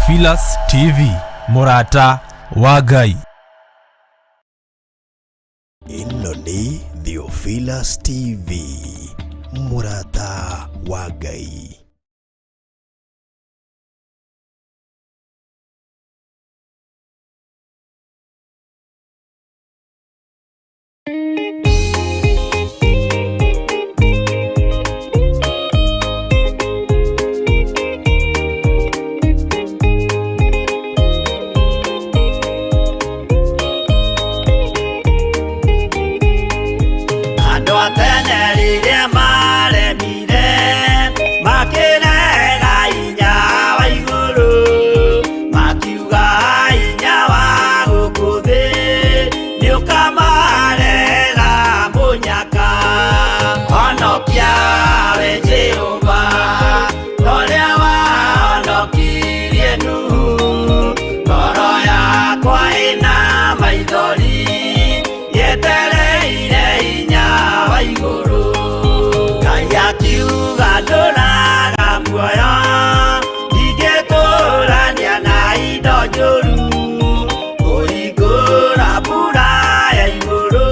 Theophilus TV, mũrata wa Ngai. Ĩno nĩ Theophilus TV, mũrata wa Ngai. Andũ a tene rĩrĩa maremire makĩrega hinya wa igũrũ, makiuga hinya wa gũkũ thĩ nĩũkamarehera mũnyaka. Honokia we Jehova, torĩa wahonokirie Nuhu, ngoro yakwa ĩna maithori yetereire hinya wa igũrũ. Ngai akiuga ndũraga muoyo, ndingĩtũrania na indo njũru, kũhingũra mbura ya igũrũ,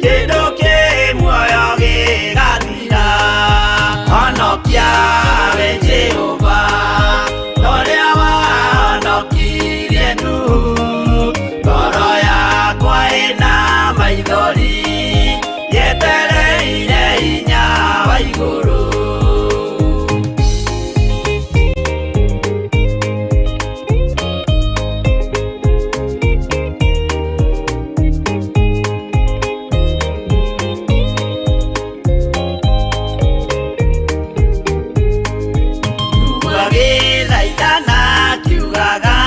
kĩndũ kĩ muoyo gĩgathira. Honokia we Jehova, torĩa wahonokirie Nuhu, ngoro yakwa ĩna maithori yetereire hinya wa igũrũ. Agĩthaithana akiugaga,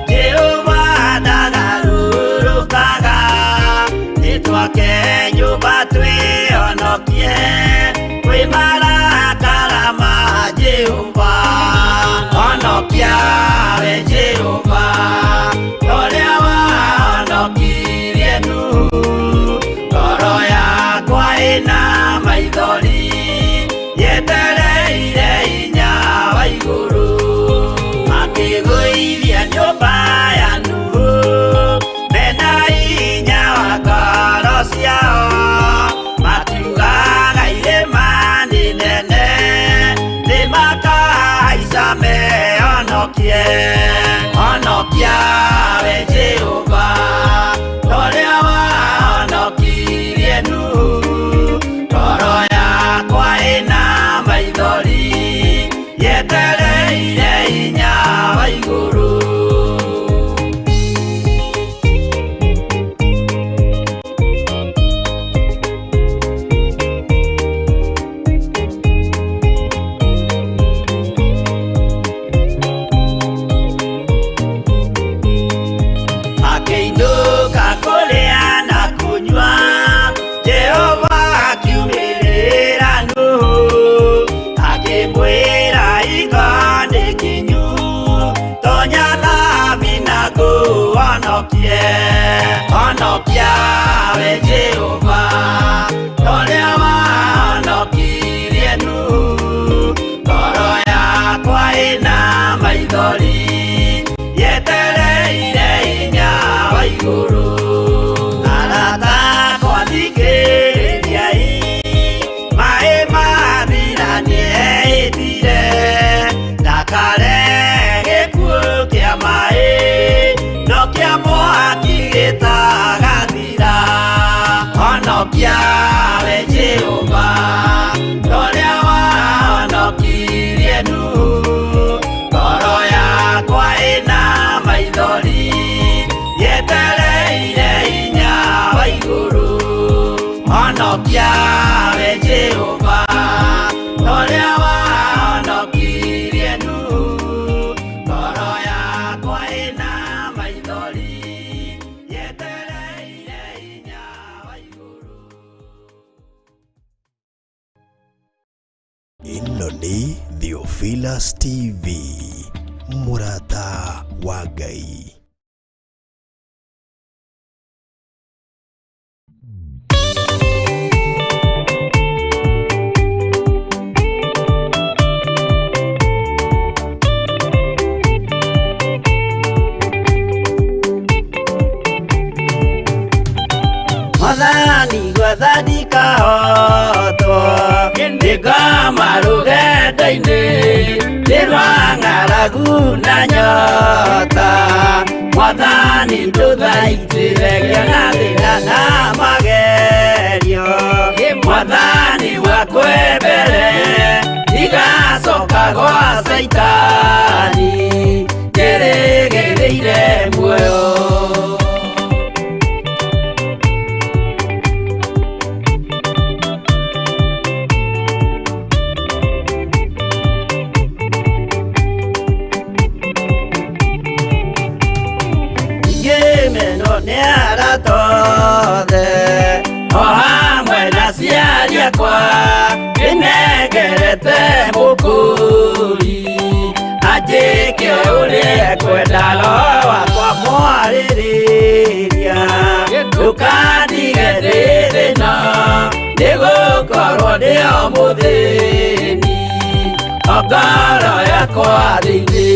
Jehova ndagarũrũkaga, nĩtwake nyũmba twĩhonokie kwĩ marakara ma Jehova. Honokia we Jehova, torĩa wahonokirie Nuhu, ngoro yakwa ĩna maithori yetereire hinya wa igũrũ. Makĩgũithia nyũmba ya Nuhu mena hinya wa ngoro ciao, makiugaga irĩma nĩ nene nĩmakahaica mehonokie. Honokia we Jehova, torĩa wahonokirie Nuhu, ngoro yakwa ĩna maithori yetereire hinya wa igũrũ. Makĩinũka kũrĩa na kũnyua, Jehova akiumĩrĩra Nuhu, akĩmwĩra hingo nĩ kinyu, tonya thabina ngũhonokie. Honokia we Jehova, torĩa wahonokirie Nuhu, ngoro yakwa ĩna maithori yetereire hinya wa igũrũ. Arata akwa thikĩrĩriai, maĩ mathira nĩehĩtire, ndakarehe gĩkuũ kĩa maĩ, no kĩa mwaki gĩtagathira. Honokia we Jehova, torĩa wahonokirie Nuhu, ngoro yakwa ĩna maithori yetereire hinya wa igũrũ. Honokia we Jehova, torĩa wahonokirie Nuhu, ngoro yakwa ĩna maithori yetereire hinya wa igũrũ. Ĩno nĩ Theophilus TV, mũrata wa Ngai. Mwathani gwatha ndikahotwo Nĩngoma rũgendo-inĩ nĩ rwa ng'aragu na nyota Mwathani ndũthaitĩre ngĩona thĩna na magerio Mwathani wakwe mbere ndigacoka gwa Caitani njĩrĩgĩrĩire muoyo. Ngĩmenwo nĩ arata othe o hamwe na aciari akwa ndĩnengerete mũkũri anjĩke ũrĩa ekwenda roho wakwa mwarĩrĩria ndũkandige ndĩ thĩna nĩgũkorwo ndĩ o mũthĩni o ngoro yakwa thĩinĩ.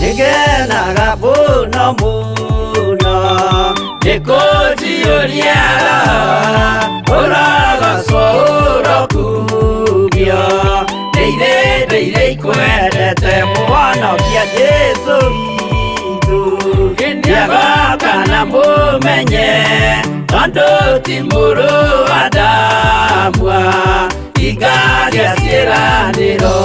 Nĩngenaga mũno mũno nĩkũnjiyũria roho ũrogocwo ũrokumio ndĩire ndĩire ikwendete mũhonokia Jesũ witũ nĩagoka na mũmenye tondũ ti mũrũ wa Adamu ingagĩa ciĩranĩro.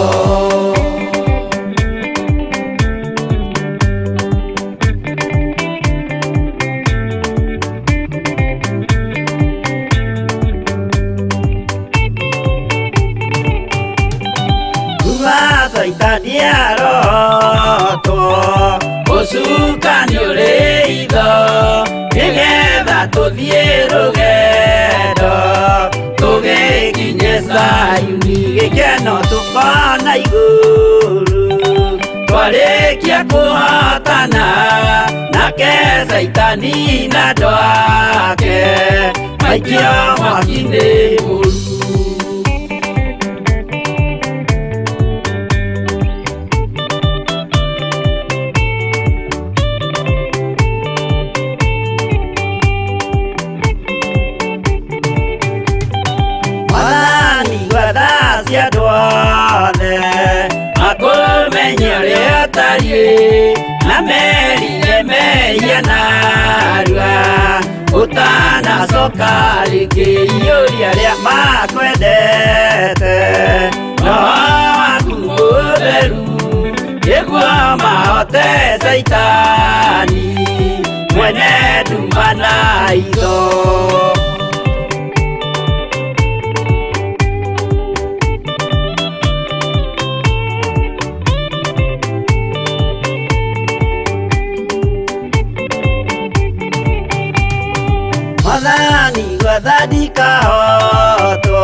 Caitani arotwo ũcukani ũrĩ itho nĩgetha tũthiĩ rũgendo tũgĩkinye Zayuni gĩkeno tũkona igũrũ twarĩkia kũhotana nake Caitani na andũ ake maikio mwaki-inĩ mũru. Mwathani gwatha andũ othe makũmenye ũrĩa ũtariĩ na merire mehia narua ũtanacoka rĩngĩ iyũria arĩa makwendete roho waku mũtheru nĩguo mahote Caitani mwene nduma na itho. Mwathani gwatha ndikahotwo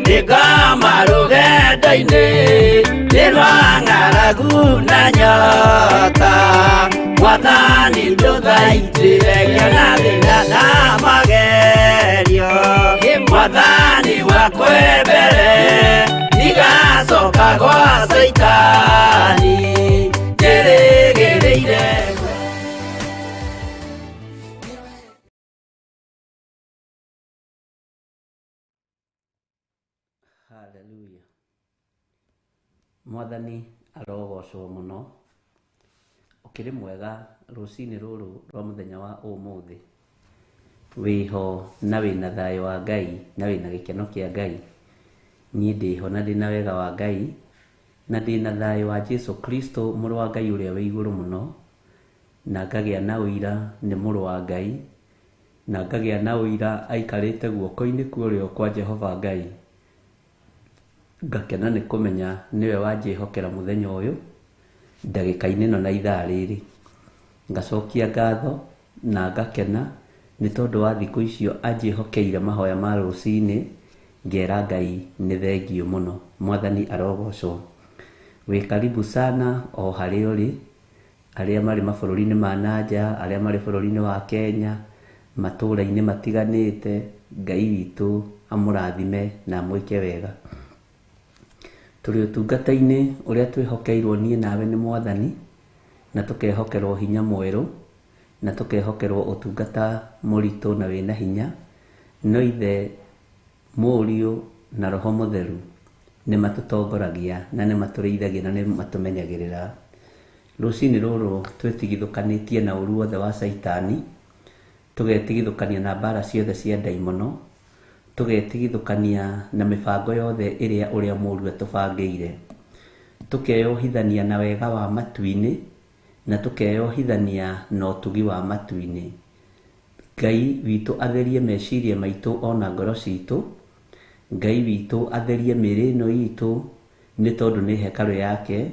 nĩngoma rũgendo-inĩ nĩ rwa ng'aragu na nyota Mwathani ndũthaitĩre ngĩona thĩna na magerio Mwathani wakwe mbere ndigacoka gwa Caitani njĩrĩgĩrĩire. Hallelujah. Mwathani arogocwo mũno. Ũkĩrĩ mwega rũcinĩ rũrũ rwa mũthenya wa ũmũthĩ. Wĩho na wĩna thayũ wa Ngai na wĩna gĩkeno kĩa Ngai. Niĩ ndĩho na ndĩna wega wa Ngai na ndĩna thayũ wa Jesu Kristo mũrũ wa Ngai ũrĩa wĩ igũrũ mũno, na ngagĩa na ũira nĩ mũrũ wa Ngai, na ngagĩa na ũira aikarĩte guoko-inĩ kwa ũrĩo kwa Jehova Ngai. Ngakena nĩ kũmenya nĩwe wanjĩhokera mũthenya ũyũ ndagĩka-inĩ ĩno na ithaa rĩrĩ. Ngacokia ngatho na ngakena nĩ tondũ wa thikũ icio anjĩhokeire mahoya ma rũcinĩ, ngera Ngai nĩ thengiũ mũno. Mwathani arogocwo. Wĩ karibu sana o harĩa ũrĩ, arĩa marĩ mabũrũri-inĩ ma nanja, arĩa marĩ bũrũri-inĩ wa Kenya, matũũra-inĩ matiganĩte, Ngai witũ amũrathime na amwĩke wega. Tũrĩ ũtungata-inĩ ũrĩa twĩhokeirwo niĩ nawe nĩ Mwathani, na tũkehokerwo hinya mwerũ, na tũkehokerwo ũtungata mũritũ na wĩna hinya, no Ithe, Mũriũ na Roho Mũtheru nĩ matũtongoragia na nĩ matũrĩithagia na nĩ matũmenyagĩrĩra. Rũcinĩ rũrũ twĩtigithũkanĩtie na ũru wothe wa Caitani, tũgetigithũkania na mbara ciothe cia ndaimono, tũgetigithũkania na mĩbango yothe ĩrĩa ũrĩa mũru atũbangĩire, tũkeyohithania na wega wa matu-inĩ, na tũkeyohithania na ũtugi wa matu-inĩ. Ngai witũ atherie meciria maitũ ona ngoro citũ, Ngai witũ atherie mĩĩrĩ ĩno itũ nĩ tondũ nĩ hekarũ yake,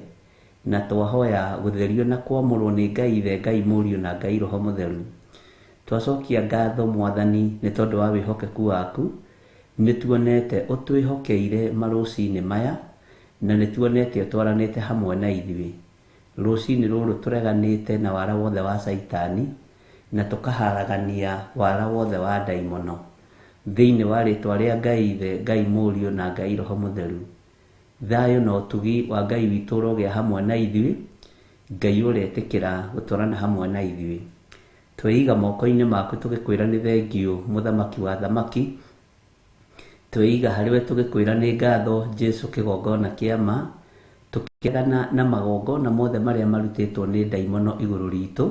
na twahoya gũtherio na kwamũrwo nĩ Ngai Ithe, Ngai Mũriũ na Ngai Roho Mũtheru. Twacokia ngatho Mwathani nĩ tondũ wa wĩhokeku waku, nĩ tuonete ũtwĩhokeire marũcinĩ maya, na nĩ tuonete ũtwaranĩte hamwe na ithuĩ. Rũcinĩ rũrũ tũreganĩte na wara wothe wa Caitani, na tũkaharagania wara wothe wa ndaimono. Thĩinĩ wa rĩtwa rĩa Ngai Ithe, Ngai Mũriũ na Ngai Roho Mũtheru. Thayũ na ũtugi wa Ngai witũ ũrogĩa hamwe na ithuĩ, Ngai ũretĩkĩra gũtwarana hamwe na ithuĩ. Tweiga moko-inĩ maku tũgĩkwĩra nĩ thengiũ Mũthamaki wa thamaki, tweiga harĩ we tũgĩkwĩra nĩ ngatho Jesu kĩgongona kĩa ma, tũkĩregana na magongona mothe marĩa marutĩtwo nĩ ndaimono igũrũ ritũ,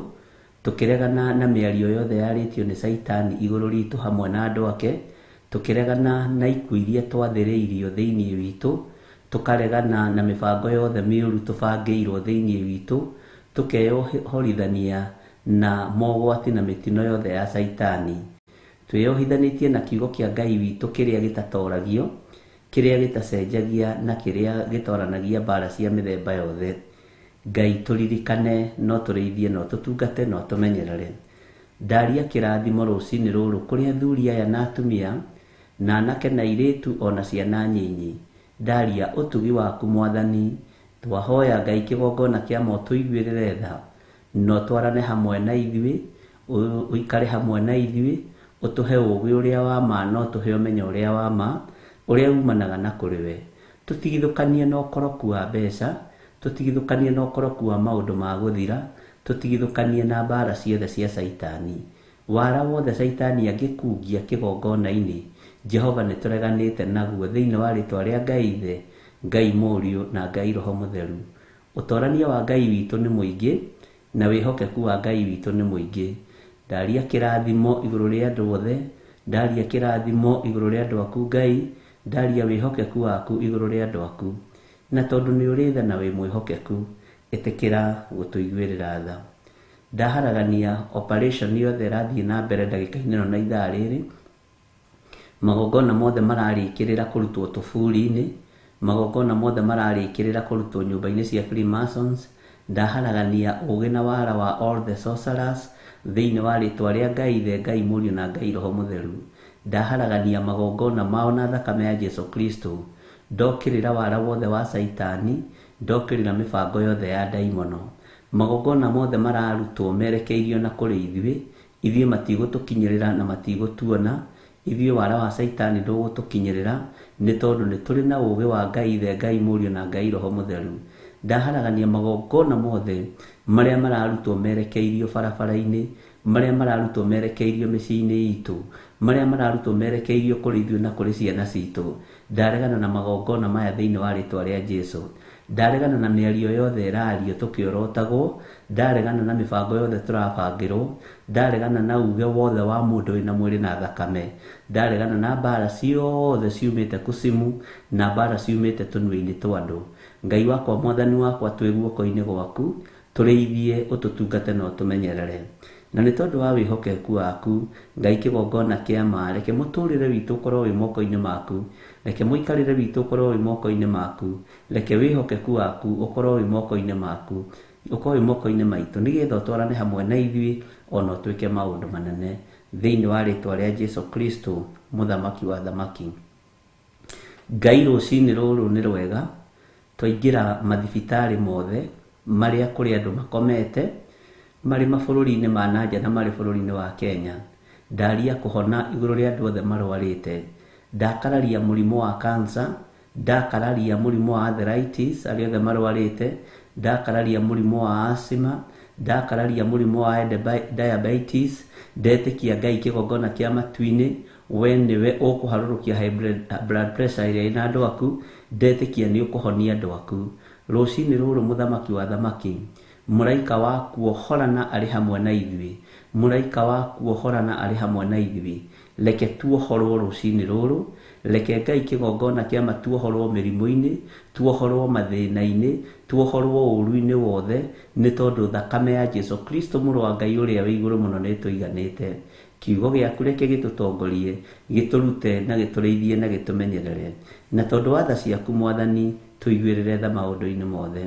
tũkĩregana na mĩario yothe yarĩtio nĩ Caitani igũrũ ritũ hamwe na andũ ake, tũkĩregana na ikuũ iria twathĩrĩirio thĩinĩ witũ, tũkaregana na mĩbango yothe mĩũru tũbangĩirwo thĩinĩ witũ, tũkeyohorithania na mogwati na mĩtino yothe ya Caitani. Twĩyohithanĩtie na kiugo kĩa Ngai witũ kĩrĩa gĩtatoragio, kĩrĩa gĩtacenjagia na kĩrĩa gĩtoranagia mbara cia mĩthemba yothe. Ngai tũririkane, no tũrĩithie, no tũtungate, no tũmenyerere. Ndaria kĩrathimo rũcinĩ rũrũ kũrĩ athuri aya na atumia, na anake na airĩtu ona ciana nyinyi. Ndaria ũtugi waku Mwathani, twahoya Ngai kĩgongona kĩa ma ũtũiguĩrĩre tha, na ũtwarane hamwe na ithuĩ, ũikare hamwe na ithuĩ, ũtũhe ũũgĩ ũrĩa wa ma na ũtũhe ũmenyo ũrĩa wa ma, ũrĩa umanaga na kũrĩ we. Tũtigithũkanie na ũkoroku wa mbeca, tũtigithũkanie na ũkoroku wa maũndũ ma gũthira, tũtigithũkanie na mbara ciothe cia Caitani. Wara wothe Caitani angĩkungia kĩgongona-inĩ, Jehova nĩ tũreganĩte naguo thĩinĩ wa rĩtwa rĩa Ngai Ithe, Ngai Mũriũ na Ngai Roho Mũtheru. Ũtorania wa Ngai witũ nĩ mũingĩ, na wĩhokeku wa Ngai witũ nĩ mũingĩ. Ndaria kĩrathimo igũrũ rĩa andũ othe, ndaria kĩrathimo igũrũ rĩa andũ aku Ngai, ndaria wĩhokeku waku igũrũ rĩa andũ aku. Na tondũ nĩ ũrĩ tha na wĩ mwĩhokeku, ĩtĩkĩra gũtũiguĩrĩra tha. Ndaharagania operation yothe ĩrathiĩ na mbere ndagĩka-inĩ ĩno na ithaa rĩrĩ, magongona mothe mararĩkĩrĩra kũrutwo tũburi-inĩ, magongona mothe mararĩkĩrĩra kũrutwo nyũmba-inĩ cia Freemasons, ndaharagania ũgĩ na wara wa all the sorcerers thĩinĩ wa rĩtwa rĩa Ngai Ithe, Ngai Mũriũ na Ngai Roho Mũtheru. Ndaharagania magongona mao na thakame ya Jesu Kristo, ndokĩrĩra wara wothe wa Caitani, ndokĩrĩra mĩbango yothe ya ndaimono. Magongona mothe mararutwo merekeirio na kũrĩ ithuĩ, ithuĩ matigũtũkinyĩrĩra na matigũtuona, ithuĩ wara wa Caitani ndũgũtũkinyĩrĩra, nĩ tondũ nĩ tũrĩ na ũũgĩ wa Ngai Ithe, Ngai Mũriũ na Ngai Roho Mũtheru. Ndaharagania magongona mothe marĩa mararutwo merekeirio barabara-inĩ, marĩa mararutwo merekeirio mĩciĩ-inĩ itũ, marĩa mararutwo merekeirio kũrĩ ithuĩ na kũrĩ ciana citũ. Ndaregana na magongona maya thĩinĩ wa rĩtwa rĩa Jesu. Ndaregana na mĩario yothe ĩrario tũkĩorotagwo, ndaregana na mĩbango yothe tũrabangĩrwo, ndaregana na uge wothe wa mũndũ wĩna mwĩrĩ na thakame, ndaregana na mbara ciothe ciumĩte kucimu na mbara ciumĩte tũnua-inĩ twa andũ. Ngai wakwa, Mwathani wakwa, twĩ guoko-inĩ gwaku, tũrĩithie, ũtũtungate na ũtũmenyerere. Na nĩ tondũ wa wĩhokeku waku, Ngai kĩgongona kĩa ma, reke mũtũrĩre witũ ũkorwo wĩ moko-inĩ maku, reke mũikarĩre witũ ũkorwo wĩ moko-inĩ maku, reke wĩhokeku waku ũkorwo wĩ moko-inĩ maku, ũkorwo wĩ moko-inĩ maitũ, nĩgetha ũtwarane hamwe na ithuĩ ona ũtwĩke maũndũ manene thĩinĩ wa rĩtwa rĩa Jesu Kristo, Mũthamaki wa thamaki. Ngai rũcinĩ rũrũ nĩ rwega, twaingĩra mathibitarĩ mothe marĩa kũrĩ andũ makomete, marĩ mabũrũri-inĩ ma nanja na marĩ bũrũri-inĩ wa Kenya. Ndaria kũhona igũrũ rĩa andũ othe marwarĩte. Ndakararia mũrimũ wa cancer, ndakararia mũrimũ wa arthritis arĩa othe marwarĩte, ndakararia mũrimũ wa asthma, ndakararia mũrimũ wa diabetes, ndetĩkia Ngai kĩgongona kĩa matu-inĩ, we nĩwe ũkũharũrũkia high blood pressure ĩrĩa ĩna andũ aku, ndetĩkia nĩ ũkũhonia andũ aku. Rũcinĩ rũrũ mũthamaki wa thamaki, mũraika wa kuohorana arĩ hamwe na ithuĩ, mũraika wa kuohorana arĩ hamwe na ithuĩ, reke tuohorwo rũcinĩ rũrũ, reke Ngai kĩgongona kĩa ma tuohorwo mĩrimũ-inĩ, tuohorwo mathĩna-inĩ, tuohorwo ũũru-inĩ wothe, nĩ tondũ thakame ya Jesu Kristo mũrũ wa Ngai ũrĩa wĩ igũrũ mũno nĩ ĩtũiganĩte. Kiugo gĩaku reke gĩtũtongorie, gĩtũrute na gĩtũrĩithie na gĩtũmenyerere. Na tondũ wa tha ciaku Mwathani, tũiguĩrĩre tha maũndũ-inĩ mothe.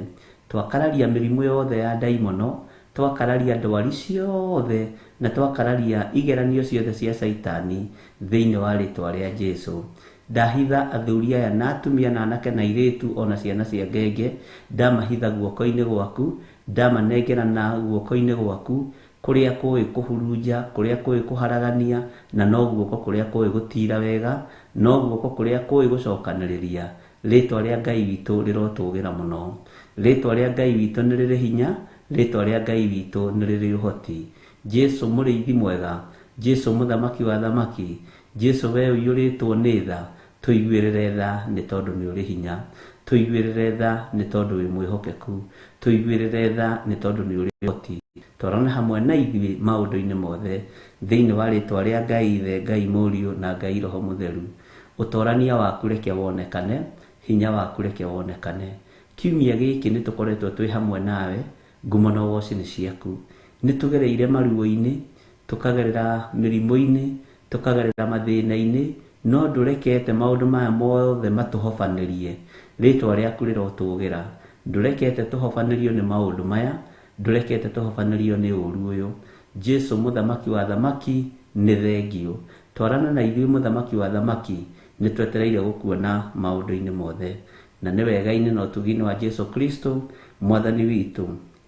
Twakararia mĩrimũ yothe ya ndaimono, twakararia ndwari ciothe, na twakararia igeranio ciothe cia Caitani thĩinĩ wa rĩtwa rĩa Jesu. Ndahitha athuri aya na atumia na anake na airĩtu ona ciana cia ngenge, ndamahitha guoko-inĩ gwaku, ndamanengera na guoko-inĩ gwaku, kũrĩa kũĩ kũhurunja, kũrĩa kũĩ kũharagania, na no guoko kũrĩa kũĩ gũtira wega, no guoko kũrĩa kũĩ gũcokanĩrĩria. Rĩtwa rĩa Ngai witũ rĩrotũgĩra mũno. Rĩtwa rĩa Ngai witũ nĩ rĩrĩ hinya, rĩtwa rĩa Ngai witũ nĩ rĩrĩ ũhoti. Jesu mũrĩithi mwega, Jesu mũthamaki wa thamaki, Jesu we ũiyũrĩtwo nĩ tha, tũiguĩrĩre tha nĩ tondũ nĩ ũrĩ hinya, tũiguĩrĩre tha nĩ tondũ wĩ mwĩhokeku, tũiguĩrĩre tha nĩ tondũ nĩ ũrĩ ũhoti. Twarana hamwe na ithuĩ maũndũ-inĩ mothe, thĩinĩ wa rĩtwa rĩa Ngai Ithe, Ngai Mũriũ na Ngai Roho Mũtheru. Ũtorania waku reke wonekane, hinya waku reke wonekane. Kiumia gĩkĩ nĩ tũkoretwo twĩ hamwe nawe, ngumo na ũgoci nĩ ciaku. Nĩ tũgereire maruo-inĩ, tũkagerera mĩrimũ-inĩ, tũkagerera mathĩna-inĩ, no ndũrekete maũndũ maya mothe matũhobanĩrie. Rĩtwa rĩaku rĩrotũgĩra. Ndũrekete tũhobanĩrio nĩ maũndũ maya, ndũrekete tũhobanĩrio nĩ ũũru ũyũ. Jesu mũthamaki wa thamaki nĩ thengio. Twarana na ithuĩ mũthamaki wa thamaki, nĩ twetereire gũkuona maũndũ-inĩ mothe. Na nĩ wega-inĩ na ũtugi-inĩ wa Jesu Kristo mwathani witũ,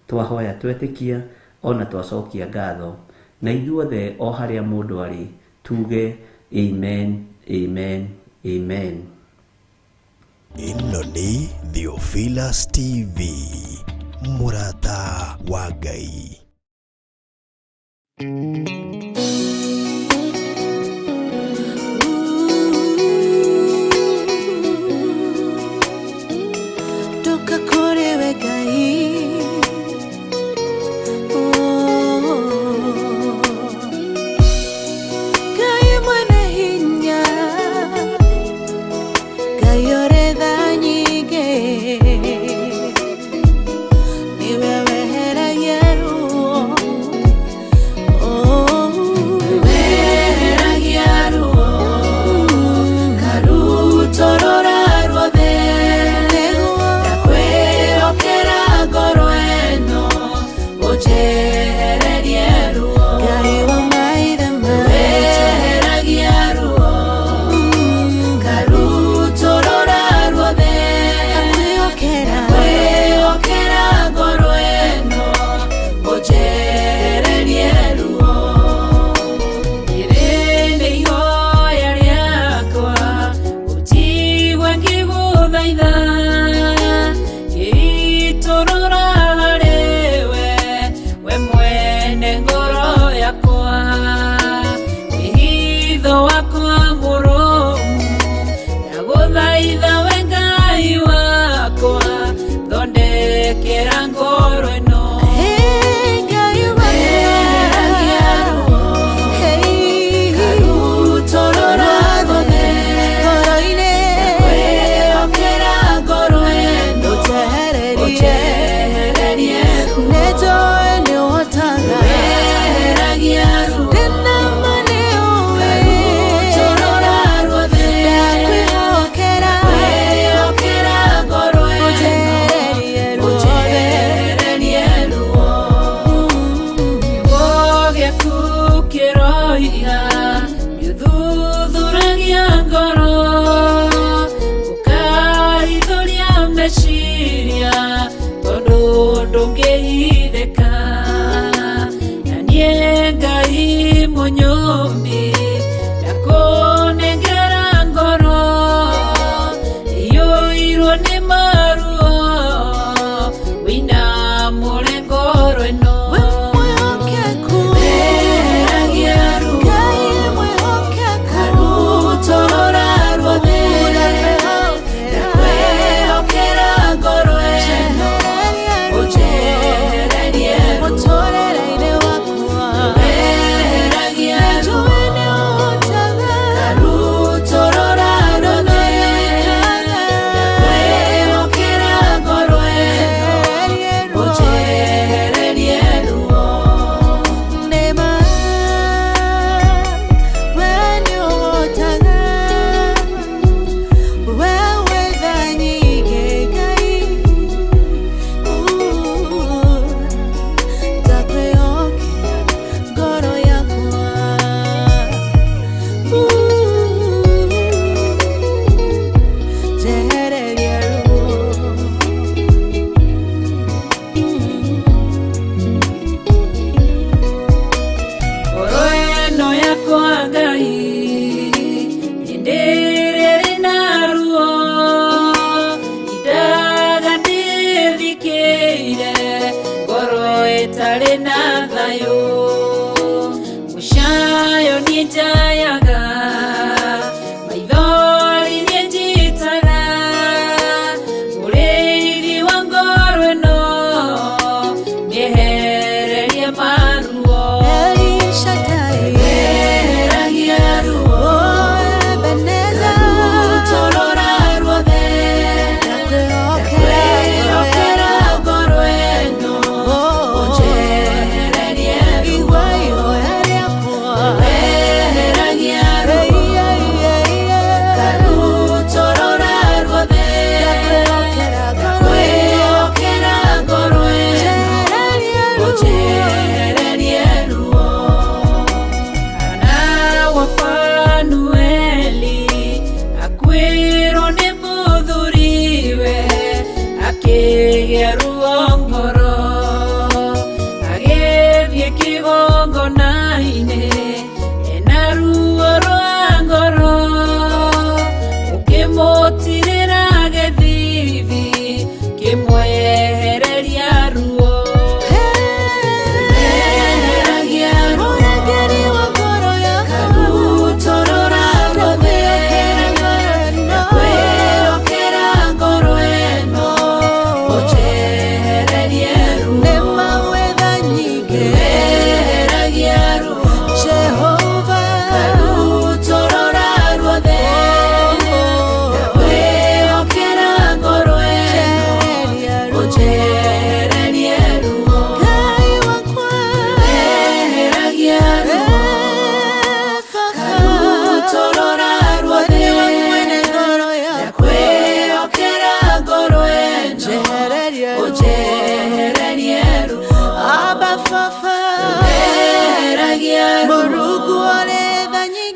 twahoya twetĩkia ona twacokia ngatho. Na ithuothe o harĩa mũndũ arĩ tuge amen, amen, amen. Ĩno nĩ Theophilus TV, mũrata wa Ngai. Ndoka kũrĩ we Ngai. Oh. Ngai mwene hinya, Ngai ũrĩ tha nyingĩ, nĩwe weheragia ruo. Oh. Weheragia ruo, karutorora ruothe, ndakwĩhokera ngoro ĩno, ũnjehererie ruo. Ngai wa maithe maitũ, weheragia ruo, karutorora ruothe, ndakwĩhokera ngoro ĩno, ũnjehererie ruo. Rĩrĩ nĩ ihoya rĩakwa, ũnjigue ngĩgũthaitha, ngĩitũrũra harĩ we, we mwene ngoro yakwa. Wĩhitho wakwa mũrũmu, ndagũthaitha we Ngai wakwa, thondekera ngoro ĩno. Weheragia ruo, karutorora ruothe, ndakwĩhokera ngoro ĩno, ũnjehererie ruo. Weheragia ruo, karutorora ruothe, ndakwĩhokera ngoro ĩno, ũnjehererie ruo. Kiugo gĩaku kĩroiga nĩũthuthuragia ngoro, ũkahithũria meciria, tondũ ndũngĩhithĩka. Na niĩ Ngai mũnyũmbi, ndakũnengera ngoro. Akĩgĩa ruo ngoro agĩthiĩ kĩgongona-inĩ ena ruo rwa ngoro ũkĩmũtirĩra gĩthithi kĩmwehereria ruo Eheragia ruo karutorora ruothe ndakwĩhokera ngoro ĩno ũnjehererie ruo Eheragia ruo karutorora ruothe ndakwĩhokera ngoro ĩno ũnjehererie ruo Eheragia ruo karutorora ruothe ndakwĩhokera ngoro ĩno ũnjehererie ruo Eheragia ruo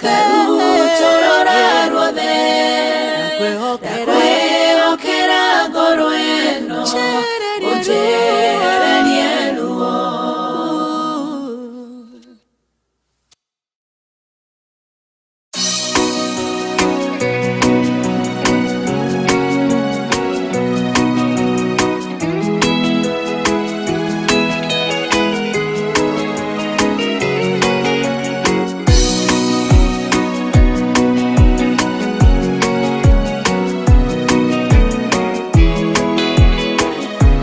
karutorora ruothe ndakwĩhokera ngoro ĩno ũnjehererie ruo. Thank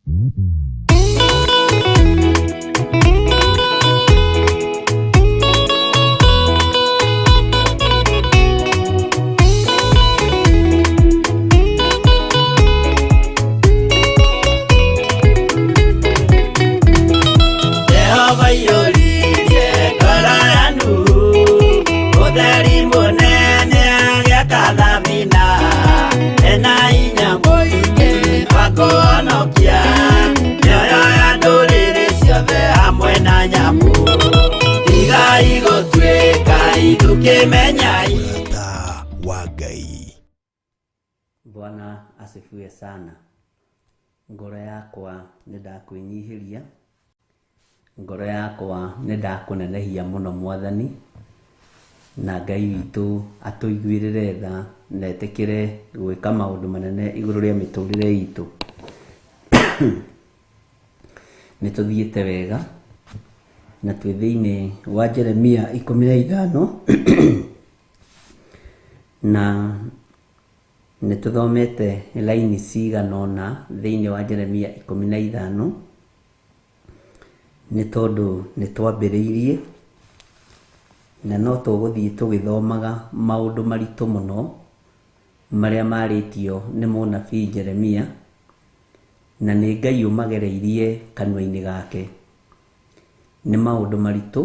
Jehova iyũririe ngoro ya Nuhu ũtheri mũnene agĩaka thabina ena hinya mũingĩ wa kũhonokia mĩoyo ya ndũrĩrĩ ciothe hamwe na nyamũ tigai gũtuĩka ithukĩmenyai. Mũrata wa Ngai. Bwana asifiwe sana. Ngoro yakwa nĩ ndakwĩnyihĩria, ngoro yakwa nĩ ndakũnenehia mũno Mwathani, na Ngai witũ atũiguĩrĩre tha na etĩkĩre gwĩka maũndũ manene igũrũ rĩa mĩtũrĩre itũ. Nĩ tũthiĩte wega na twĩ thĩinĩ wa Jeremia 15 na nĩ tũthomete laini cigana ũna thĩinĩ wa Jeremia 15 nĩ tondũ nĩ twambĩrĩirie na no tũgũthiĩ tũgĩthomaga maũndũ maritũ mũno marĩa marĩtio nĩ mũnabii Jeremia, na nĩ Ngai ũmagereirie kanua-inĩ gake. Nĩ maũndũ maritũ,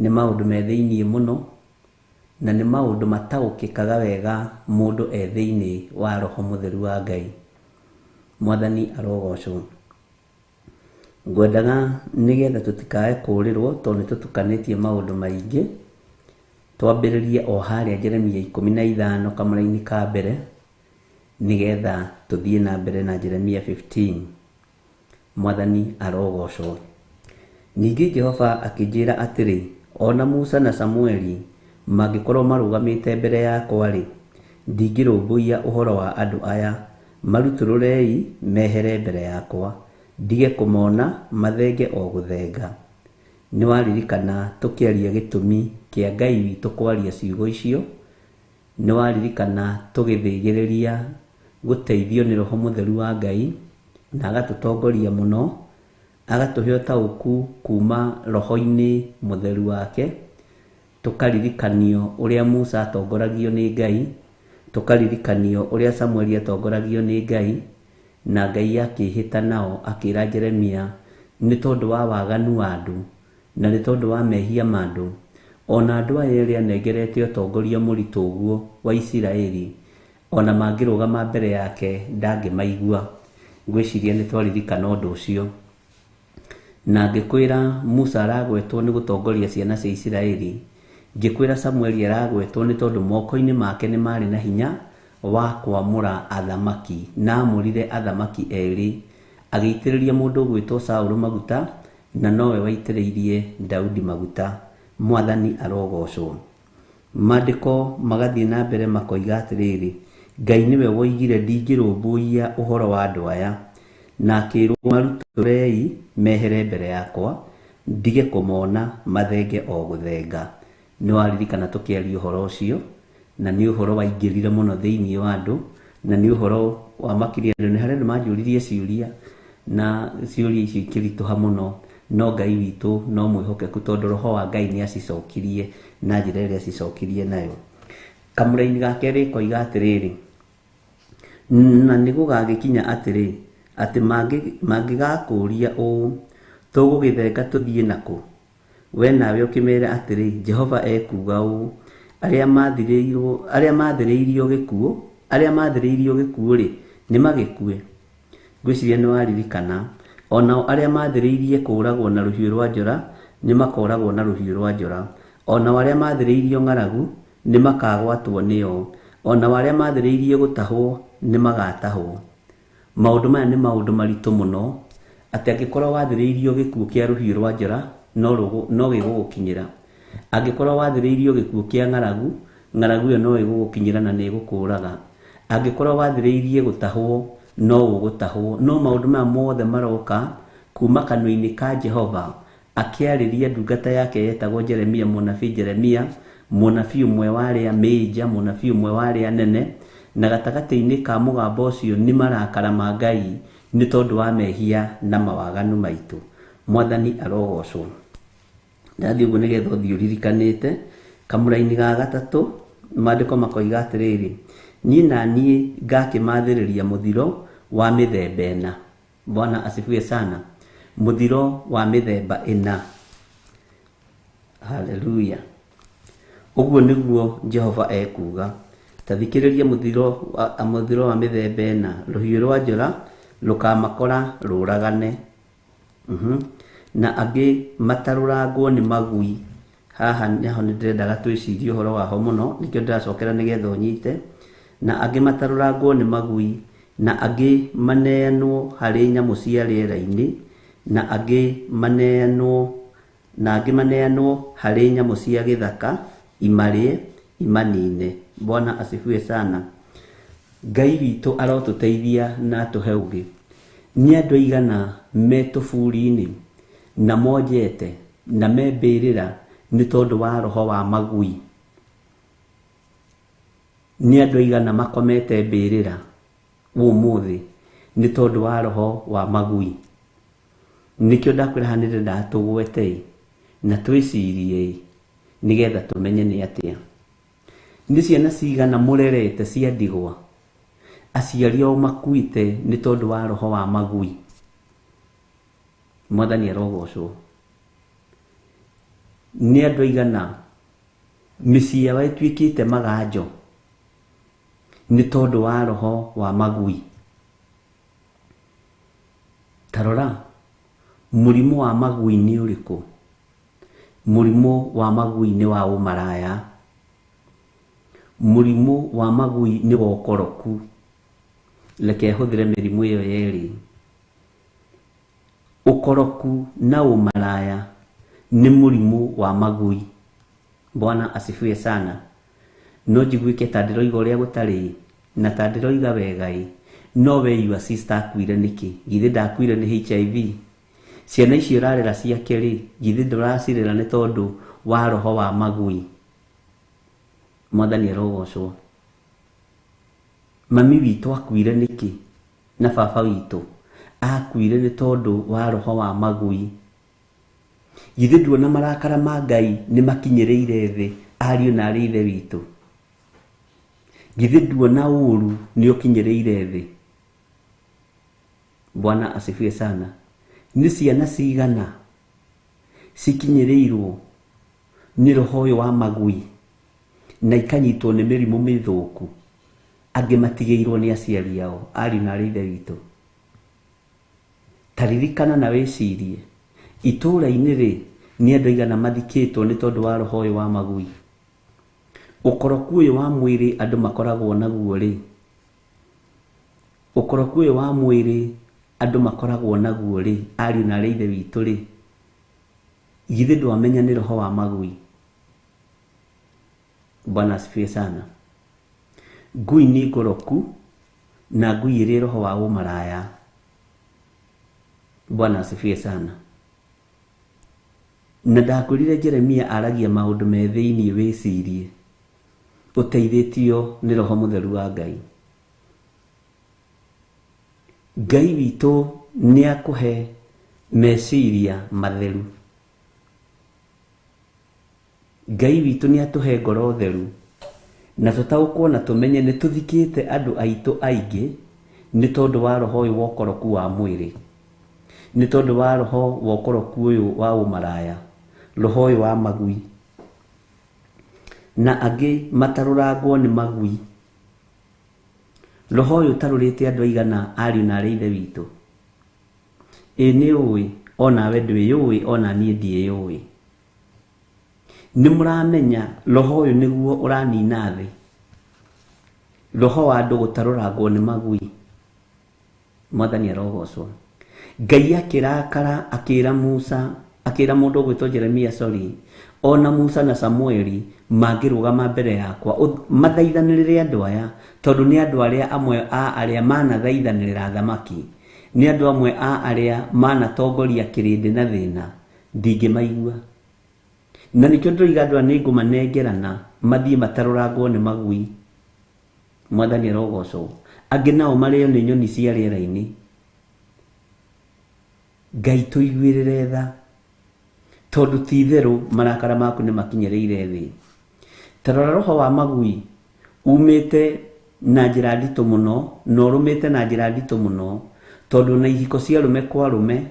nĩ maũndũ me thĩiniĩ mũno, na nĩ maũndũ mataũkĩkaga wega mũndũ e thĩiniĩ wa Roho Mũtheru wa Ngai. Mwathani arogocwo. Ngwendaga nĩgetha tũtikae kũrĩrwo tondũ nĩ tũtukanĩtie maũndũ maingĩ, twambĩrĩrie o harĩa Jeremia 15 kamũra-inĩ ka mbere, nĩgetha tũthiĩ na mbere na Jeremia 15. Mwathani arogocwo. Ningĩ Jehova akĩnjĩra atĩrĩ, ona Musa na Samueli mangĩkorwo marũgamĩte mbere yakwa-rĩ, ndingĩrũmbũiya ũhoro wa andũ aya, marutũrũrei mehere mbere yakwa, ndige kũmona mathenge o gũthenga. Nĩ waririkana tũkĩaria gĩtũmi kĩa Ngai witũ kwaria ciugo icio, nĩ waririkana tũgĩthĩgĩrĩria gũteithio nĩ Roho Mũtheru wa Ngai, na agatũtongoria mũno, agatũhe ũtaũku kuma roho-inĩ mũtheru wake, tũkaririkanio ũrĩa Musa atongoragio nĩ Ngai, tũkaririkanio ũrĩa Samueli atongoragio nĩ Ngai, na Ngai akĩĩhĩta nao akĩra Jeremia nĩ tondũ wa waganu wa andũ na nĩ tondũ wa mehia ma andũ, ona andũ aya erĩ anengerete ũtongoria mũritũ ũguo wa Isiraeli, ona mangĩrũgama mbere yake ndangĩmaigua. Ngwĩciria nĩ twaririkana ũndũ ũcio. Na ngĩkwĩra Musa aragwetwo nĩ gũtongoria ciana cia Isiraeli, ngĩkwĩra Samueli aragwetwo nĩ tondũ moko-inĩ make nĩ marĩ na hinya wa kwamũra athamaki, na amũrire athamaki erĩ, agĩitĩrĩria mũndũ ũgwĩtwo Saũlũ maguta na nowe waitĩrĩirie Daudi maguta. Mwathani arogocwo. Maandĩko magathiĩ na mbere makoiga atĩrĩrĩ, Ngai nĩwe woigire ndingĩrũmbũiya ũhoro wa andũ aya, na akĩrwo marutũrei mehere mbere yakwa, ndige kũmona mathenge o gũthenga. Nĩ waririkana tũkĩaria ũhoro ũcio, na nĩ ũhoro waingĩrire mũno thĩinĩ wa andũ, na nĩ ũhoro wamakirie andũ. Nĩ harĩ andũ manjũririe ciũria, na ciũria icio ikĩritũha mũno, no Ngai witũ no mwĩhokeku tondũ Roho wa Ngai nĩ acicokirie na njĩra ĩrĩa acicokirie nayo. Kamũra-inĩ ga kerĩ koiga atĩrĩrĩ, na nĩ gũgagĩkinya atĩrĩ, atĩ mangĩgakũũria ũũ, tũgũgĩthenga tũthiĩ nakũ? We nawe ũkĩmeere atĩrĩ, Jehova ekuuga ũũ, arĩa maathĩrĩirio gĩkuũ-rĩ, nĩmagĩkue. Ngwĩciria nĩ waririkana. Onao arĩa maathĩrĩirie kũũragwo na rũhiũ rwa njora nĩmakooragwo na rũhiũ rwa njora. Onao arĩa maathĩrĩirio ng'aragu nĩmakagwatwo nĩyo. Onao arĩa maathĩrĩirie gũtahwo nĩmagatahwo. Maũndũ maya nĩ maũndũ maritũ mũno, atĩ angĩkorwo wathĩrĩirio gĩkuũ kĩa rũhiũ rwa njora no gĩgũgũkinyĩra. Angĩkorwo wathĩrĩirio gĩkuũ kĩa ng'aragu, ng'aragu ĩyo no ĩgũgũkinyĩra na nĩ ĩgũkũraga. Angĩkorwo wathĩrĩirie gũtahwo, no ũgũtahwo. No maũndũ maya mothe maroka kuma kanua-inĩ ka Jehova akĩarĩria ndungata yake yetagwo Jeremia, mũnabii Jeremia, mũnabii ũmwe wa arĩa mĩnja, mũnabii ũmwe wa arĩa anene, na gatagatĩ-inĩ ka mũgambo ũcio nĩ marakara ma Ngai Nĩ tondũ wa mehia na mawaganu maitũ. Mwathani arogocwo. Ndathiĩ ũguo nĩgetha ũthiĩ ũririkanĩte. Kamũra-inĩ ga gatatũ maandĩko makoiga atĩrĩrĩ, niĩ na niĩ ngakĩmathĩrĩria mũthiro wa mĩthemba ĩna. Bwana asifiwe sana. Mũthiro wa mĩthemba ĩna. Haleluya. Ũguo nĩguo Jehova ekuuga. Ta thikĩrĩria mũthiro wa mĩthemba ĩna. Rũhiũ rwa njora rũkamakora rũragane. Na angĩ matarũrangwo nĩ magui. Haha naho nĩ ndĩrendaga twĩcirie ũhoro waho mũno, nĩkĩo ndĩracokera nĩgetha ũnyite. Na angĩ matarũrangwo nĩ magui, na angĩ maneanwo harĩ nyamũ cia rĩera-inĩ, na angĩ maneanwo harĩ nyamũ cia gĩthaka imarĩe imanine. Bwana asifiwe sana. Ngai witũ arotũteithia na atũhe ũũgĩ. Nĩ andũ aigana me tũburi-inĩ na monjete na me mbĩrĩra nĩ tondũ wa roho wa magui? Nĩ andũ aigana makomete mbĩrĩra ũmũthĩ nĩ tondũ wa roho wa magui? Nĩkĩo ndakwĩra haha nĩndĩrendaga tũgwete na twĩcirie nĩgetha tũmenye nĩ atĩa. Nĩ ciana cigana mũrerete cia ndigwa aciari ao makuĩte nĩ tondũ wa roho wa magui? Mwathani arogocwo. Nĩ andũ aigana mĩciĩ yao ĩtuĩkĩte maganjo nĩ tondũ wa roho wa magui? Ta rora, mũrimũ wa magui nĩ ũrĩkũ? Mũrimũ wa magui nĩ wa ũmaraya. Mũrimũ wa magui nĩ wa ũkoroku. Reke hũthĩre mĩrimũ ĩyo yerĩ. Ũkoroku na ũmaraya nĩ mũrimũ wa magui. Bwana asifiwe sana. No njiguĩke ta ndĩroiga ũrĩa gũtarĩ na ta ndĩroiga wega ĩ, no we your sister akuire nĩkĩ? Githĩ ndakuire nĩ HIV? Ciana icio ũrarera ciake rĩ, githĩ ndũracirera nĩ tondũ wa roho wa magui? Mwathani arogocwo. Mami witũ akuire nĩkĩ? Na baba witũ akuire nĩ tondũ wa roho wa magui. Githĩ nduona marakara ma Ngai nĩ makinyĩrĩire thĩ ariũ na arĩ ithe witũ? Githĩ nduona ũũru nĩ ũkinyĩrĩire thĩ? Bwana asifiwe sana. Nĩ ciana cigana cikinyĩrĩirwo nĩ roho ũyũ wa magui na ikanyitwo nĩ mĩrimũ mĩthũku, angĩ matigĩirwo nĩ aciari ao, ariũ na arĩ ithe witũ? Ta ririkana na wĩcirie, itũũra-inĩ rĩ, nĩ andũ aigana mathikĩtwo nĩ tondũ wa roho ũyũ wa magui? Ũkoroku ũyũ wa mwĩrĩ andũ makoragwo naguo rĩ, ũkoroku ũyũ wa mwĩrĩ andũ makoragwo naguo rĩ, ariũ na arĩ ithe witũ rĩ, githĩ ndwamenya nĩ roho wa magui? Bwana asifiwe sana. Ngui nĩ ngoroku na ngui ĩrĩ roho wa ũmaraya. Bwana asifiwe sana. Na ndakwĩrire Jeremia aragia maũndũ me thĩinĩ wĩcirie ũteithĩtio nĩ roho mũtheru wa Ngai. Ngai witũ nĩ akũhe meciria matheru. Ngai witũ nĩ atũhe ngoro theru na tũtaũkwo na tũmenye nĩ tũthikĩte andũ aitũ aingĩ nĩ tondũ wa roho ũyũ wa ũkoroku wa mwĩrĩ, nĩ tondũ wa roho wa ũkoroku ũyũ wa ũmaraya, roho ũyũ wa magui. Na angĩ matarũrangwo nĩ magui. Roho ũyũ ũtarũrĩte andũ aigana ariũ na arĩ ithe witũ? Ĩ nĩ ũĩ, onawe ndwĩyũĩ, ona niĩ ndiĩyũĩ. Nĩ mũramenya roho ũyũ nĩguo ũranina thĩ? Roho wa andũ gũtarũrangwo nĩ magui. Mwathani arogocwo. Ngai akĩrakara akĩra Musa, akĩra mũndũ ũgwĩtwo Jeremia, sorry, ona Musa na Samueli mangĩrũgama mbere yakwa mathaithanĩrĩre andũ aya, tondũ nĩ andũ arĩa amwe a arĩa manathaithanĩrĩra athamaki, nĩ andũ amwe a arĩa manatongoria kĩrĩndĩ na thĩna, ndingĩmaigua. Na nĩkĩo ndĩroiga andũ aya nĩngũmanengerana mathiĩ matarũrangwo nĩ magui. Mwathani arogocwo. Angĩ nao marĩo nĩ nyoni cia rĩera-inĩ. Ngai tũiguĩrĩre tha, tondũ ti itherũ marakara maku nĩ makinyĩrĩire thĩ. Ta rora roho wa magui umĩte na njĩra nditũ mũno na ũrũmĩte na njĩra nditũ mũno, tondũ na ihiko cia arũme kwa arũme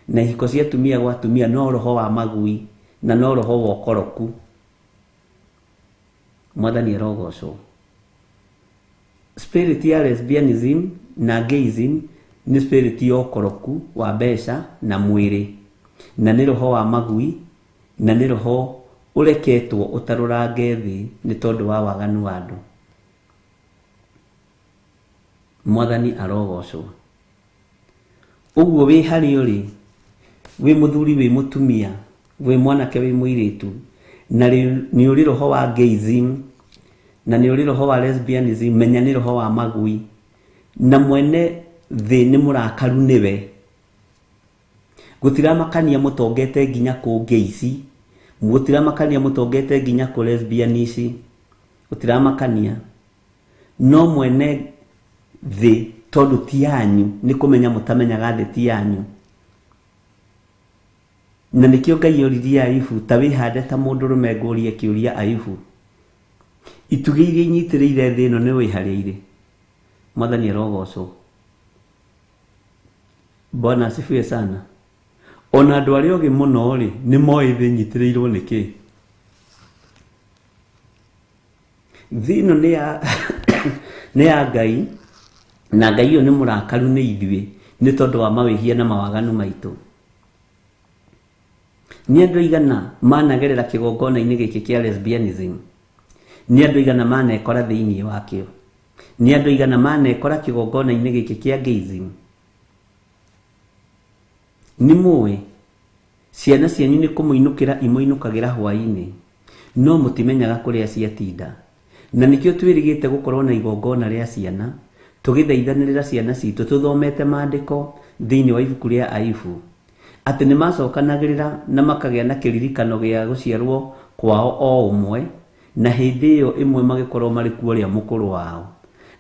na ihiko cia atumia gwa atumia no roho wa magui na no roho wa ũkoroku. Mwathani arogocwo. Spirit ya lesbianism na gayism nĩ spirit ya ũkoroku wa mbeca na mwĩrĩ, na nĩ roho wa magui na nĩ roho ũreketwo ũtarũrange thĩ nĩ tondũ wa waganu wa andũ. Mwathani arogocwo. Ũguo wĩ harĩa ũrĩ, wĩ mũthuri, wĩ mũtumia, wĩ mwanake, wĩ mũirĩtu, na nĩ ũrĩ roho wa gayism na nĩ ũrĩ roho wa lesbianism, menya nĩ roho wa magui, na mwene thĩ nĩ mũrakaru nĩwe. Gũtiramakania mũtongete nginya kũ gays, gũtiramakania mũtongete nginya kũ lesbian ici, gũtiramakania, no mwene thĩ tondũ ti yanyu, nĩ kũmenya mũtamenyaga thĩ ti yanyu. Na nĩkĩo Ngai oririe Ayubu, ta wĩhande ta mũndũrũme ngũrie kĩũria Ayubu, itugĩ iria inyitĩrĩire thĩ ĩno nĩ wĩharĩire. Mwathani arogocwo. Bwana asifiwe sana. Ona andũ arĩa ogĩ mũno rĩ, nĩ moĩ thĩ ĩnyitĩrĩirwo nĩ kĩ. Thĩ ĩno nĩ ya Ngai, na Ngai ũyũ nĩ mũrakaru nĩ ithuĩ nĩ tondũ wa mawĩhia na mawaganu maitũ. Nĩ andũ aigana managerera kĩgongona-inĩ gĩkĩ kĩa lesbianism? Nĩ andũ aigana manekora thĩinĩ wakĩo? Nĩ andũ aigana manekora kĩgongona-inĩ gĩkĩ kĩa gayism? Nĩ mũĩ ciana cianyu nĩ kũmũinũkĩra imũinũkagĩra hwaĩ-inĩ, no mũtimenyaga kũrĩa ciatinda. Na nĩkĩo twĩrĩgĩte gũkorwo na igongona rĩa ciana, tũgĩthaithanĩrĩra ciana citũ tũthomete maandĩko thĩinĩ wa ibuku rĩa Ayubu, atĩ nĩ macokanagĩrĩra na makagĩa na kĩririkano gĩa gũciarwo kwao o ũmwe, na hĩndĩ ĩyo ĩmwe magĩkorwo marĩ kuo ũrĩa mũkũrũ wao.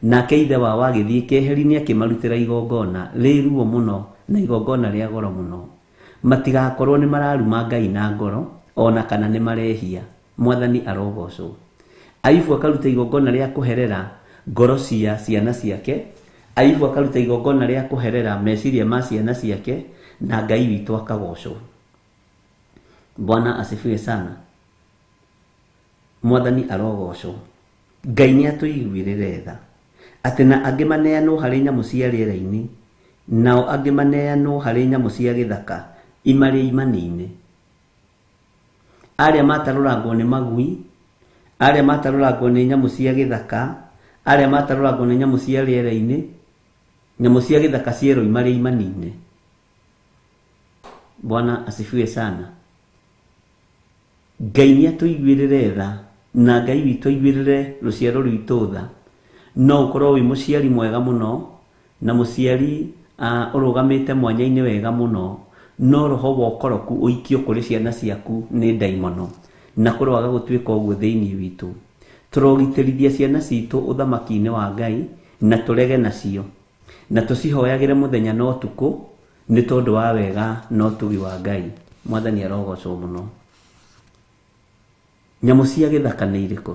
Nake ithe wao agĩthiĩ keheri-inĩ akĩmarutĩra igongona rĩ ruo mũno na igongona rĩa goro mũno. Matigakorwo nĩ mararuma Ngai na ngoro ona kana nĩ marehia. Mwathani arogocwo. Ayubu akaruta igongona rĩa kũherera ngoro cia ciana ciake, Ayubu akaruta igongona rĩa kũherera meciria ma ciana ciake, na Ngai witũ akagocwo. Bwana asifiwe sana. Mwathani arogocwo. Ngai nĩ atũiguĩrĩre tha, atĩ na angĩ maneanwo harĩ nyamũ cia rĩera-inĩ, nao angĩ maneanwo harĩ nyamũ cia gĩthaka imarĩe imanine. Arĩa matarũrangwo nĩ magui, arĩa matarũrangwo nĩ nyamũ cia gĩthaka, arĩa matarũrangwo nĩ nyamũ cia rĩera-inĩ, nyamũ cia gĩthaka cierwo imarĩe imanine. Bwana asifiwe sana. Ngai nĩ atũiguĩrĩre tha, na Ngai witũ aiguĩrĩre rũciaro rwitũ tha. No ũkorwo wĩ mũciari mwega mũno na mũciari ũrũgamĩte mwanya-inĩ wega mũno, no roho wa ũkoroku ũikio kũrĩ ciana ciaku nĩ ndaimono, na kũroaga gũtuĩka ũguo thĩinĩ witũ. Tũrogitĩrithia ciana citũ ũthamaki-inĩ wa Ngai, na tũrege nacio, na tũcihoyagĩre mũthenya na ũtukũ nĩ tondũ wa wega na ũtugi wa Ngai. Mwathani arogocwo mũno. Nyamũ cia gĩthaka nĩ irĩkũ?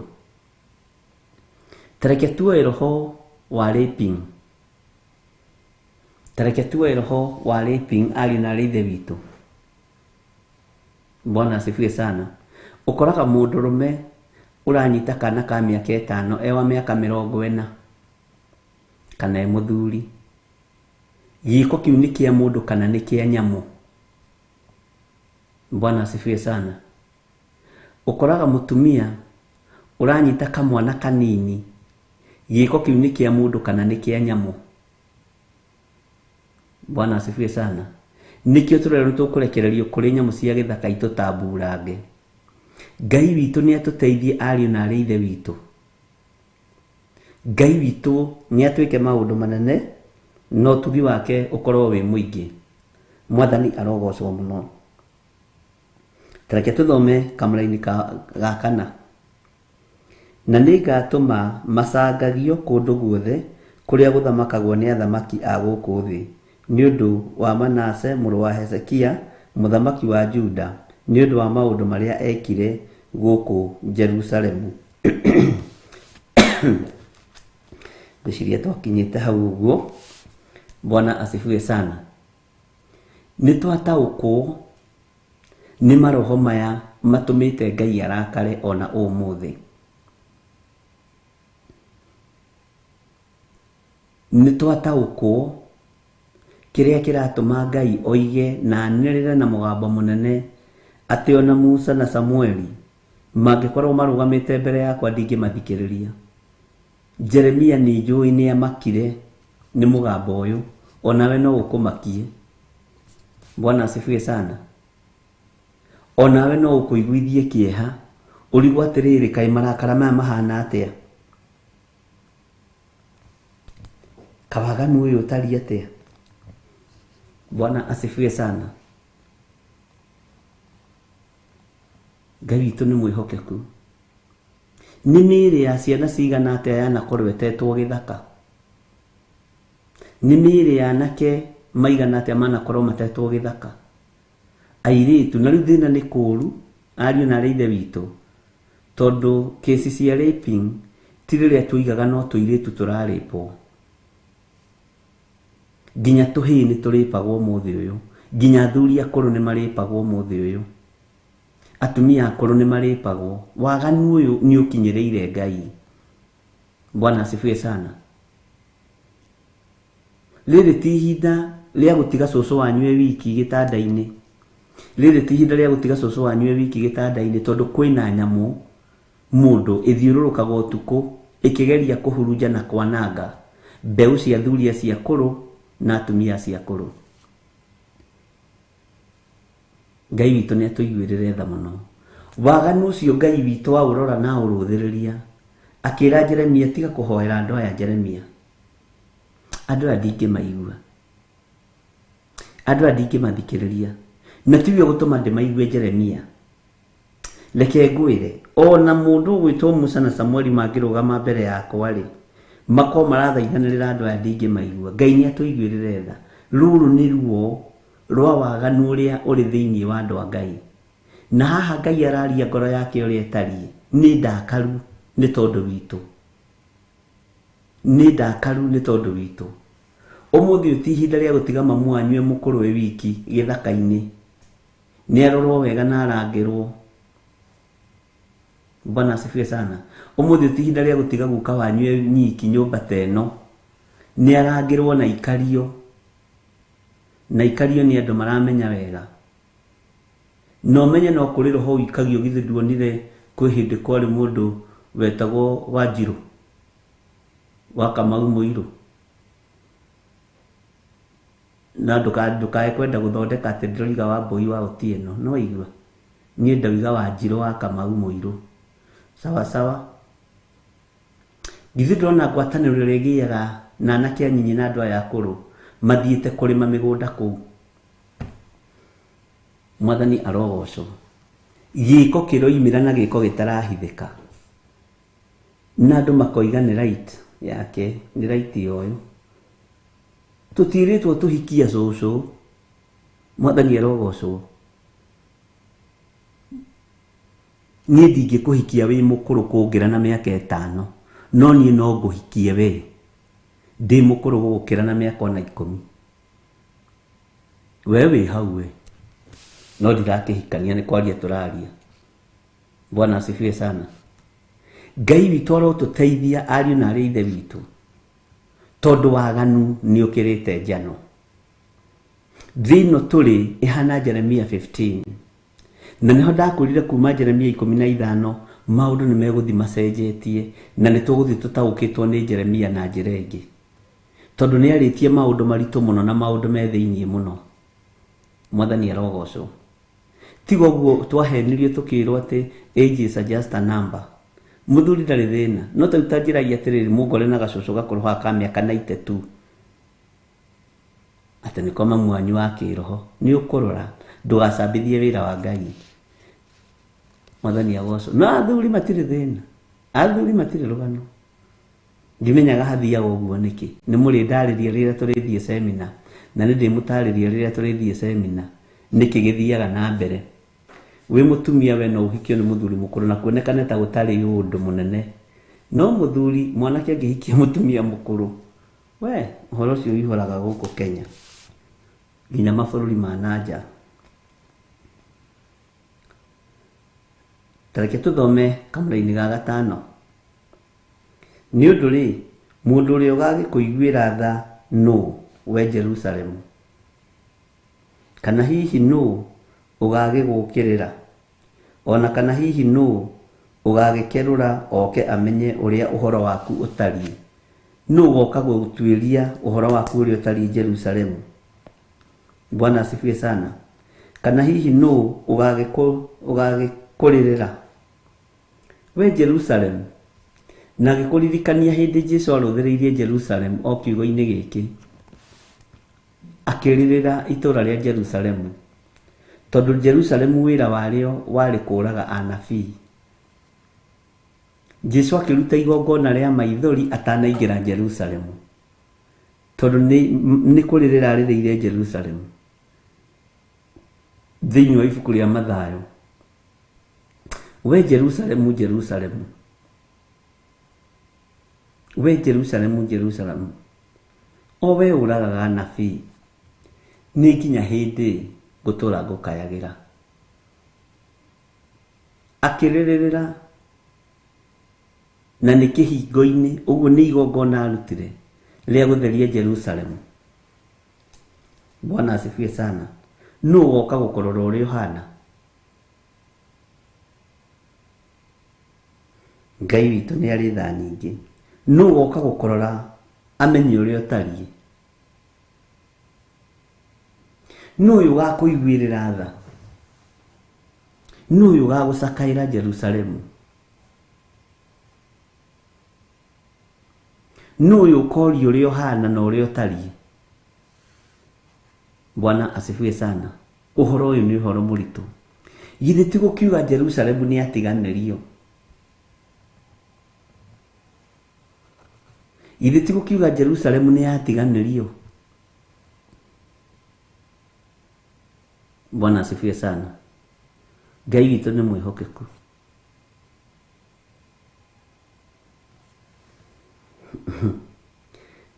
Ta reke tuoe roho wa raping. Ta reke tuoe roho wa raping ariũ na arĩ ithe witũ. Bwana asifiwe sana. Ũkoraga mũndũrũme ũranyita kana ka mĩaka 5 e wa mĩaka 40 kana e mũthuri. Gĩko kĩu nĩ kĩa mũndũ kana nĩ kĩa nyamũ? Bwana asifiwe sana. Ũkoraga mũtumia ũranyita kamwana kanini, gĩko kĩu nĩ kĩa mũndũ kana nĩ kĩa nyamũ? Bwana asifiwe sana. Nĩkĩo tũrerwo tũkũrekererio kũrĩ nyamũ cia gĩthaka itũtamburange. Ngai witũ nĩ atũteithie ariũ na arĩ ithe witũ. Ngai witũ nĩ atwĩke maũndũ manene, na ũtugi wake ũkorwo wĩ mũingĩ. Mwathani arogocwo mũno. Ta reke tũthome kamũraini ga kana. Na nĩngatũma macangagio kũndũ guothe kũrĩa gũthamakagwo nĩ athamaki a gũkũ thĩ, Nĩ ũndũ wa Manase mũrũ wa Hezekia mũthamaki wa Juda, nĩ ũndũ wa maũndũ marĩa ekire gũkũ Jerusalemu. Ngwĩciria twakinyĩte hau ũguo. Bwana asifiwe sana. Nĩ twataũkwo nĩ maroho maya matũmĩte Ngai arakare ona ũmũthĩ. Nĩ twataũkwo kĩrĩa kĩratũma Ngai oige na anĩrĩre na mũgambo mũnene atĩ ona Musa na Samueli mangĩkorwo marũgamĩte mbere yakwa ndingĩmathikĩrĩria. Jeremia nĩ njũĩ nĩ amakire nĩ mũgambo ũyũ, onawe no ũkũmakie. Bwana asifiwe sana. Onawe no ũkũiguithie kĩeha, ũrigwo atĩrĩrĩ, kaĩ marakara maya mahana atĩa? Kawaganu ũyũ ũtariĩ atĩa? Bwana asifiwe sana. Ngai witũ nĩ mwĩhokeku. Nĩ mĩĩrĩ ya ciana cigana atĩa yanakorwo ĩtetwo gĩthaka? Nĩ mĩĩrĩ ya anake maigana atĩa manakorwo matetwo gĩthaka? Airĩtu, na rĩu thĩna nĩ kũũru, ariũ na arĩ ithe witũ, tondũ kĩci cia raping ti rĩrĩa tuigaga no tũirĩtu tũrarĩpwo. Nginya tũhĩĩ nĩ tũrĩpagwo ũmũthĩ ũyũ, nginya athuri akũrũ nĩ marĩpagwo ũmũthĩ ũyũ, atumia akũrũ nĩ marĩpagwo. Waganu ũyũ nĩ ũkinyĩrĩire Ngai. Bwana asifiwe sana. Rĩrĩ ti ihinda rĩa gũtiga cũcũ wanyu e wiki gĩtanda-inĩ. Rĩrĩ ti ihinda rĩa gũtiga cũcũ wanyu e wiki gĩtanda-inĩ, tondũ kwĩna nyamũ mũndũ ĩthiũrũrũkaga ũtukũ ĩkĩgeria kũhurunja na kwananga mbeũ cia athuri acio akũrũ na atumia acio akũrũ. Ngai witũ nĩ atũiguĩrĩre tha mũno. Waganu ũcio Ngai witũ aũrora na aũrũthĩrĩria, akĩra Jeremia, tiga kũhoera andũ aya Jeremia. Andũ aya ndingĩmaigua, andũ aya ndingĩmathikĩrĩria, na tiwe ũgũtũma ndĩmaigue Jeremia. Reke ngwĩre, ona mũndũ ũgwĩtwo Musa na Samueli mangĩrũgama mbere yakwa rĩ, makorwo marathaithanĩrĩra andũ aya ndingĩmaigua. Ngai nĩ atũiguĩrĩre tha. Rũrũ nĩ ruo rwa waganu ũrĩa ũrĩ thĩinĩ wa andũ a Ngai. Na haha Ngai araria ngoro yake ũrĩa ĩtariĩ. Nĩ ndakaru nĩ tondũ witũ. Nĩ ndakaru nĩ tondũ witũ. Ũmũthĩ ũyũ ti ihinda rĩa gũtiga mamu wanyu e mũkũrũ e wiki gĩthaka-inĩ. Nĩ arorwo wega na arangĩrwo. Bwana asifiwe sana. Ũmũthĩ ũyũ ti ihinda rĩa gũtiga guka wanyu e nyiki nyũmba ta ĩno. Nĩ arangĩrwo na ikario. Na ikario nĩ andũ maramenya wega. Na ũmenye no kũrĩ roho ũikagio, githĩ nduonire kwĩ hĩndĩ kwarĩ mũndũ wetagwo Wanjirũ wa Kamau Mũirũ. Na ndũkae kwenda gũthondeka atĩ ndĩroiga Wambũi wa Otieno. No waigua? Niĩ ndauga Wanjirũ wa Kamau Mũirũ. Sawa sawa. Githĩ ndũrona ngwatanĩro ĩrĩa ĩgĩaga na anake anyinyi na andũ aya akũrũ mathiĩte kũrĩma mĩgũnda kũu. Mwathani arogocwo. Gĩko kĩroimĩra na gĩko gĩtarahithĩka. Na andũ makoiga nĩ right yake, nĩ right ya ũyũ. Tũtirĩtwo tũhikie cũcũ. Mwathani arogocwo. Niĩ ndingĩkũhikia wĩ mũkũrũ kũngĩra na mĩaka 5, no niĩ no ngũhikie we ndĩ mũkũrũ gũgũkĩra na mĩaka ona 10. We wĩ hau we, no ndirakĩhikania, nĩ kwaria tũraria. Bwana asifiwe sana. Ngai witũ arotũteithia ariũ na arĩ ithe witũ, tondũ waganu nĩ ũkĩrĩte njano. Thĩ ĩno tũrĩ ĩhana Jeremia 15. Na nĩho ndakwĩrire kuma Jeremia 15 maũndũ nĩ megũthiĩ macenjetie, na nĩ tũgũthiĩ tũtaũkĩtwo nĩ Jeremia na njĩra ĩngĩ, tondũ nĩ arĩtie maũndũ maritũ mũno na maũndũ me thĩinĩ mũno. Mwathani arogocwo. Tiga ũguo twahenirio tũkĩrwo atĩ age is just a number. Mũthuri ndarĩ thĩna, no ta rĩu ta njĩragia atĩrĩrĩ, mũngore na gacũcũ gakũrũ haha ka mĩaka 92, atĩ nĩko mamu wanyu wa kĩroho. Nĩ ũkũrora ndũgacambithie wĩra wa Ngai. Mwathani agocwo. No athuri matirĩ thĩna, athuri matirĩ rũgano. Ndimenyaga hathiaga ũguo nĩkĩ. Nĩ mũrĩndarĩria rĩrĩa tũrĩthiĩ seminar. Na nĩ ndĩmũtarĩria rĩrĩa tũrĩthiĩ semina nĩkĩ gĩthiaga na mbere. Wĩ mũtumia we no ũhikio nĩ mũthuri mũkũrũ na kuonekane ta gũtarĩ ũndũ mũnene, no mũthuri mwanake angĩhikia mũtumia mũkũrũ, we ũhoro ũcio ũihũraga gũkũ Kenya nginya mabũrũri ma nanja. Ta reke tũthome kamũra-inĩ ga gatano. Nĩ ũndũ rĩ, mũndũ ũrĩa ũgagĩkũiguĩra tha nũ, we Jerusalemu? Kana hihi nũ ũgagĩgũkĩrĩra? Ona kana hihi nũ ũgagĩkerũra oke amenye ũrĩa ũhoro waku ũtariĩ? Nũ ũgoka gũtuĩria ũhoro waku ũrĩa ũtariĩ Jerusalemu? Bwana asifiwe sana. Kana hihi nũ ũgagĩkũrĩrĩra, we Jerusalemu? Na gĩkũririkania hĩndĩ Jesu arũthĩrĩirie Jerusalemu o kiugo-inĩ gĩkĩ, akĩrĩrĩra itũũra rĩa Jerusalemu, tondũ Jerusalemu wĩra warĩo warĩ kũũraga anabii. Jesu akĩruta igongona rĩa maithori atanaingĩra Jerusalemu, tondũ nĩ kũrĩrĩra arĩrĩire Jerusalemu. Thĩinĩ wa ibuku rĩa Mathayo, we Jerusalemu, Jerusalemu, we Jerusalemu, Jerusalemu, o we ũragaga anabii, nĩ nginya hĩndĩ ngũtũũra ngũkayagĩra. Akĩrĩrĩra na nĩ kĩhingo-inĩ, ũguo nĩ igongona arutire rĩa gũtheria Jerusalemu. Bwana asifiwe sana. Nũ ũgoka gũkũrora ũrĩa ũhana? Ngai witũ nĩ arĩ tha nyingĩ. Nũ ũgoka gũkũrora amenye ũrĩa ũtariĩ? Nũ ũyũ ũgakũiguĩrĩra tha? Nũ ũyũ ũgagũcakaĩra Jerusalemu? Nũ ũyũ ũkoria ũrĩa ũhana na ũrĩa ũtariĩ? Bwana asifiwe sana. Ũhoro ũyũ nĩ ũhoro mũritũ. Githĩ ti gũkiuga Jerusalemu nĩ atiganĩrio? Githĩ ti gũkiuga Jerusalemu nĩ yatiganĩrio? Bwana asifiwe sana. Ngai witũ nĩ mwĩhokeku.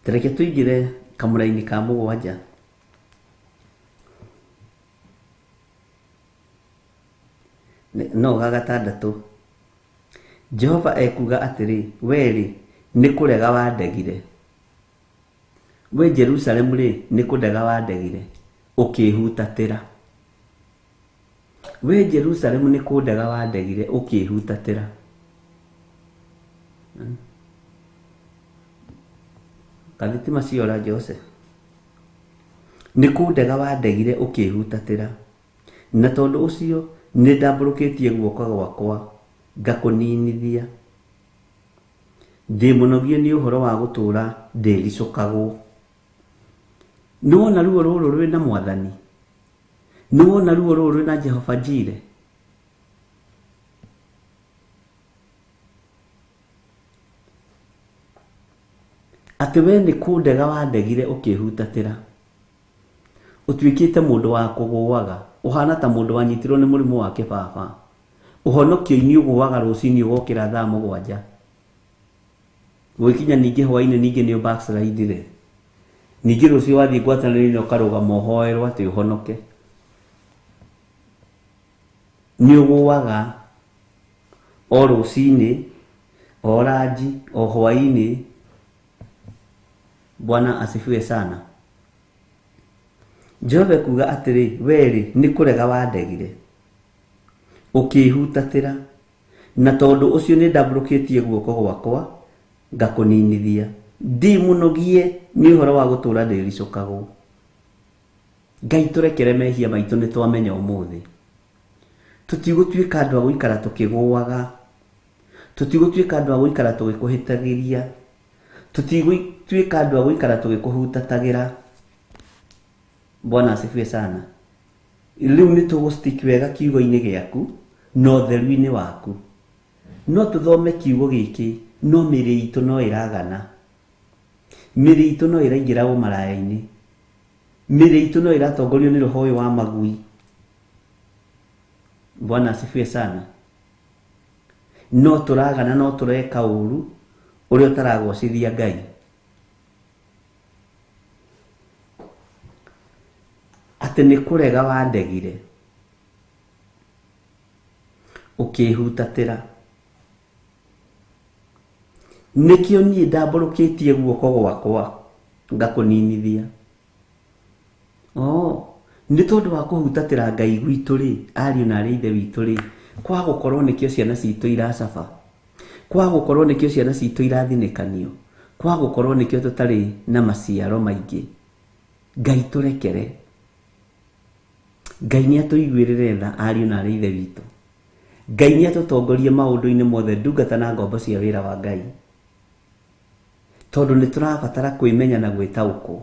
Tareke tũingĩre kamũra-inĩ ka mũgwanja. No ga gatandatũ. Jehova ekuuga atĩrĩ, we-rĩ, nĩ kũrega wandegire. We Jerusalemu rĩ, nĩ kũndega wandegire, ũkĩĩhutatĩra. We Jerusalemu nĩ kũndega wandegire, ũkĩĩhutatĩra. Kathitima ciora Jose. Nĩ kũndega wandegire ũkĩĩhutatĩra. Na tondũ ũcio nĩ ndambũrũkĩtie guoko gwakwa ngakũninithia. Ndĩ mũnogie nĩ ũhoro wa gũtũũra ndĩricũkagwo. Nĩ wona ruo rũrũ rwĩna Mwathani? Nĩ wona ruo rũrũ rwĩna Jehova Jire? Atĩ we nĩ kũndega wandegire ũkĩĩhutatĩra. Ũtuĩkĩte mũndũ wa kũgũaga, ũhana ta mũndũ wanyitirwo nĩ mũrimũ wa kĩbaba. Ũhonokio-inĩ ũgũaga rũcinĩ ũgokĩra thaa 7. Gũgĩkinya ningĩ hwaĩ-inĩ ningĩ nĩ ũbackslidire. Ningĩ rũciũ wathiĩ ngwatanĩro-inĩ ũkarũgama ũhoerwo atĩ ũhonoke. Nĩ ũgũaga o rũcinĩ, o ranji, o hwaĩ-inĩ. Bwana asifiwe sana. Jehova ekuuga atĩrĩ, we-rĩ, nĩ kũrega wandegire, ũkĩĩhutatĩra, na tondũ ũcio nĩ ndambũrũkĩtie guoko gwakwa ngakũninithia. Ndĩ mũnogie nĩ ũhoro wa gũtũũra ndĩricũkagwo. Ngai tũrekere mehia maitũ nĩ twamenya ũmũthĩ. Tũtigũtuĩka andũ a gũikara tũkĩgũaga. Tũtigũtuĩka andũ a gũikara tũgĩkũhĩtagĩria. Tũtigũtuĩka andũ a gũikara tũgĩkũhutatagĩra. Bwana asifiwe sana. Rĩu nĩ tũgũstick wega kiugo-inĩ gĩaku na ũtheru-inĩ waku. No tũthome kiugo gĩkĩ, no mĩĩrĩ itũ no ĩragana. Mĩĩrĩ itũ no ĩraingĩra ũmaraya-inĩ. Mĩĩrĩ itũ no ĩratongorio nĩ roho ũyũ wa magui. Bwana asifiwe sana. No tũragana, no tũreka ũru ũrĩa ũtaragocithia Ngai. Atĩ nĩ kũrega wandegire, ũkĩhutatĩra. Nĩkĩo niĩ ndambũrũkĩtie guoko gwakwa ngakũninithia. Nĩ tondũ wa kũhutatĩra Ngai gwitũ rĩ, ariũ na arĩ ithe witũ rĩ, kwa gũkorwo nĩkĩo ciana citũ iracaba, kwa gũkorwo nĩkĩo ciana citũ irathinĩkanio, kwa gũkorwo nĩkĩo tũtarĩ na maciaro maingĩ. Ngai tũrekere. Ngai nĩ atũiguĩrĩre tha, ariũ na arĩ ithe witũ. Ngai nĩ atũtongorie maũndũ-inĩ mothe, ndungata na ngombo cia wĩra wa Ngai, tondũ nĩ tũrabatara kwĩmenya na gwĩtaũkwo.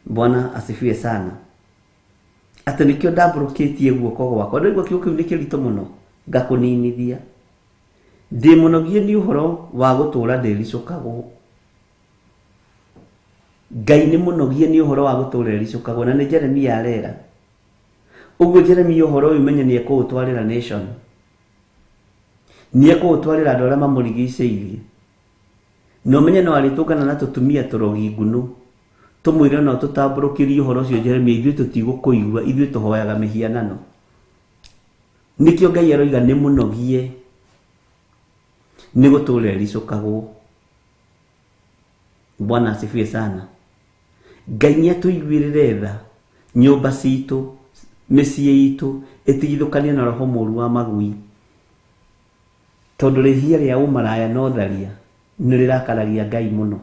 Bwana asifiwe sana. Atĩ nĩkĩo ndambũrũkĩtie guoko gwakwa. Ndũigua kiugo kĩu nĩ kĩritũ mũno, ngakũninithia. Ndĩ mũnogie nĩ ũhoro wa gũtũũra ndĩricũkagwo. Ngai nĩ mũnogie nĩ ũhoro wa gũtũũra ericũkagwo, na nĩ Jeremia arera. Ũguo Jeremia ũhoro ũyũ menye nĩ ekũũtwarĩra nation, nĩ ekũũtwarĩra andũ arĩa mamũrigicĩirie. Na ũmenye no arĩtũngana na tũtumia tũrogi ngunũ, tũmwĩre no tũtambũrũkĩrie ũhoro ũcio Jeremia, ithuĩ tũtigũkũigua, ithuĩ tũhoyaga mĩhianano. Nĩkĩo Ngai aroiga nĩ mũnogie nĩ gũtũũra ericũkagwo. Bwana asifiwe sana. Ngai nĩ atũiguĩrĩre tha, nyũmba citũ, mĩciĩ itũ ĩtigithũkanie na roho mũru wa magui, tondũ rĩhia rĩa ũmaraya na ũtharia nĩ rĩrakaragia Ngai mũno,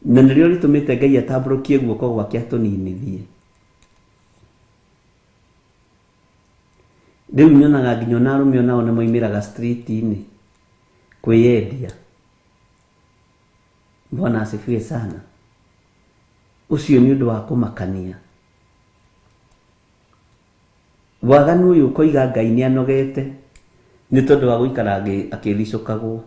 na nĩrĩo rĩtũmĩte Ngai atambũrũkie guoko gwake atũninithie. Rĩu nyonaga nginya ona arũme onao nĩ moimĩraga street-inĩ kwĩyendia. Bwana asifiwe sana. Ũcio nĩ ũndũ wa kũmakania. Waganu ũyũ ũkoiga Ngai nĩ anogete nĩ tondũ wa gũikara akĩricũkagwo.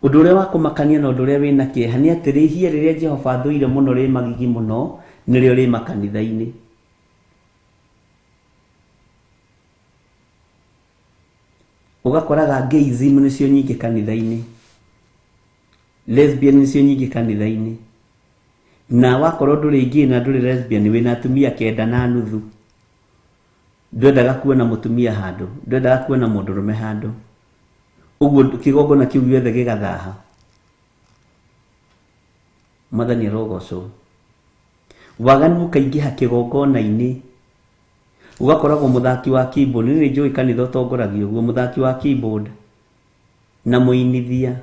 Ũndũ ũrĩa wa kũmakania na ũndũ ũrĩa wĩna kĩeha nĩ atĩ rĩhia rĩrĩa Jehova athũire mũno rĩ magigi mũno nĩrĩo rĩ makanitha-inĩ. Ũgakoraga gayism nĩcio nyingĩ kanitha-inĩ, lesbian nĩcio nyingĩ kanitha-inĩ, na wakorwo ndũrĩ gay na ndũrĩ lesbian wĩna atumia 9.5. Ndwendaga kuona mũtumia handũ, ndwendaga kuona mũndũrũme handũ, ũguo kĩgongona kĩu gĩothe gĩgathaha. Mwathani arogocwo. Waganu ũkaingĩha kĩgongona-inĩ, ũgakoragwo mũthaki wa keyboard. Nĩ njũĩ kanitha ũtongoragio ũguo, mũthaki wa keyboard na mũinithia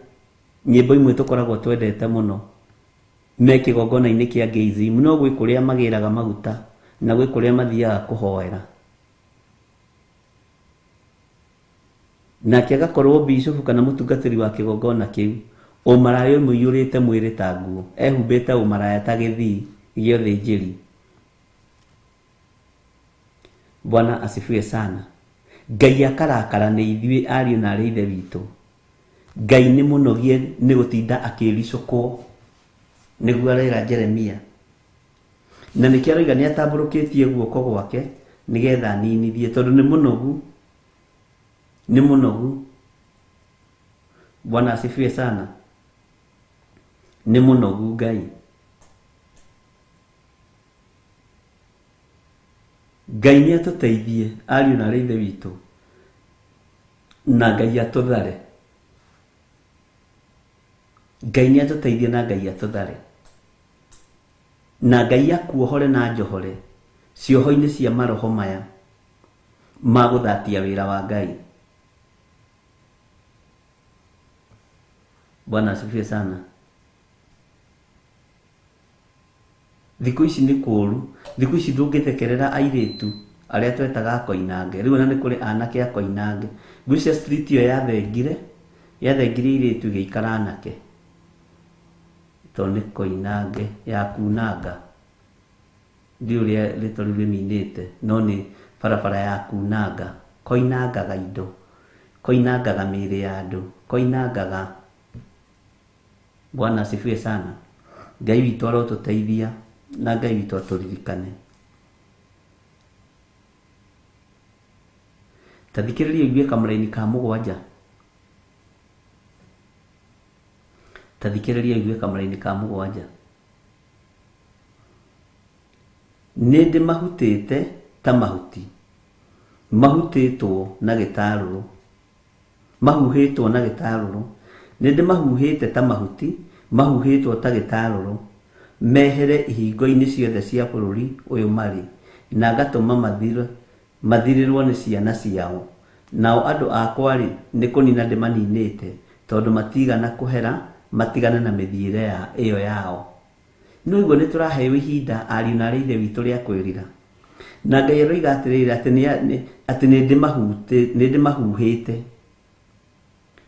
nyĩmbo imwe tũkoragwo twendete mũno me kĩgongona-inĩ kĩa gayism, no gwĩ kũrĩa magĩraga maguta na gwĩ kũrĩa mathiaga kũhoera. Nake agakorwo bishop kana mũtungatĩri wa kĩgongona kĩu, ũmaraya ũmũiyũrĩte mwĩrĩ ta nguo, ehumbĩte ũmaraya ta gĩthii gĩa ũthĩnjĩri. Bwana asifiwe sana. Ngai akarakara nĩ ithuĩ ariũ na arĩ ithe witũ. Ngai nĩ mũnogie nĩ gũtinda akĩricũkwo, nĩguo arera Jeremia. Na nĩkĩo aroiga nĩ atambũrũkĩtie guoko gwake nĩgetha aninithie, tondũ nĩ mũnogu, nĩ mũnogu. Bwana asifiwe sana. Nĩ mũnogu Ngai. Ngai nĩ atũteithie ariũ na arĩ ithe witũ, na Ngai atũthare. Ngai nĩ atũteithie na Ngai atũthare, na Ngai akuohore na njohore cioho-inĩ cia maroho maya ma gũthatia wĩra wa Ngai. Bwana asifiwe sana. Thikũ ici nĩ kũũru, thikũ ici ndũngĩthekerera airĩtu arĩa twetaga akoinange. Rĩu ona nĩ kũrĩ anake akoinange. Ngwĩciria street ĩyo yathengire, yathengire airĩtu ĩgĩikara anake, tondũ nĩ koinange ya kunanga. Ndiũĩ ũrĩa rĩtwa rĩu rĩminĩte, no nĩ barabara ya kunanga. Koinangaga indo, koinangaga mĩĩrĩ ya andũ, koinangaga Bwana asifiwe sana. Ngai witũ arotũteithia na Ngai witũ atũririkane. Ta thikĩrĩria ũigue kamũraini ka mũgwanja. Ta thikĩrĩria ũigue kamũraini ka mũgwanja. Nĩ ndĩmahutĩte ta mahuti mahutĩtwo na gĩtarũrũ, mahuhĩtwo na gĩtarũrũ. Nĩ ndĩmahuhĩte ta mahuti mahuhĩtwo ta gĩtarũrũ, mehere ihingo-inĩ ciothe cia bũrũri ũyũ marĩ, na ngatũma mathirĩrwo nĩ ciana ciao. Nao andũ akwa-rĩ, nĩ kũnina ndĩmaninĩte, tondũ matigana kũhera matigane na mĩthiĩre ĩyo yao. No iguo nĩ tũraheo ihinda ariũ na arĩ ithe witũ rĩa kwĩrira. Na Ngai aroiga atĩrĩrĩ, atĩ nĩ ndĩmahuhĩte.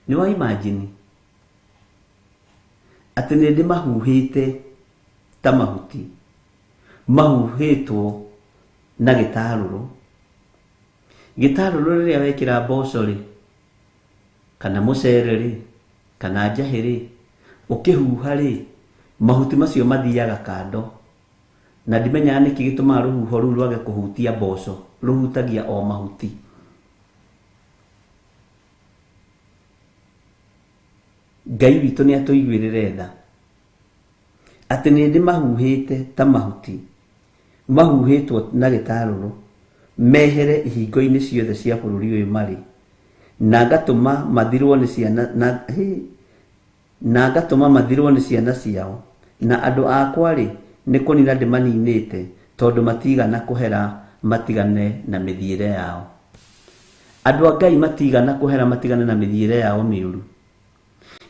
Nĩ wa imagine atĩ nĩ ndĩmahuhĩte ta mahuti mahuhĩtwo na gĩtarũrũ. Gĩtarũrũ rĩrĩa wekĩra mboco rĩ, kana mũcere rĩ, kana njahĩ rĩ, ũkĩhuha rĩ, mahuti macio mathiaga kando. Na ndimenyaga nĩkĩ gĩtũmaga rũhuho rũu rwage kũhutia mboco, rũhutagia o mahuti. Ngai witũ nĩ atũiguĩrĩre tha atĩ nĩ ndĩmahuhĩte ta mahuti mahuhĩtwo na gĩtarũrũ, mehere ihingo-inĩ ciothe cia bũrũri ũyũ marĩ, na ngatũma mathirwo nĩ ciana na ngatũma mathirwo nĩ ciana ciao. Na andũ akwa-rĩ, nĩ kũnina ndĩmaninĩte, tondũ matigana kũhera matigane na mĩthiĩre yao. Andũ a Ngai matigana kũhera matigane na mĩthiĩre yao mĩũru.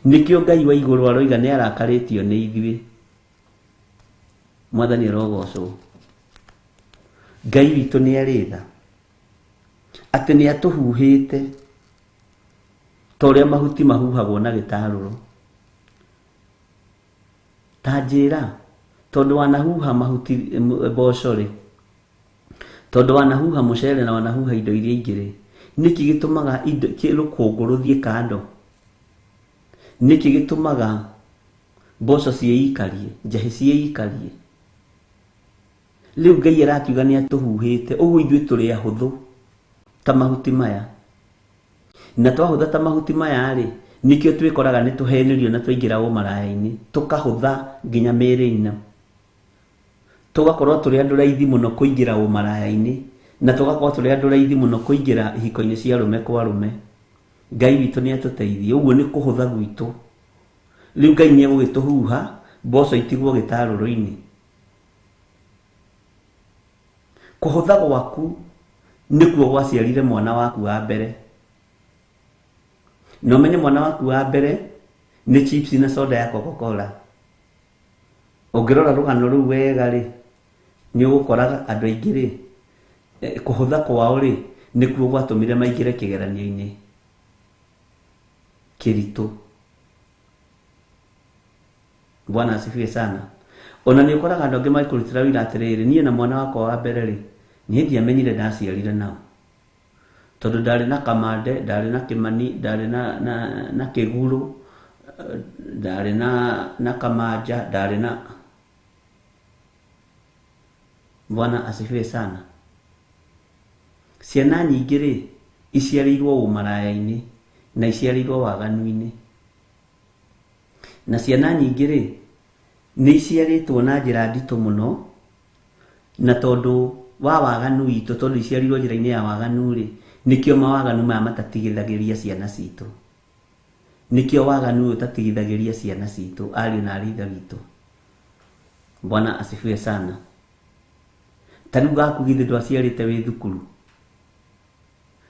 Nĩkĩo Ngai wa igũrũ aroiga nĩ arakarĩtio nĩ ithuĩ. Mwathani arogocwo. Ngai witũ nĩ arĩ tha, atĩ nĩ atũhuhĩte ta ũrĩa mahuti mahuhagwo na gĩtarũrũ. Ta njĩra, tondũ wanahuha mahuti mboco rĩ, tondũ wanahuha mũcere na wanahuha indo iria ingĩ rĩ, nĩkĩ gĩtũmaga indo rũkũngũ rũthiĩ kando? Nĩkĩ gĩtũmaga mboco ciĩikarie, njahĩ ciĩikarie? Rĩu Ngai arakiuga nĩ atũhuhĩte, ũguo ithuĩ tũrĩ ahũthũ ta mahuti maya. Na twahũtha ta mahuti maya rĩ, nĩkĩo twĩkoraga nĩ tũhenirio na twaingĩra ũmaraya-inĩ, tũkahũtha nginya mĩĩrĩ-inĩ. Tũgakorwo tũrĩ andũ raithi mũno kũingĩra ũmaraya-inĩ, na tũgakorwo tũrĩ andũ raithi mũno kũingĩra ihiko-inĩ cia arũme kwa arũme. Ngai witũ nĩ atũteithie, ũguo nĩ kũhũtha gwitũ. Rĩu Ngai nĩ egũgĩtũhuha mboco itigwo gĩtarũrũ-inĩ. Kũhũtha gwaku nĩkuo gwaciarire mwana waku wa mbere. Na ũmenye mwana waku wa mbere nĩ chips na soda ya Coca-Cola. Ũngĩrora rũgano rũu wega rĩ, nĩ ũgũkoraga andũ aingĩ rĩ, kũhũtha kwao rĩ, nĩkuo gwatũmire maingĩre kĩgeranio-inĩ kĩritũ. Bwana asifiwe sana. Ona nĩ ũkoraga andũ angĩ magĩkũrutĩra wĩra atĩrĩrĩ, niĩ na mwana wakwa wa mbere rĩ, niĩ ndiamenyire ndaciarire nao. Tondũ ndarĩ na Kamande, ndarĩ na Kĩmani, ndarĩ na Kĩgurũ, ndarĩ na Kamanja, ndarĩ na. Bwana asifiwe sana. Ciana nyingĩ rĩ, iciarĩirwo ũmaraya-inĩ na iciarĩirwo waganu-inĩ. Na ciana nyingĩ rĩ, nĩ iciarĩtwo na njĩra nditũ mũno, na tondũ wa waganu witũ, tondũ iciarĩirwo njĩra-inĩ ya waganu rĩ, nĩkĩo mawaganu maya matatigithagĩria ciana citũ. Nĩkĩo waganu ũyũ ũtatigithagĩria ciana citũ, ariũ na arĩ ithe witũ. Bwana asifiwe sana. Ta rĩu gaku githĩ ndwaciarĩte wĩ thukuru,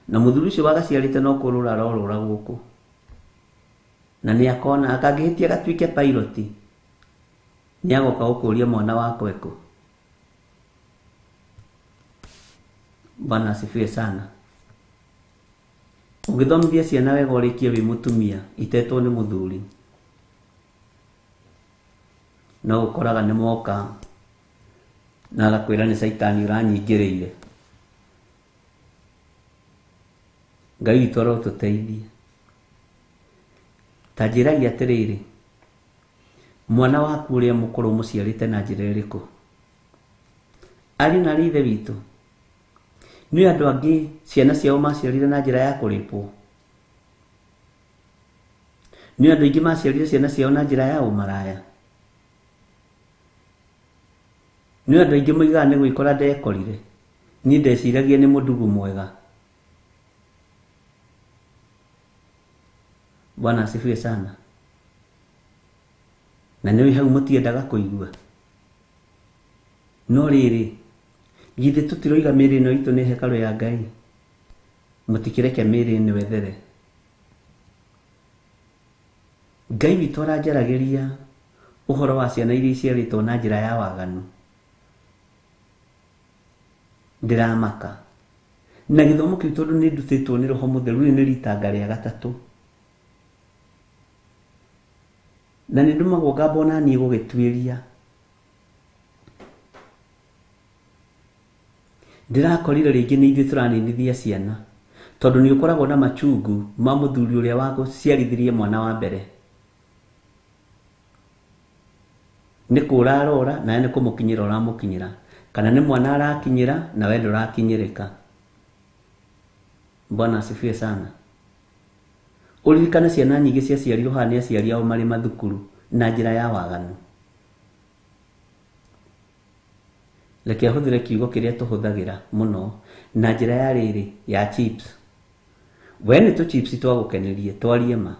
na mũthuri ũcio wagaciarĩte no kũrũra arorũra gũkũ, na nĩ akona akangĩhĩtia gatuĩke pilot, nĩ agoka gũkũria mwana wakwa ekũ. Bwana asifiwe sana. Ũngĩthomithia ciana wega ũrĩkie wĩ mũtumia itetwo nĩ mũthuri, no ũkoraga nĩ moka na agakwĩra nĩ caitani ũranyingĩrĩire. Ngai witũ arotũteithie. Ta njĩragia atĩrĩrĩ, Mwana waku ũrĩa mũkũrũ mũciarĩte na njĩra ĩrĩkũ? Ariũ na arĩ ithe witũ, nĩ andũ angĩ ciana ciao maciarire na njĩra ya kũrĩpwo. Nĩ andũ aingĩ maciarire ciana ciao na njĩra ya ũmaraya. Nĩ andũ aingĩ moigaga nĩ gwĩkora ndekorire, niĩ ndeciragia nĩ mũndugu mwega. Bwana asifiwe sana. Na nĩ hau mũtiendaga kũigua. No rĩrĩ, githĩ tũtiroiga mĩĩrĩ ĩno itũ nĩ hekarũ ya Ngai? Mũtikĩreke mĩĩrĩ ĩno ĩthere. Ngai witũ aranjaragĩria ũhoro wa ciana iria iciarĩtwo na njĩra ya waganu. Ndĩramaka. Na gĩthomo kĩu tondũ nĩ ndutĩtwo nĩ Roho Mũtheru, rĩu nĩ ritanga rĩa gatatũ. Na nĩ ndũmagwo ngamba ona niĩ gũgĩtuĩria. Ndĩrakorire rĩngĩ nĩ ithuĩ tũraninithia ciana, tondũ nĩ ũkoragwo na machungu ma mũthuri ũrĩa wagũciarithirie mwana wa mbere. Nĩ kũra arora nawe nĩ kũmũkinyĩra ũramũkinyĩra, kana nĩ mwana arakinyĩra nawe ndũrakinyĩrĩka. Bwana asifiwe sana. Ũririkane ciana nyingĩ ciaciarirwo haha nĩ aciari ao marĩ mathukuru na njĩra ya waganu. Reke ahũthĩre kiugo kĩrĩa tũhũthagĩra mũno na njĩra ya rĩrĩ ya chips. We nĩ tũ chips twagũkenirie, twarie ma.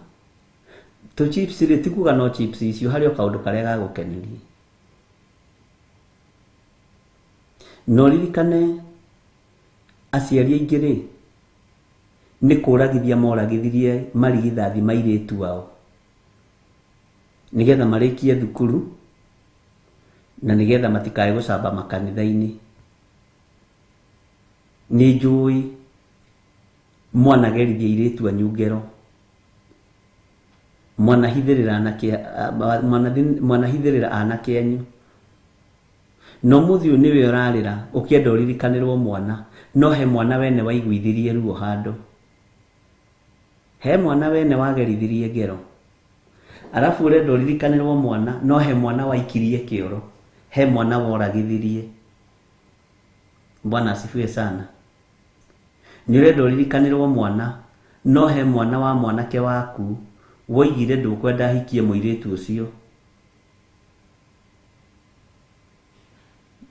Tũ chips rĩ, ti kuga no chips icio, harĩ o kaũndũ karĩa gagũkenirie. Na ũririkane aciari aingĩ rĩ, nĩ kũragithia moragithirie marigithathi ma airĩtu ao nĩgetha marĩkie thukuru na nĩgetha matikae gũcamba makanitha-inĩ. Nĩ njũĩ mwanagerithia airĩtu anyu ngero, mwanahithĩrĩra anake anyu, na ũmũthĩ ũyũ nĩwe ũrarĩra ũkĩenda ũririkanĩrwo mwana, no he mwana wene waiguithirie ruo handũ, he mwana wene wagerithirie ngero, arabu ũrenda ũririkanĩrwo mwana, no he mwana waikirie kĩoro, he mwana woragithirie. Bwana asifiwe sana. Nĩ ũrenda ũririkanĩrwo mwana, no he mwana wa mwanake waku woigire ndũkwenda ahikie mũirĩtu ũcio.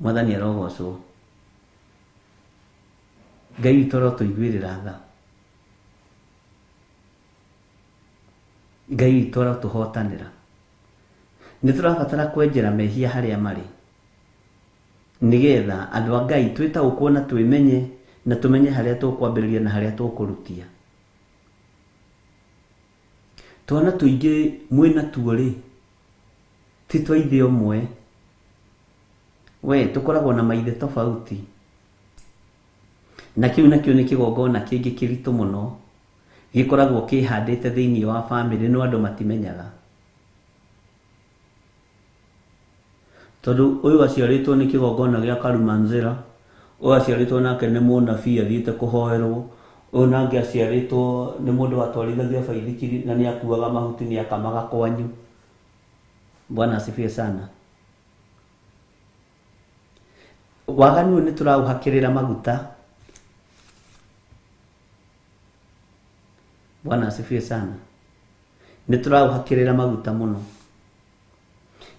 Mwathani arogocwo. Ngai witũ arotũiguĩrĩra tha. Ngai witũ arotũhotanĩra. Nĩ tũrabatara kwenjera mehia harĩa marĩ, nĩgetha andũ a Ngai twĩtaũkwo na twĩmenye na tũmenye harĩa tũkwambĩrĩria na harĩa tũkũrutia. Twana tũingĩ mwĩna tuo rĩ, ti twa ithe ũmwe. We tũkoragwo na maithe tofauti, na kĩu nakĩo nĩ kĩgongona kĩngĩ kĩritũ mũno gĩkoragwo kĩhandĩte thĩinĩ wa bamĩrĩ, no andũ matimenyaga. Tondũ ũyũ aciarĩtwo nĩ kĩgongona gĩa Karumanzĩra, ũyũ aciarĩtwo nake nĩ mũnabii athiĩte kũhoerwo, ũyũ nake aciarĩtwo nĩ mũndũ watwarithagia baithikiri na nĩ akuaga mahuti nĩ akamaga kwanyu. Bwana asifiwe sana. Waganu ũyũ nĩ tũraũhakĩrĩra maguta. Bwana asifiwe sana. Nĩ tũraũhakĩrĩra maguta mũno.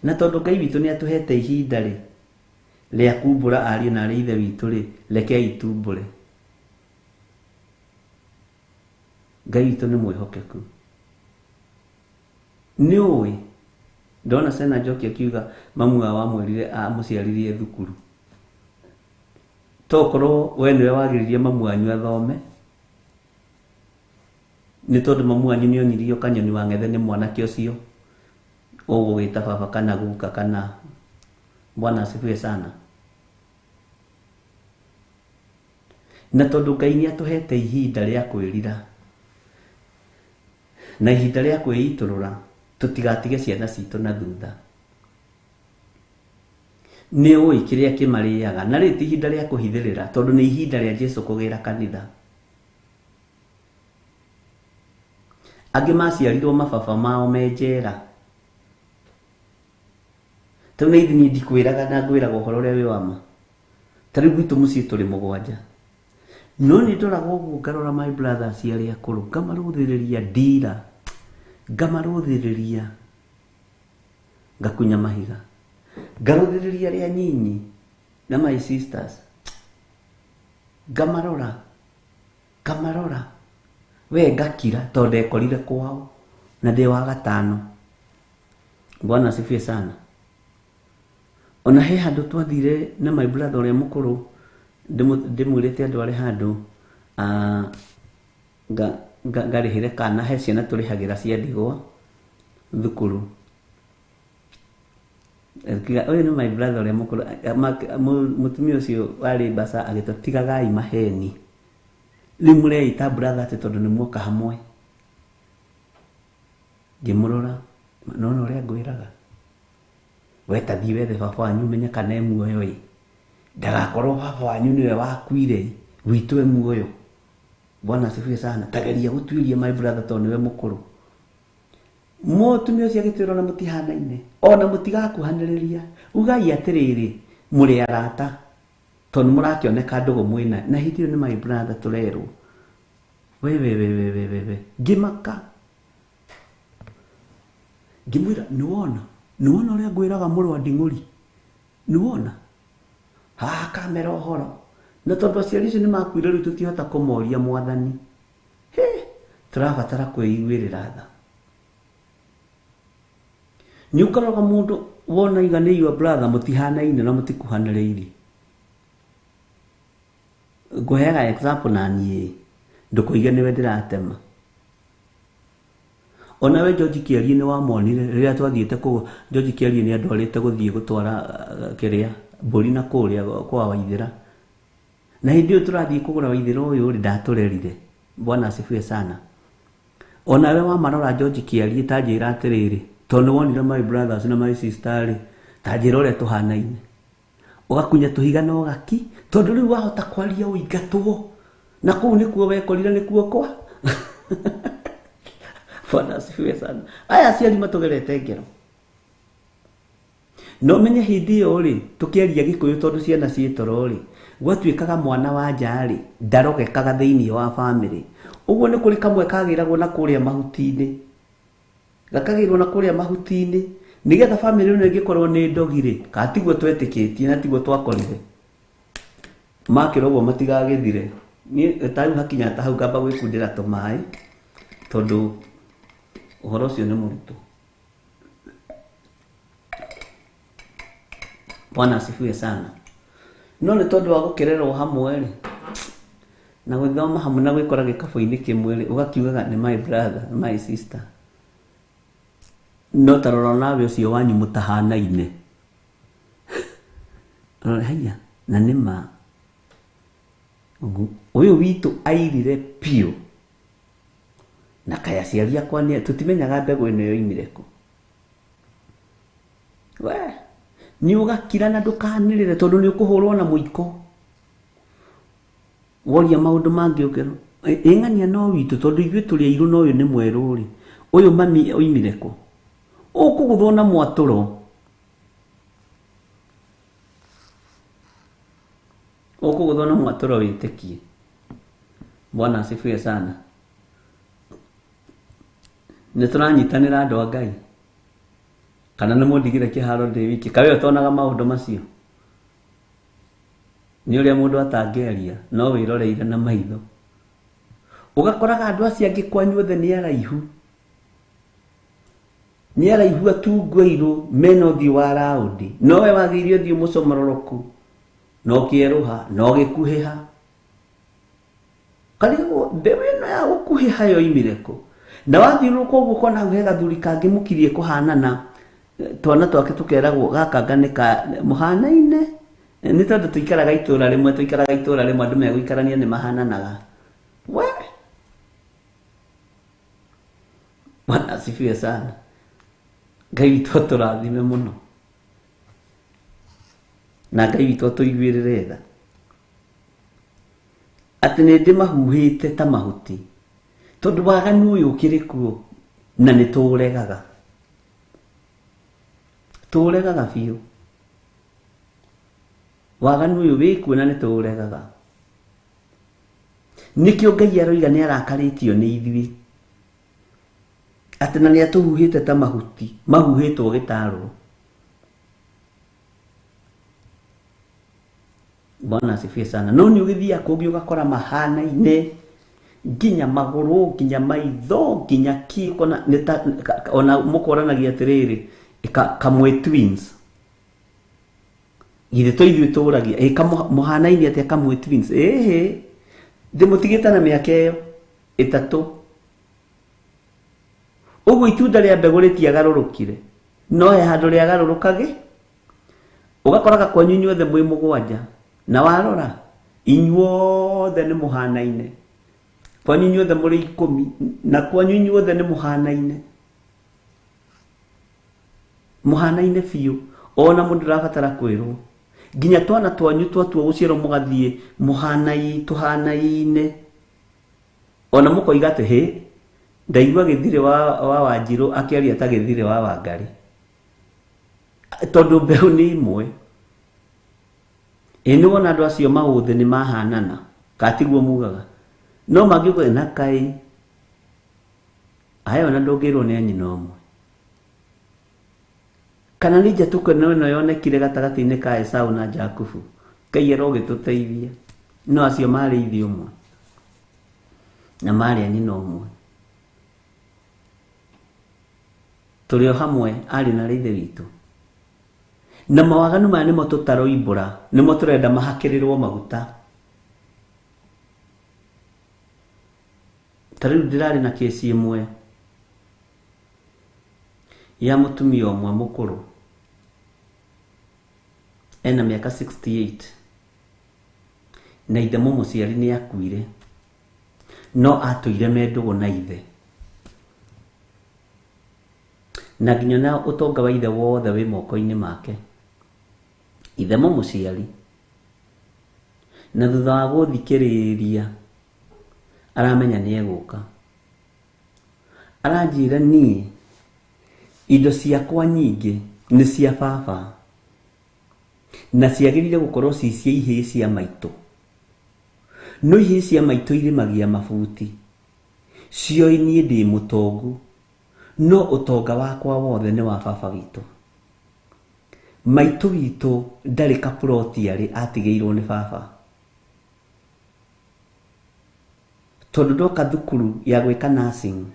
Na tondũ Ngai witũ nĩ atũhete ihinda rĩ rĩa kumbũra ariũ na arĩ ithe witũ rĩ, rekei tumbũre. Ngai witũ nĩ mwĩhokeku. Nĩ ũĩ, ndona Sena Njoki akiuga mamu wao amwĩrire amũciaririe thukuru. Tokorwo we nĩwe wagiririe mamu wanyu athome, nĩ tondũ mamu wanyu nĩ onirio kanyoni wa ng'ethe nĩ mwanake ũcio ũgũgĩta baba kana guka kana. Bwana asifiwe sana. Na tondũ Ngai nĩ atũhete ihinda rĩa kwĩrira na ihinda rĩa kwĩitũrũra, tũtigatige ciana citũ na thutha. Nĩ ũĩ kĩrĩa kĩmarĩaga, na rĩu ti ihinda rĩa kũhithĩrĩra, tondũ nĩ ihinda rĩa Jesũ kũgĩra kanitha. Angĩ maciarirwo mababa mao me njera. Tondũ nĩ niĩ ndikwĩraga na ngwĩraga ũhoro ũrĩa wĩ wa ma. Ta rĩu gwitũ mũciĩ tũrĩ 7. No nĩ ndoraga ũguo ngarora my brothers arĩa akũrũ, ngamarũthĩrĩria ndira, ngamarũthĩrĩria ngakunya mahiga, ngarũthĩrĩria arĩa nyinyi na my sisters, ngamarora, ngamarora, we ngakira tondũ ndekorire kwao na ndĩ wa 5. Bwana asifiwe sana. Ona he handũ twathire na my brother ũrĩa mũkũrũ, ndĩmwĩrĩte andũ arĩ handũ, ngarĩhĩre kana he ciana tũrĩhagĩra cia ndigwa thukuru. Ũyũ nĩ my brother ũrĩa mũkũrũ, mũtumia ũcio warĩ mbaca agĩtwa tigagai maheni. Rĩu mũreita brother atĩ tondũ nĩ muoka hamwe. Ngĩmũrora, nona ũrĩa ngwĩraga. We ta thiĩ wethe baba wanyu ũmenye kana e muoyo ĩ. Ndagakorwo baba wanyu nĩwe wakuire, gwitũ e muoyo. Bwana asifiwe sana. Tageria gũtuĩria my brother tondũ nĩwe mũkũrũ. Mũtumia ũcio agĩtwĩra ona mũtihanaine, ona mũtigakuhanĩrĩria. Ugai atĩrĩrĩ, mũrĩ arata tondũ mũrakĩoneka ndũgũ mwĩna. Na hĩndĩ ĩyo nĩ my brother tũrerwo. We we we we we we we. Ngĩmaka. Ngĩmwĩra nĩwona, nĩwona ũrĩa ngwĩraga mũrũ wa nding'ũri. Nĩwona? Haha kamera ũhoro. Na tondũ aciari acio nĩmakuire rĩu tũtihota kũmoria mwathani. Hĩ, tũrabatara kwĩiguĩrĩra tha. Nĩ ũkoraga mũndũ wona iga nĩ your brother mũtihanaine na mũtikuhanĩrĩirie. Ngũheaga example na niĩ, ndũkoige nĩwe ndĩratema. Ona we George Kĩarie nĩ wamonire rĩrĩa twathiĩte kũ George Kĩarie nĩ andwarĩte gũthiĩ gũtwara kĩrĩa mbũri na kũrĩa kwa Waithĩra. Na hĩndĩ ĩyo tũrathiĩ kũgũra Waithĩra ũyũ rĩ, ndatũrerire. Bwana asifiwe sana. Ona we wamarora George Kĩarie ta njĩra atĩrĩrĩ, tondũ nĩ wonire my brothers na my sister rĩ, ta njĩra ũrĩa tũhanaine. Ũgakunya tũhiga na ũgaki, tondũ rĩu wahota kwaria ũingatwo. Na kũu nĩkuo wekorire nĩkuo kwa. Bwana asifiwe sana. Aya aciari matũgerete ngero. No menye hĩndĩ ĩyo rĩ, tũkĩaria Gĩkũyũ tondũ ciana ciĩ toro rĩ, gwatuĩkaga mwana wa nja rĩ, ndarogekaga thĩinĩ wa bamĩrĩ. Ũguo nĩ kũrĩ kamwe kagĩragwo na kũrĩa mahuti-inĩ. Gakagĩrwo na kũrĩa mahuti-inĩ, nĩgetha bamĩrĩ ĩno ĩngĩkorwo nĩ ndogi rĩ, ka tiguo twetĩkĩtie na tiguo twakorire. Makĩra ũguo matigagĩthire. Niĩ ta rĩu hakinya ta hau ngamba gwĩkundĩra tũmaĩ, tondũ ũhoro ũcio nĩ mũritũ. Bwana asifiwe sana. No nĩ tondũ wa gũkĩrerwo hamwe rĩ, na gwĩthoma hamwe na gwĩkora gĩkabũ-inĩ kĩmwe rĩ, ũgakiugaga nĩ my brother, nĩ my sister. No ta rora nawe ũcio wanyu mũtahanaine. Rora haiya, na nĩ ma. Ũyũ witũ airire biũ. Na kaya aciari akwa nĩ tũtimenyaga mbegũ ĩno yoimire kũ. We, nĩ ũgakira na ndũkanĩrĩre tondũ nĩ ũkũhũrwo na mũiko. Woria maũndũ mangĩ ũkerwo, ĩng'ania no witũ tondũ ithuĩ tũrĩ airũ na ũyũ nĩ mwerũ rĩ. Ũyũ mami oimire kũ? Ũkũgũthwo na mwatũro. Ũkũgũthwo na mwatũro wĩtĩkie. Bwana asifiwe sana. Nĩ tũranyitanĩra andũ a Ngai. Kana nĩ mũndigire kĩharo ndĩ wiki. Kaĩ we ũtonaga maũndũ macio? Nĩ ũrĩa mũndũ atangĩaria, no wĩroreire na maitho. Ũgakoraga andũ acio angĩ kwanyu othe nĩ araihu. Nĩ araihu atungu airũ, mena ũthiũ wa raũndi. No we wagĩire ũthiũ mũcomororoku, na ũkĩerũha, na ũgĩkuhĩha. Karigwo mbeũ ĩno ya gũkuhĩha yoimire kũ? Na wathiũrũrũka ũguo ũkona hau he gathuri kangĩ mũkirie kũhanana, twana twake tũkeragwo gaka nga nĩ ka mũhanaine. Nĩ tondũ tũikaraga itũra rĩmwe, tũikaraga itũra rĩmwe, andũ megũikarania nĩ mahananaga. We! Bwana asifiwe sana. Ngai witũ atũrathime mũno. Na Ngai witũ atũiguĩrĩre tha. Atĩ nĩ ndĩmahuhĩte ta mahuti. Tondũ waganu ũyũ ũkĩrĩ kuo na nĩ tũũregaga. Tũũregaga biũ. Waganu ũyũ wĩkuo na nĩtũũregaga. Nĩkĩo Ngai aroiga nĩ arakarĩtio nĩ ithuĩ. Atĩ na nĩatũhuhĩte ta mahuti, mahuhĩtwo gĩtarũ. Bwana asifiwe sana. No nĩ ũgĩthiaga kũngĩ ũgakora mahanaine nginya magũrũ, nginya maitho, nginya kĩ, ũkona nĩ ta ona mũkoranagia atĩrĩrĩ, kamwe twins. Githĩ to ithuĩ tũragia, mũhanaine atĩa kamwe twins? Ĩhĩ, ndĩmũtigĩte na mĩaka ĩyo 3. Ũguo itunda rĩa mbegũ rĩtiagarũrũkire, no he handũ rĩagarũrũkage. Ũgakoraga kwanyu inyuothe mwĩ 7, na warora inyuothe nĩ mũhanaine. Kwanyu inyuothe mũrĩ 10, na kwanyu inyuothe nĩ mũhanaine. Mũhanaine biũ, ona mũndũ ndarabatara kwĩrwo. Nginya twana twanyu twatua gũciarwo mũgathiĩ mũhanai tũhanaine. Ona mũkoiga atĩ hĩ, ndaigua gĩthirĩ wa Wanjirũ akĩaria ta gĩthirĩ wa Wangari. Tondũ mbeũ nĩ imwe. Ĩ nĩ wona andũ acio maũthĩ nĩ mahanana, ka tiguo mugaga? No mangĩũka na kaĩ, aya ona ndũngĩrwo nĩ a nyina ũmwe. Kana nĩ njatũka ĩno yonekire gatagatĩ-inĩ ka Esau na Jakubu. Ngai arogĩtũteithia. No acio marĩ ithe ũmwe na marĩ a nyina ũmwe. Tũrĩ o hamwe arĩ na ithe witũ. Na mawaganu maya nĩmo tũtaroimbũra, nĩmo tũrenda mahakĩrĩrwo maguta. Ta rĩu ndĩrarĩ na kesi ĩmwe ya mũtumia ũmwe mũkũrũ, ena mĩaka 68, na ithe mũmũciari nĩ akuire, no atũire me ndũgũ na ithe. Na nginya na ũtonga wa ithe wothe wĩ moko-inĩ make. Ithe mũmũciari. Na thutha wa gũthikĩrĩria aramenya nĩ egũka. Aranjĩra niĩ indo ciakwa nyingĩ nĩ cia baba, na ciagĩrĩire gũkorwo ci cia ihĩĩ cia maitũ. No ihĩĩ cia maitũ irĩmagia mabuti, cioĩ niĩ ndĩ mũtongu, no ũtonga wakwa wothe nĩ wa baba witũ. Maitũ witũ ndarĩ kaploti arĩ atigĩirwo nĩ baba. Tondũ ndoka thukuru ya gwĩka nursing,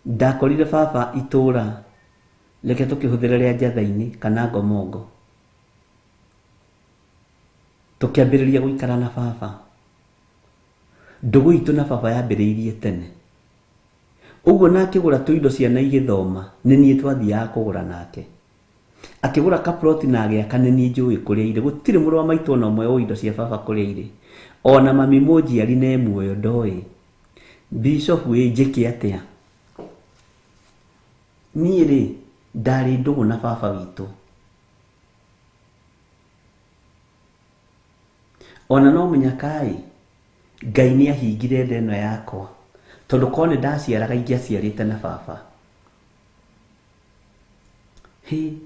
ndakorire baba itũra, reke tũkĩhũthĩre rĩa Njatha-inĩ kana Ngomongo. Tũkĩambĩrĩria gũikara na baba. Ndũgũ itũ na baba yambĩrĩirie tene. Ũguo na akĩgũra tũindo ciana igĩthoma, nĩ niĩ twathiaga kũgũra nake. Akĩgũra kaploti na agĩaka, nĩ niĩ njũĩ kũrĩa irĩ. Gũtirĩ mũrũ wa maitũ ona ũmwe ũĩ indo cia baba kũrĩa irĩ. Ona mami mũnjiari na e muoyo ndoĩ. Bishop ĩ njĩke atĩa? Niĩ rĩ, ndarĩ ndũgũ na baba witũ. Ona no mũnyaka ĩ, Ngai nĩ ahingire nda ĩno yakwa. Tondũ korwo nĩ ndaciaraga ingĩaciarĩte na baba. Hĩ,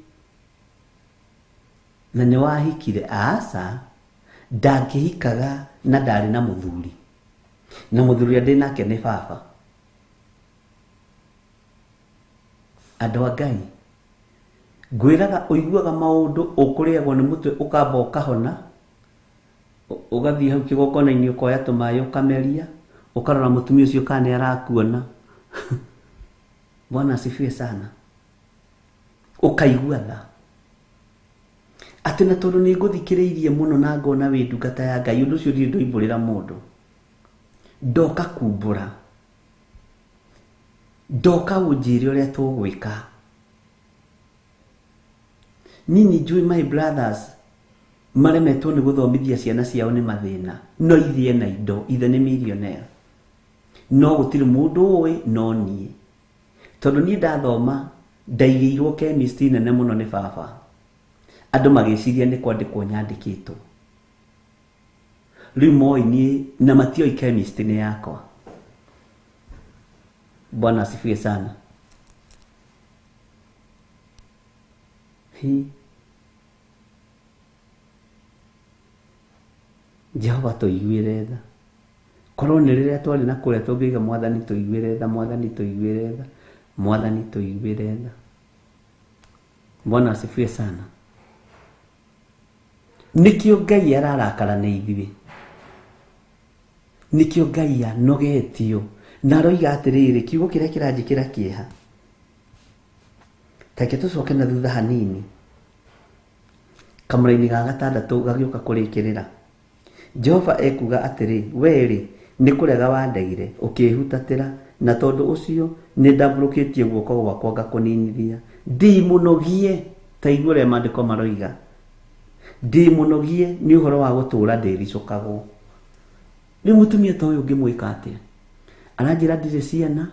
na nĩ wahikire? Aca, ndangĩhikaga na ndarĩ na mũthuri. Na mũthuri ũrĩa ndĩ nake nĩ baba. Andũ a Ngai, ngwĩraga ũiguaga maũndũ ũkũrĩagwo nĩ mũtwe ũkamba ũkahona, ũgathiĩ hau kĩgongona-inĩ ũkoya tũmaĩ ũkameria, ũkarora mũtumia ũcio kana nĩ arakuona. Bwana asifiwe sana. Ũkaigua tha. Atĩ na tondũ nĩ ngũthikĩrĩirie mũno na ngona wĩ ndungata ya Ngai, ũndũ ũcio ndirĩ ndoimbũrĩra mũndũ. Ndoka kumbũra. Ndoka ũnjĩre ũrĩa tũgwĩka. Niĩ nĩ njũĩ my brothers maremetwo nĩ gũthomithia ciana ciao nĩ mathĩna, no ithe ena indo, ithe nĩ millionaire. No gũtirĩ mũndũ ũĩ no niĩ. Tondũ niĩ ndathoma ndaigĩirwo chemist nene mũno nĩ baba. Andũ magĩciria nĩ kwandĩkwo nyandĩkĩtwo. Rĩu moĩ niĩ na matioĩ chemist nĩ yakwa. Bwana asifiwe sana. Hi. Jehova tũiguĩre tha. Korwo nĩ rĩrĩa twarĩ na kũrĩa tũngĩiga Mwathani tũiguĩre tha, Mwathani tũiguĩre tha, Mwathani tũiguĩre tha. Bwana asifiwe sana. Nĩkĩo Ngai ararakara nĩ ithuĩ. Nĩkĩo Ngai anogetio na aroiga atĩrĩrĩ, kiugo kĩrĩa kĩranjĩkĩra kĩeha. Tareke tũcoke na thutha hanini. Kamũra-inĩ ga gatandatũ gagĩũka kũrĩkĩrĩra. Jehova ekuga atĩrĩ, we-rĩ, nĩ kũrega wandegire, ũkĩĩhutatĩra, na tondũ ũcio nĩ ndambũrũkĩtie guoko gwakwa ngakũninithia. Ndĩ mũnogie, ta igua ũrĩa maandĩko maroiga. Ndĩ mũnogie nĩ ũhoro wa gũtũũra ndĩricũkagwo. Rĩu mũtumia ta ũyũ ũngĩmwĩka atĩa? Aranjĩra ndirĩ ciana,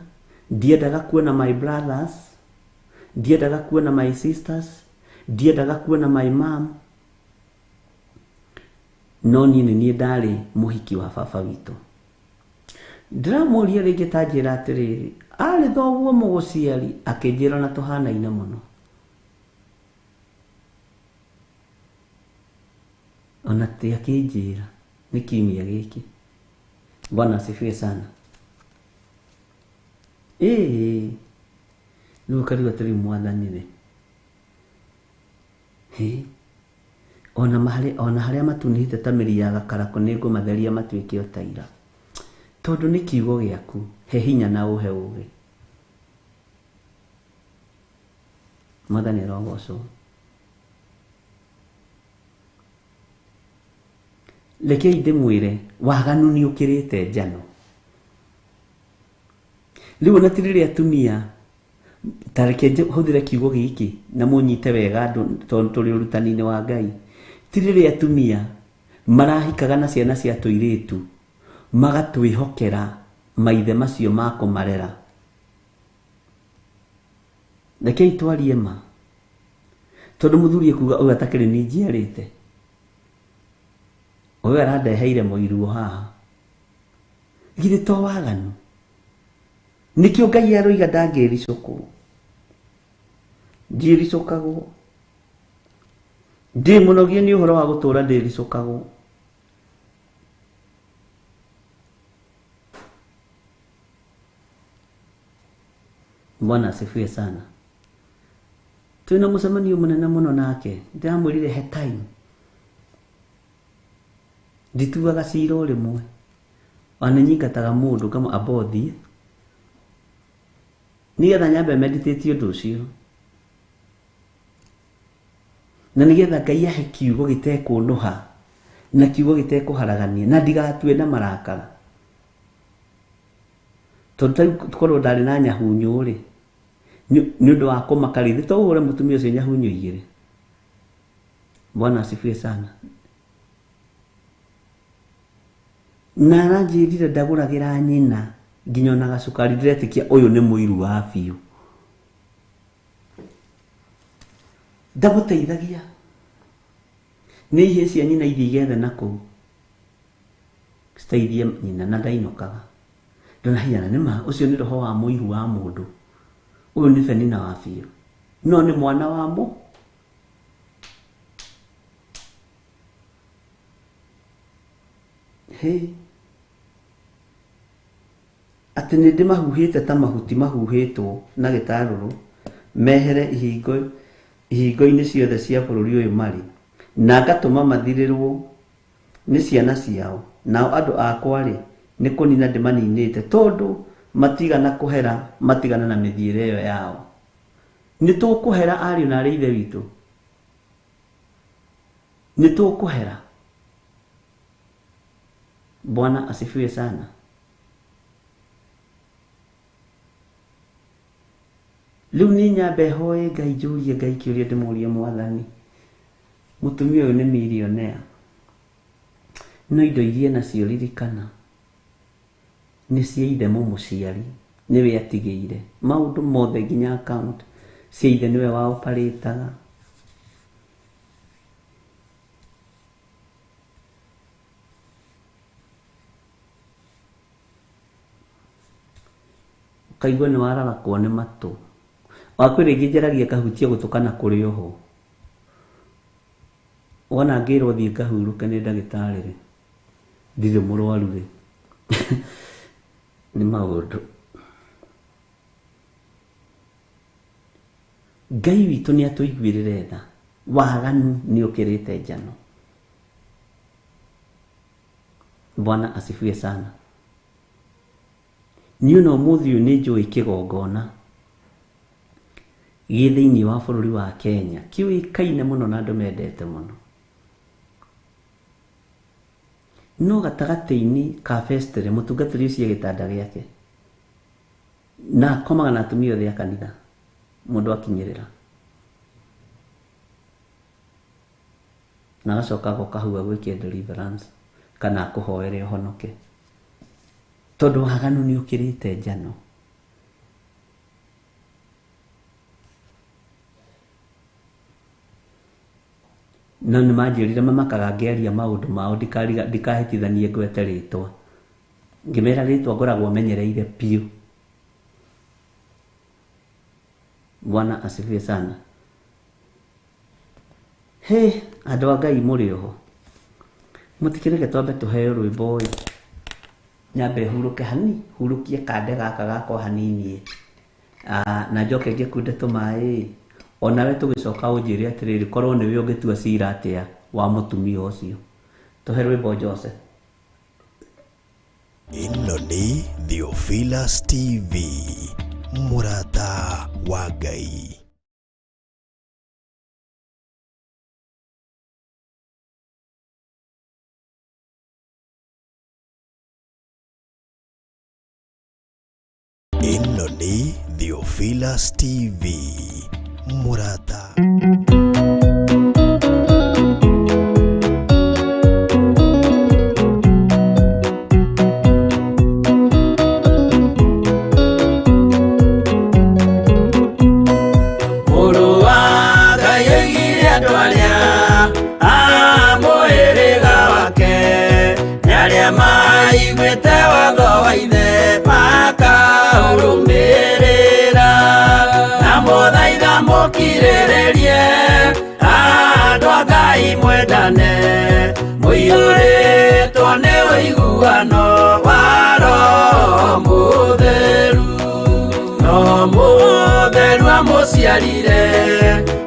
ndiendaga kuona my brothers, ndiendaga kuona my sisters, ndiendaga kuona my mom. No niĩ nĩ niĩ ndarĩ mũhiki wa baba witũ. Ndĩramũria rĩngĩ ta njĩra atĩrĩrĩ, arĩ thoguo mũgũciari? Akĩnjĩra na tũhanaine mũno. Ona ti akĩnjĩra nĩ kiumia gĩkĩ. Bwana asifiwe sana. Ĩĩ, rĩu ũkarigwo atĩrĩrĩ Mwathani rĩ, hĩ, ona harĩa matunĩhĩte ta mĩri ya gakarakũ nĩ ngũmatheria matuĩke o ta ira. Tondũ nĩ kiugo gĩaku, he hinya na ũhe ũũgĩ. Mwathani arogocwo. Rekei ndĩmwĩre, waganu nĩ ũkĩrĩte njano. Rĩu ona ti rĩrĩa atumia, ta reke hũthĩre kiugo gĩkĩ na mũnyite wega andũ tondũ tũrĩ ũrutani-inĩ wa Ngai. Ti rĩrĩa atumia marahikaga na ciana cia tũirĩtu magatwĩhokera maithe macio ma kũmarera. Rekei twarie ma, tondũ mũthuri ekuga ũyũ atakĩrĩ niĩ njiarĩte, ũyũ arandeheire mũiruo haha. Githĩ to waganu? Nĩkĩo Ngai aroiga ndangĩricũkwo. Ndiĩricũkagwo. Ndĩ mũnogie nĩ ũhoro wa gũtũũra ndĩricũkagwo. Bwana asifiwe sana. Twĩna mũcemanio mũnene mũno nake, ndĩramwĩrire he time. Ndituaga cira o rĩmwe. Ona nyingataga mũndũ ngamũ amba ũthiĩ, nĩgetha nyambe meditate ũndũ ũcio, na nĩgetha Ngai ahe kiugo gĩtekũnũha na kiugo gĩtekũharagania na ndigatue na marakara. Tondũ ta rĩu korwo ndarĩ na nyahunyũ rĩ, nĩ ũndũ wa kũmaka rĩ, to ũhũre mũtumia ũcio nyahunyũ igĩrĩ. Bwana asifiwe sana. Na aranjĩrire ndagũragĩra nyina nginya ona gacukari, ndĩretĩkia ũyũ nĩ mũiru wa biũ. Ndamũteithagia. Nĩ ihĩĩ cia nyina ithiĩ igethe na kũu citeithie nyina, na ndainũkaga. Ndona hiana nĩ ma, ũcio nĩ roho wa mũiru wa mũndũ. Ũyũ nĩ Penina wa biũ, no nĩ mwana wa mũ. Hĩ, atĩ nĩ ndĩmahuhĩte ta mahuti mahuhĩtwo na gĩtarũrũ, mehere ihingo-inĩ ciothe cia bũrũri ũyũ marĩ, na ngatũma mathirĩrwo nĩ ciana ciao. Nao andũ akwa rĩ, nĩ kũnina ndĩmaninĩte, tondũ matigana kũhera, matigana na mĩthiĩre ĩyo yao. Nĩ tũkũhera ariũ na arĩ ithe witũ, nĩ tũkũhera. Bwana asifiwe sana. Rĩu nĩ nyambe hoe Ngai, njũrie Ngai kĩũria, ndĩmũrie Mwathani, mũtumia ũyũ nĩ millionaire, no indo iria nacio ririkana nĩ cia ithe mũmũciari, nĩwe atigĩire maũndũ mothe nginya account cia ithe nĩwe wa operataga. Ũkaigua nĩ wararakwo nĩ matũ. Wakwĩ rĩngĩ njaragia kahutia gũtũ kana kũrĩ oho. Wona ngĩrwo thiĩ ngahurũke nĩ ndagĩtarĩ rĩ, Ndirĩ mũrwaru rĩ. Nĩ maũndũ. Ngai witũ nĩ atũiguĩrĩre tha. Waganu nĩ ũkĩrĩte njano. Bwana asifiwe sana. Niĩ ona ũmũthĩ ũyũ nĩ njũĩ kĩgongona gĩ thĩinĩ wa bũrũri wa Kenya kĩũĩkaine mũno na andũ mendete mũno. No gatagatĩ-inĩ ka festival mũtungatĩri ũcio e gĩtanda gĩake na akomaga na atumia othe a kanitha mũndũ akinyĩrĩra na agacoka agoka hau agwĩke deliverance kana akũhoere ũhonoke tondũ waganu nĩ ũkĩrĩte njano. No nĩ manjĩrire mamakaga ngĩaria maũndũ mao ndikahĩtithanie ngwete rĩtwa. Ngĩmera rĩtwa ngoragwo menyereire biũ. Bwana asifiwe sana. He, andũ a Ngai mũrĩ oho. Mũtikĩreke twambe tũheo rwĩmbo ĩ. Nyambe hurũke hani, hurũkie kande gaka gakwa hanini ĩ. Na njoke ngĩkunde tũmaĩ ĩ. Onawe tũgĩcoka ũnjĩre atĩrĩrĩ, korwo nĩwe ũngĩtua cira atĩa wa mũtumia ũcio. Tũhe rwĩmbo Jose. Ĩno nĩ Theophilus TV, mũrata wa Ngai. Ĩno nĩ Theophilus TV, mũrata. Mũrũ wa Ngai oigire andũ arĩa a mũhĩrĩga wake nĩ arĩa maiguĩte watho wa ithe makaũrũmĩrĩra. Na mũthaitha mũkirĩrĩrie andũ a Ngai mwendane mũiyũrĩtwo nĩ ũiguano wa Roho Mũtheru. Roho Mũtheru amũciarire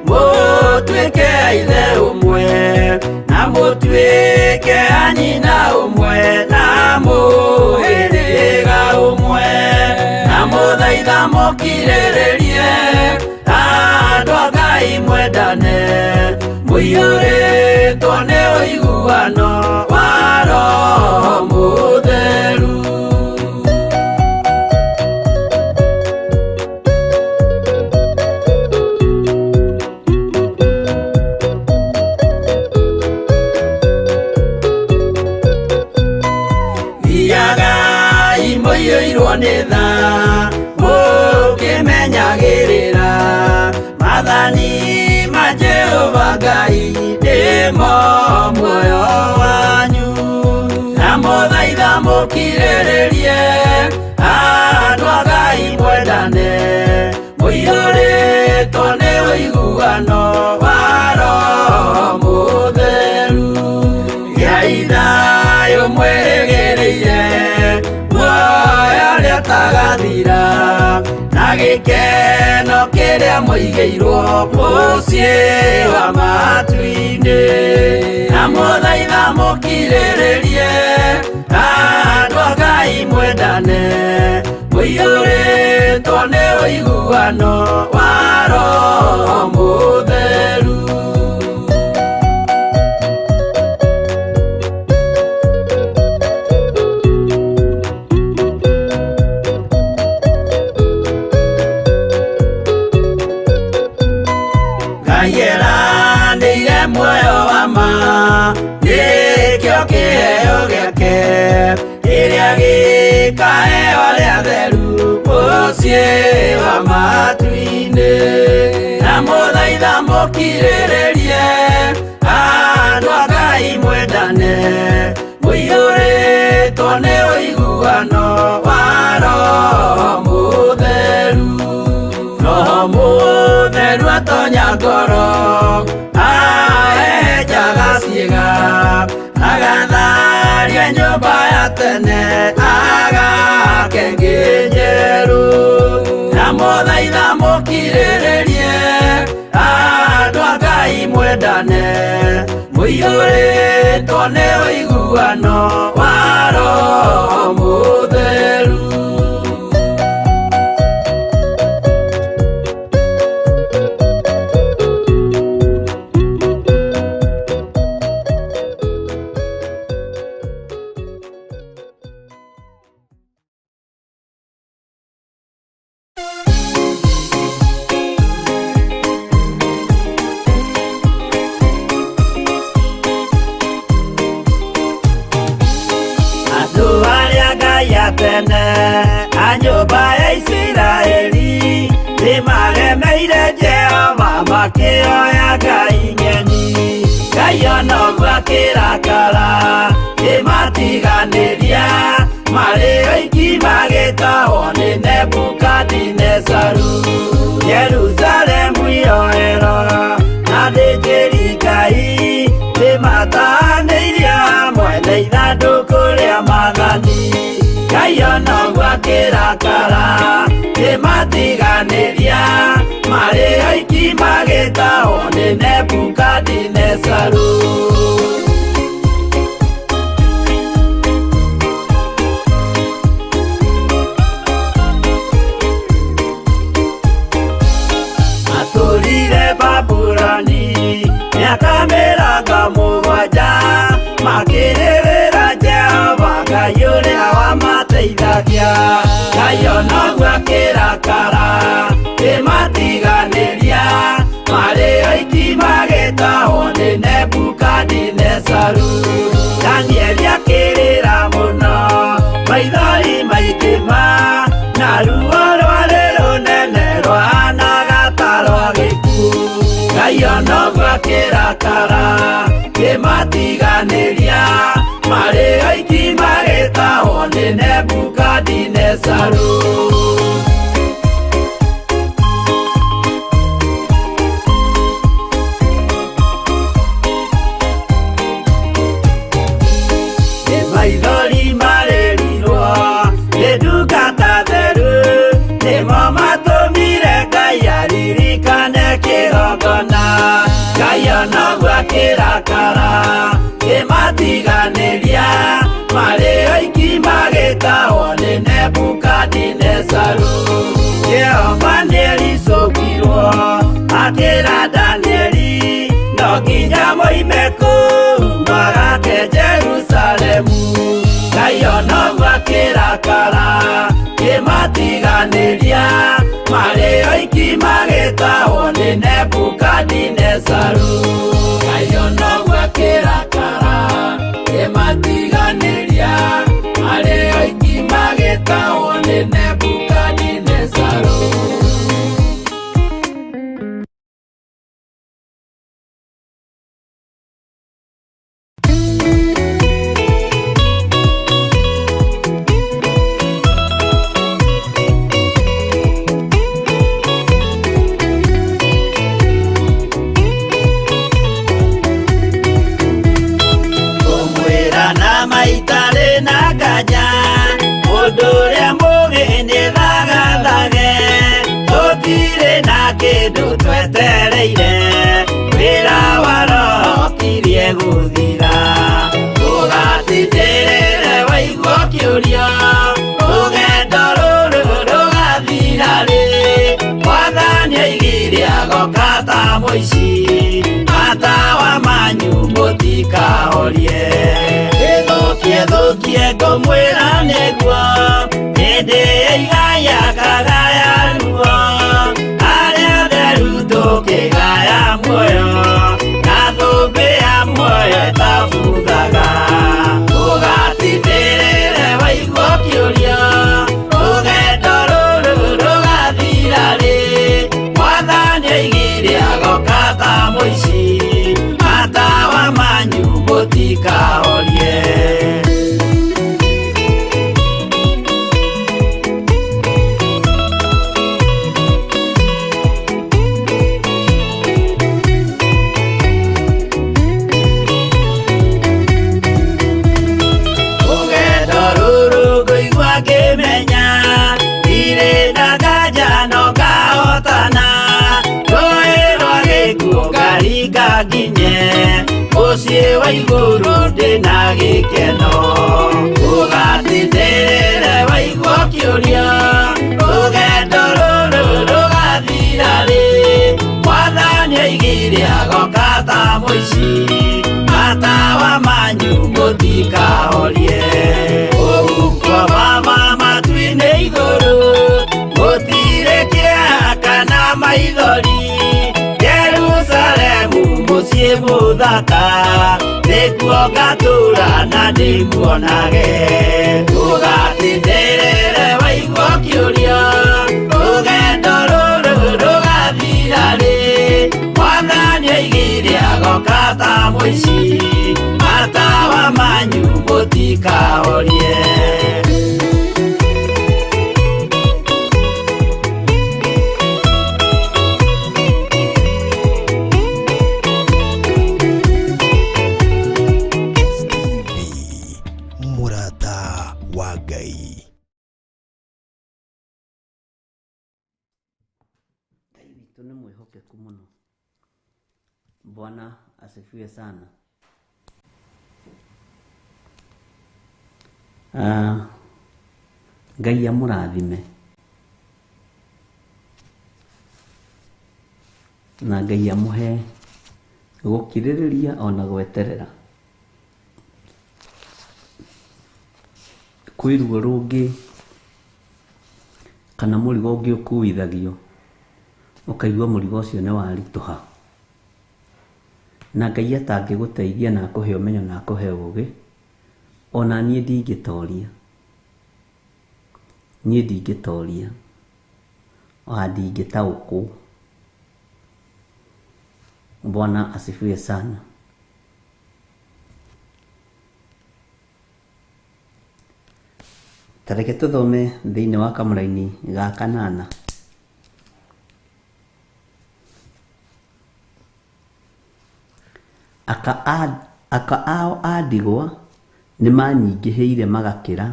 mũtuĩke a ithe ũmwe na mũtuĩke a nyina ũmwe na mũhĩrĩga ũmwe. Na mũthaitha mũkirĩrĩrie andũ a Ngai mwendane mũiyũrĩtwo nĩ ũiguano wa Roho Mũtheru. Thiagai mũiyũirwo nĩ tha mũkĩmenyagĩrĩra maathani ma Jehova Ngai nĩmo muoyo wanyu. Na mũthaitha mũkirĩrĩrie andũ a Ngai mwendane mũiyũrĩtwo nĩ ũiguano wa Roho Mũtheru. Gĩai thayũ mwĩrĩgĩrĩire muoyo ũrĩa ũtagathira na gĩkeno kĩrĩa mũigĩirwo mũciĩ wa matu-inĩ. Na mũthaitha mũkirĩrĩrie andũ a Ngai mwendane mũiyũrĩtwo nĩ ũiguano wa Roho Mũtheru. Ngai eranĩire muoyo wa ma nĩkĩo kĩheo gĩake kĩrĩa gĩkaheo arĩa atheru mũciĩ wa matu-inĩ. Na mũthaitha mũkirĩrĩrie andũ a Ngai mwendane mũiyũrĩtwo nĩ ũiguano wa Roho Mũtheru. Roho Mũtheru atonya ngoro ahehenjaga ciĩga agatharia nyũmba tene agake ngejeru ndamũthaitha mũkirĩrĩrie andũ a Ngai mwendane mũiyũrĩtwo nĩ ũiguano wa Roho Mũtheru. Tene a nyũmba ya Isiraeli nĩmaremeire Jehova makĩoya ngai ng'eni. Ngai onoguo akĩrakara kĩmatiganĩria marĩ oiki magĩtahwo nĩ Nebukadinezaru. Jerusalemu iroero na athĩnjĩri Ngai nĩmatahanĩirio hamwe na ithandũkũ rĩa maathani. Ngai onoguo akĩrakara kĩmatiganĩria marĩ oiki magĩtahwo nĩ Nebukadinezaru. Matũrire Babuloni mĩaka mĩrongo mũgwanja makĩrĩrĩra Jehova Ngai ũrĩa wamateithagia. Ngai onoguo akĩrakara kĩmatiganĩria marĩ oiki magĩtahwo nĩ Nebukadinezaru. Danieli akĩrĩra mũno maithori maingĩ ma na ruo rwarĩ rũnene rwahanaga ta rwa gĩkuũ. Ngai onoguo akĩrakara kĩmatiganĩria marĩ oiki magĩtahwo nĩ Nebukadinezaru. Nĩ maithori marĩrirwo nĩ ndungata theru nĩmo matũmire Ngai aririkane kĩgongona. Ngai onoguo akĩrakara kĩmatiganĩria marĩ oiki magĩtahwo nĩ Nebukadinezaru. Jehova nĩericũkirwo akĩra Danieli no nginya moime kũu magake Jerusalemu. Ngai onoguo akĩrakara kĩmatiganĩria marĩ oiki magĩtahwo nĩ Nebukadinezaru. Ngai onoguo akĩrakara kĩmatiganĩria marĩ oiki magĩtahwo nĩ Nebukadinezaru. Kũmwĩra na maitarĩ na nganja mũndũ ũrĩa mũũgĩ nĩ thagathage tũtirĩ na kĩndũ twetereire wĩra wa Roho ũkirie gũthira. Ũgatindĩrĩre waigua ũkĩũrio rũgendo rũrũ rũgathira rĩ Mwathani oigire agoka ta mũici matawa manyu mũtikahorie. Ĩthũkie thũkie ngũmwĩra nĩguo hĩndĩ ĩigaya kagaya ruo arĩa atheru tũkĩgaya muoyo na thũmbĩ ya muoyo ĩtabuthaga. Ũgatindĩrĩre waigua ũkĩũrio rũgendo rũrũ rũgathira rĩ Mwathani oigire agoka ta mũici matawa manyu mũtikahorie. Ngamone mũciĩ wa igũrũ ndĩna gĩkeno ũgatindĩrĩre waigua kĩũria rũgendo rũrũ rũgathira rĩ mwathani aigire agoka ta mũici matawa manyu mũtikahorie ũhuko mama matu-inĩ igũrũ gũtirĩ kĩeha kana maithori Jerusalemu mũciĩ mũthaka nĩkuo ngatũũra na ndĩmuonage ũgatindĩrĩre waigua kĩũria rũgendo rũrũ rũgathira rĩ mwathani aigire agoka ta mũici matawa manyu mũtikahorie. TV Mũrata wa Ngai. Ngai witũ nĩ mwĩhokeku mũno. Bwana asifiwe sana. Ngai amũrathime na Ngai amũhe gũkirĩrĩria ona gweterera. Kwĩ ruo rũngĩ kana mũrigo ũngĩ ũkuithagio ũkaigua mũrigo ũcio nĩ waritũha na Ngai atangĩgũteithia na akũhe ũmenyo na akũhe ũgĩ ona niĩ ndingĩtoria, niĩ ndingĩtoria ona ndingĩtaũkwo. Bwana asifiwe sana. Ta reke tũthome thĩinĩ wa kamũraini ga kanana. Aka ao a ndigwa nĩ manyingĩhĩire magakĩra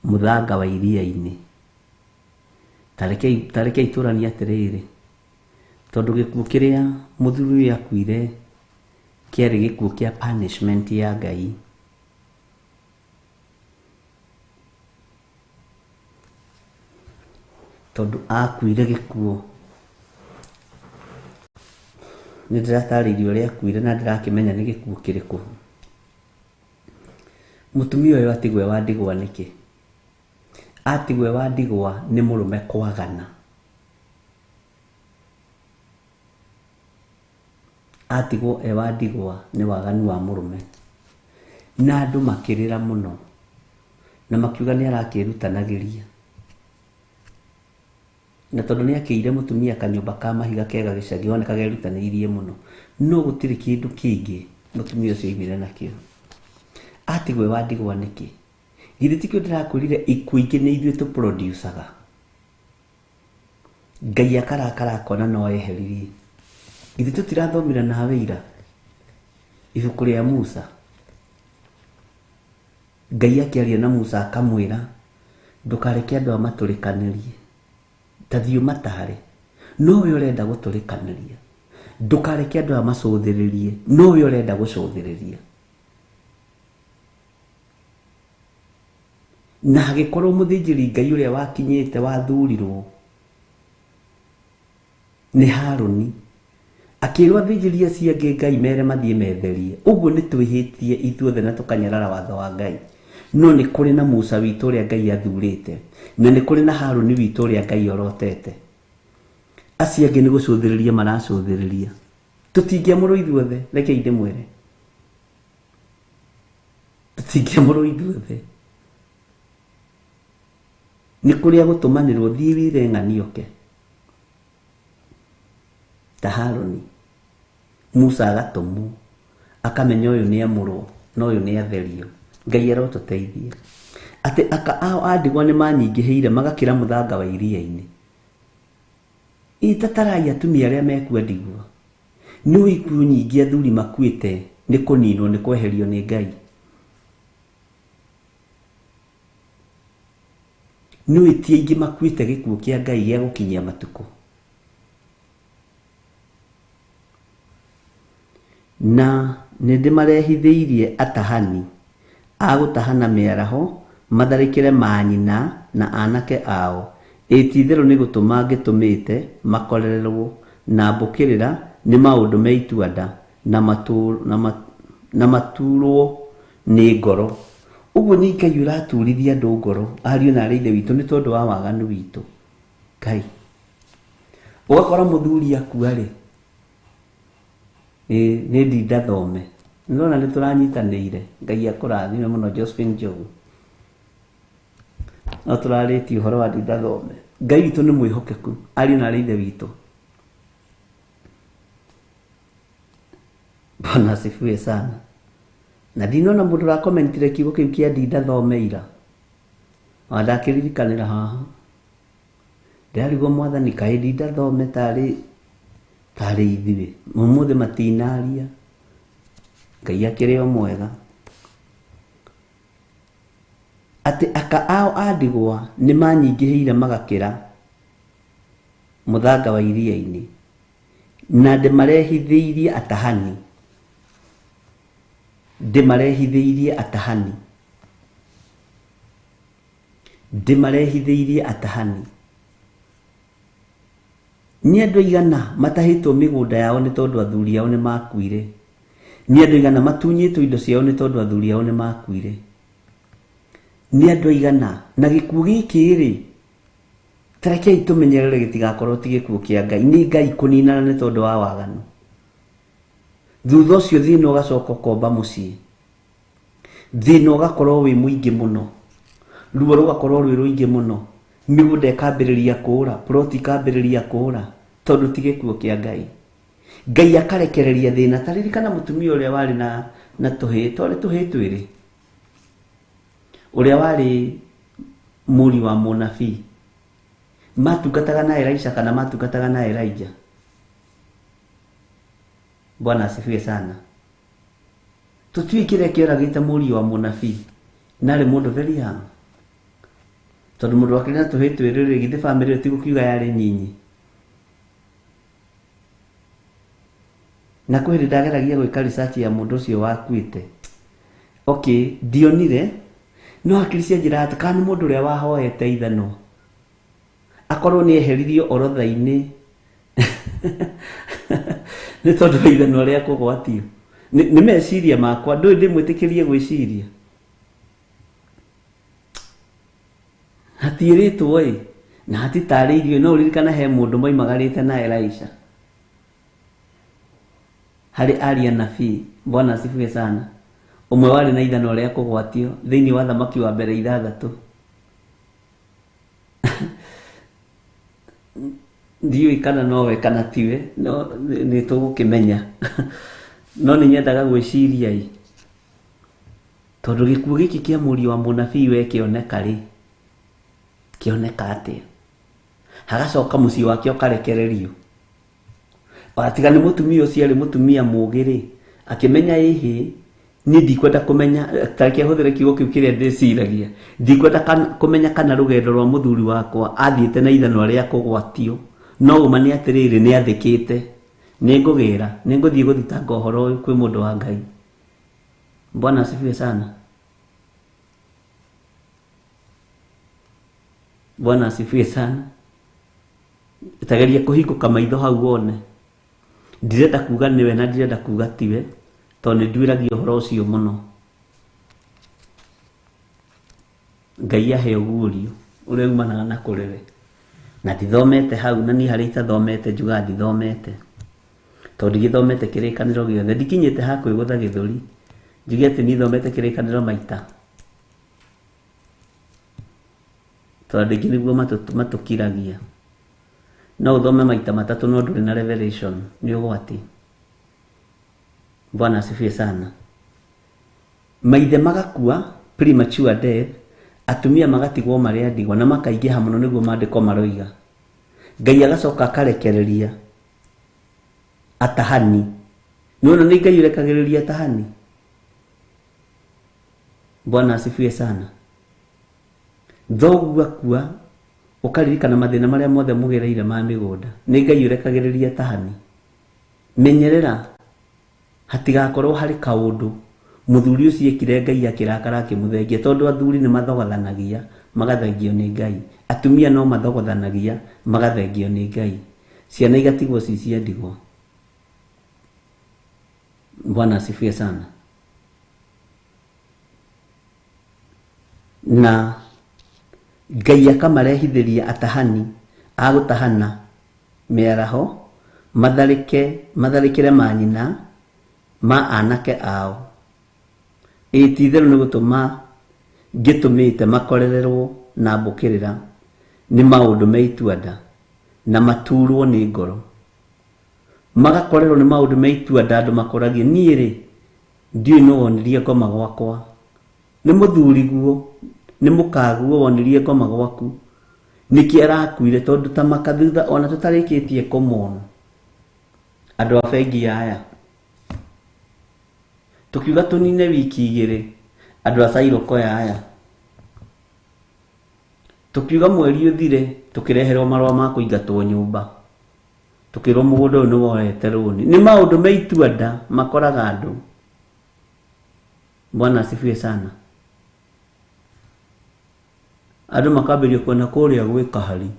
mũthanga wa iria-inĩ. Ta rekei tũranie atĩrĩrĩ, tondũ gĩkuũ kĩrĩa mũthuri ũyũ akuire kĩarĩ gĩkuũ kĩa punishment ya Ngai. Tondũ akuire gĩkuũ nĩ ndĩratarĩirio ũrĩa akuire na ndĩrakĩmenya nĩ gĩkuũ kĩrĩkũ. Mũtumia ũyũ atigwo e wa ndigwa nĩkĩ? Atigwo e wa ndigwa nĩ mũrũme kwagana. Atigwo e wa ndigwa nĩ waganu wa mũrũme. Na andũ makĩrĩra mũno na makiuga nĩ arakĩrutanagĩria. Na tondũ nĩ akĩire mũtumia kanyũmba ka mahiga kega gĩcagi oneka gerutanĩirie mũno, no gũtirĩ kĩndũ kĩngĩ mũtumia ũcio oimire nakĩo. Atigwo e wa ndigwa nĩkĩ? Githĩ tikĩo ndĩrakwĩrire ikuũ ingĩ nĩ ithuĩ tũproducaga. Ngai akarakara akona no eheririe. Githĩ tũtirathomire nawe ira ibuku rĩa Musa? Ngai akĩaria na Musa akamwĩra ndũkareke andũ aya matũrĩkanĩrie, ta thiĩ ũmatare, no we ũrenda gũtũrĩkanĩria. Ndũkareke andũ aya macũthĩrĩrie, no we ũrenda gũcũthĩrĩria. Na hagĩkorwo mũthĩnjĩri Ngai ũrĩa wakinyĩte wathurirwo nĩ Harũni, akĩrwo athĩnjĩri acio angĩ Ngai mere mathiĩ metherie. Ũguo nĩ twĩhĩtie ithuothe na tũkanyarara watho wa Ngai. No nĩ kũrĩ na Musa witũ ũrĩa Ngai athurĩte, na nĩ kũrĩ na Harũni witũ ũrĩa Ngai orotete. Acio angĩ nĩ gũcũthĩrĩria maracũthĩrĩria. Tũtingĩamũrwo ithuothe, rekei ndĩmwĩre. Tũtingĩamũrwo ithuothe. Nĩ kũrĩa gũtũmanĩrwo thiĩ wĩre ng'ani oke. Ta Harũni, Musa agatũmwo, akamenya ũyũ nĩ amũrwo na ũyũ nĩ atherio. Ngai arotũteithia. Atĩ aka ao a ndigwa nĩ manyingĩhĩire magakĩra mũthanga wa iria-inĩ. Ĩ tatarai atumia arĩa mekua ndigwa. Nĩ ikuũ nyingĩ athuri makuĩte nĩ kũninwo nĩ kweherio nĩ Ngai. Nĩ ti aingĩ makuĩte gĩkuũ kĩa Ngai gĩa gũkinyia matukũ. Na nĩndĩmarehithĩirie atahani a gũtahana mĩaraho matharĩkĩre manyina na anake ao. Ĩ ti-itherũ nĩ gũtũma ngĩtũmĩte makorererwo na mbũkĩrĩra nĩ maũndũ me itua-nda na maturwo nĩ ngoro. Ũguo nĩ Ngai ũraturithia andũ ngoro ariũ na arĩ ithe witũ nĩ tondũ wa waganu witũ. Ngai ũgakora mũthuri akua rĩ, nĩ ndinda thome. Nĩndĩrona nĩ tũranyitanĩire. Ngai akũrathime mũno Josephine Njogu. No tũrarĩtie ũhoro wa ndinda thome. Ngai witũ nĩ mwĩhokeku ariũ na arĩ ithe witũ. Bwana asifiwe sana. Na ndinona mũndũ ũrakomentire kiugo kĩu kĩa ndinda thome ira. Ona ndakĩririkanĩra haha. Ndĩrarigwo mwathani kaĩ ndinda thome tarĩ ithuĩ. Ũmũthĩ matinaria. Ngai akĩrĩ o mwega. Atĩ aka ao a ndigwa nĩ manyingĩhĩire magakĩra mũthanga wa iria-inĩ. Na ndĩmarehithĩirie atahani. Ndĩmarehithĩirie atahani. Ndĩmarehithĩirie atahani. Nĩ andũ aigana matahĩtwo mĩgũnda yao nĩ tondũ athuri ao nĩ makuire. Nĩ andũ aigana matunyĩtwo indo ciao nĩ tondũ athuri ao nĩ makuire. Nĩ andũ aigana na gĩkuũ gĩkĩ rĩ, ta rekei tũmenyerere gĩtigakorwo ti gĩkuũ kĩa Ngai. Nĩ Ngai kũninana nĩ tondũ wa waganu. Thutha ũcio thĩna ũgacoka ũkomba mũciĩ. Thĩna ũgakorwo wĩ mũingĩ mũno. Ruo rũgakorwo rwĩ rũingĩ mũno. Mĩgũnda ĩkambĩrĩria kũũra, ploti ikambĩrĩria kũũra tondũ ti gĩkuũ kĩa Ngai. Ngai akarekereria thĩna. Ta ririkana mũtumia ũrĩa warĩ na tũhĩĩ, twarĩ tũhĩĩ twĩrĩ. Ũrĩa warĩ mũriũ wa mũnabii. Matungataga na Elisha kana matungataga na Elijah. Bwana asifiwe sana. Tũtiũĩ kĩrĩa kĩoragĩte mũriũ wa mũnabii. Na arĩ mũndũ very young. Tondũ mũndũ wakĩrĩ na tũhĩĩ twĩrĩ rĩ, githĩ bamĩrĩ ĩyo ti gũkiuga yarĩ nyinyi. Na kwĩ hĩndĩ ndageragia gwĩka research ya mũndũ ũcio wakuĩte. Okay, ndionire, no hakiri cianjĩraga atĩ kana nĩ mũndũ ũrĩa wahoete ithanwa. Akorwo nĩ eheririo orotha-inĩ nĩ tondũ wa ithanwa rĩa kũgwatio. Nĩ meciria makwa, ndũĩ ndĩmwĩtĩkĩrie gwĩciria. Hatiĩrĩtwo ĩ, na hatitarĩirio, no ũririkane he mũndũ moimagarĩte na Elisha. Harĩ aria nabii, Bwana asifiwe sana. Ũmwe warĩ na ithanwa rĩa kũgwatio thĩinĩ wa thamaki wa mbere 6. Ndiũĩ kana nowe kana tiwe, no nĩ tũgũkĩmenya. No nĩ nyendaga gwĩciria ĩ, tondũ gĩkuũ gĩkĩ kĩa mũriũ wa mũnabii we kĩoneka rĩ, kĩoneka atĩa? Hagacoka mũciĩ wake ũkarekererio. Ona tiga nĩ mũtumia ũcio arĩ mũtumia mũũgĩ rĩ, akĩmenya ĩhĩ, niĩ ndikwenda kũmenya, ta reke hũthĩre kiugo kĩu kĩrĩa ndĩciragia. Ndikwenda kũmenya kana rũgendo rwa mũthuri wakwa athiĩte na ithanwa rĩa kũgwatio. No ũma nĩ atĩrĩrĩ, nĩ athĩkĩte. Nĩ ngũgĩra, nĩ ngũthiĩ gũthitanga ũhoro ũyũ kwĩ mũndũ wa Ngai. Bwana asifiwe sana. Bwana asifiwe sana. Tageria kũhingũka maitho hau wone. Ndirenda kuga nĩwe na ndirenda kuga tiwe, tondũ nĩ nduĩragia ũhoro ũcio mũno. Ngai ahe ũguũrio ũrĩa umanaga na kũrĩ we. Na ndithomete hau, na niĩ harĩa itathomete njugaga ndithomete. Tondũ ndigĩthomete kĩrĩkanĩro gĩothe, ndikinyĩte ha kwĩgũtha gĩthũri. Njuge atĩ niĩ thomete kĩrĩkanĩro maita. Tondũ andũ aingĩ nĩguo matũkiragia. No ũthome maita matatũ no ndũrĩ na revelation, nĩ ũgwati. Bwana asifiwe sana. Maithe magakua premature death, atumia magatigwo marĩ a ndigwa na makaingĩha mũno nĩguo maandĩko maroiga. Ngai agacoka akarekereria atahani. Nĩwona nĩ Ngai ũrekagĩrĩria atahani. Bwana asifiwe sana. Thoguo akua ũkaririkana mathĩna marĩa mothe mũgereire ma mĩgũnda. Nĩ Ngai ũrekagĩrĩria atahani. Menyerera. Hatigakorwo harĩ kaũndũ mũthuri ũcio ekire Ngai akĩrakara akĩmũthengia, tondũ athuri nĩ mathogothanagia magathengio nĩ Ngai, atumia no mathogothanagia magathengio nĩ Ngai, ciana igatigwo ci cia ndigwa. Bwana asifiwe sana. Na Ngai akamarehithĩria atahani a gũtahana mĩaraho, matharĩkĩre manyina ma anake ao. Ĩ ti itherũ nĩ gũtũma ngĩtũmĩte makorererwo na mbũkĩrĩra nĩ maũndũ me itua-nda na maturwo nĩ ngoro. Magakorerwo nĩ maũndũ me itua-nda, andũ makoragie niĩ rĩ ndiũĩ nũ wonirie ngoma gwakwa, nĩ mũthuri guo, nĩ mũkaguo wonirie ngoma gwaku, nĩkĩ arakuire? Tondũ ta makathutha ona tũtarĩkĩtie kũmona andũ a bengi aya tukiuga tũnine wiki igĩrĩ, andũ a Sailokoya aya tukiuga mweri ũthire, tũkĩreherwo marũa ma kũingatwo nyũmba, tukĩrwo mũgũnda ũyũ nĩ woete rũni. Nĩ maũndũ me itua-nda makoraga andũ. Bwana asifiwe sana. Andũ makambĩrĩria kuona kũrĩa gwĩ kahari,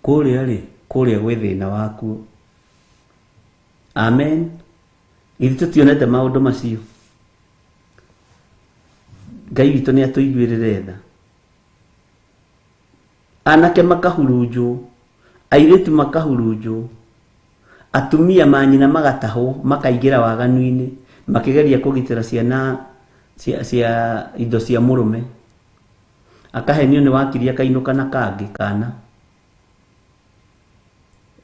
kũrĩa rĩ, kũrĩa gwĩ thĩna wakuo. Amen. Ithuĩ tũtionete maũndũ macio. Ngai witũ nĩ atũiguĩrĩre tha. Anake makahurunjwo, airĩtu makahurunjwo, atumia manyina magatahwo, makaingĩra waganu-inĩ, makĩgeria kũgitĩra ciana cia indo cia mũrũme. Akahenio nĩ wakiri akainũka na kangĩ kana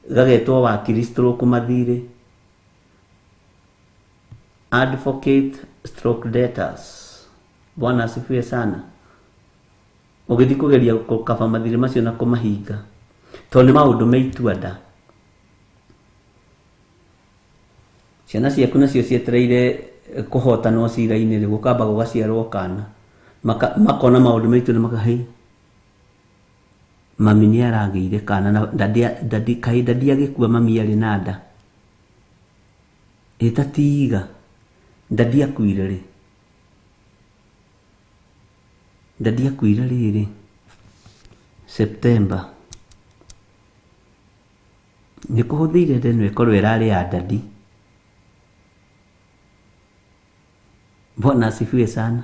gagetwo wakiri stroke mathirĩ, advocate stroke debtors. Bwana asifiwe sana. Ũgĩthiĩ kũgeria gũkaba mathirĩ macio na kũmahinga, tondũ nĩ maũndũ me itua-nda. Ciana ciaku nacio cietereire kũhotanwo cira-inĩ rĩ, gũkamba gũgaciarwo kana, makona maũndũ me itua-nda makahe mami nĩ aragĩire kana na kaĩ dadi agĩkua mami arĩ na nda. Ĩ ta tiga dadi akuire rĩ, dadi akuire rĩrĩ September, nĩ kũhũthĩire nda ĩno ĩkorwo ĩrarĩ ya dadi. Bwana asifiwe sana.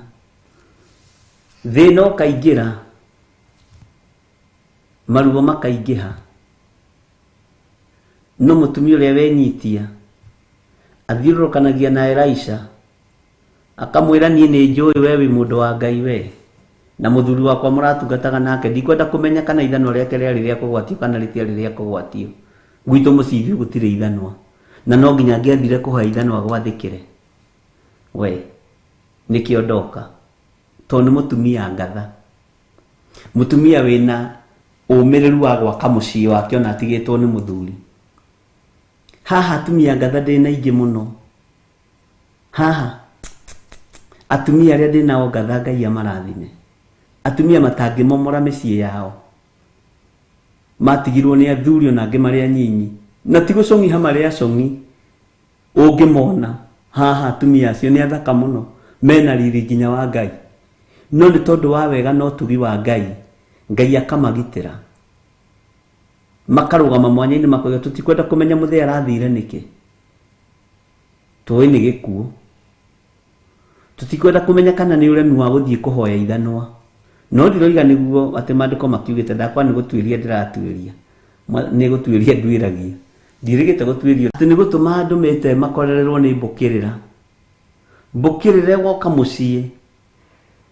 Thĩna ũkaingĩra, maruo makaingĩha, no mũtumia ũrĩa wenyitia athiũrũrũkanagia na Elisha akamwĩra niĩ nĩ njũĩ we wĩ mũndũ wa Ngai we, na mũthuri wakwa mũratungataga nake, ndikwenda kũmenya kana ithanwa rĩake rĩarĩ rĩa kũgwatio kana rĩtiarĩ rĩa kũgwatio. Gwitũ mũciĩ ithuĩ gũtirĩ ithanwa, na no nginya ngĩathire kũhoya ithanwa gwathĩkĩre we, nĩkĩo ndoka, tondũ nĩ mũtumia ngatha, mũtumia wĩna ũmĩrĩru wa gwaka mũciĩ wake ona atigĩtwo nĩ mũthuri. Haha atumia ngatha ndĩna aingĩ mũno. Haha atumia arĩa ndĩnao ngatha Ngai amarathime, atumia matangĩmomora mĩciĩ yao, matigirwo nĩ athuri ona angĩ marĩ anyinyi, na ti gũcong'iha marĩ acong'i. Ũngĩmona haha atumia acio nĩ athaka mũno, mena riri nginya wa Ngai, no nĩ tondũ wa wega na ũtugi wa Ngai, Ngai akamagitĩra, makarũgama mwanya-inĩ makoiga tũtikwenda kũmenya mũthee arathire nĩkĩ, tũĩ nĩ gĩkuũ, tũtikwenda kũmenya kana nĩ ũremi wa gũthiĩ kũhoya ithanwa. No ndiroiga nĩguo atĩ maandĩko makiugĩte, ndakwa nĩ gũtuĩria ndĩratuĩria, nĩ gũtuĩria nduĩragia, ndirĩgĩte gũtuĩria atĩ nĩ gũtũma ndũmĩte makorererwo nĩ mbũkĩrĩra. Mbũkĩrĩra woka mũciĩ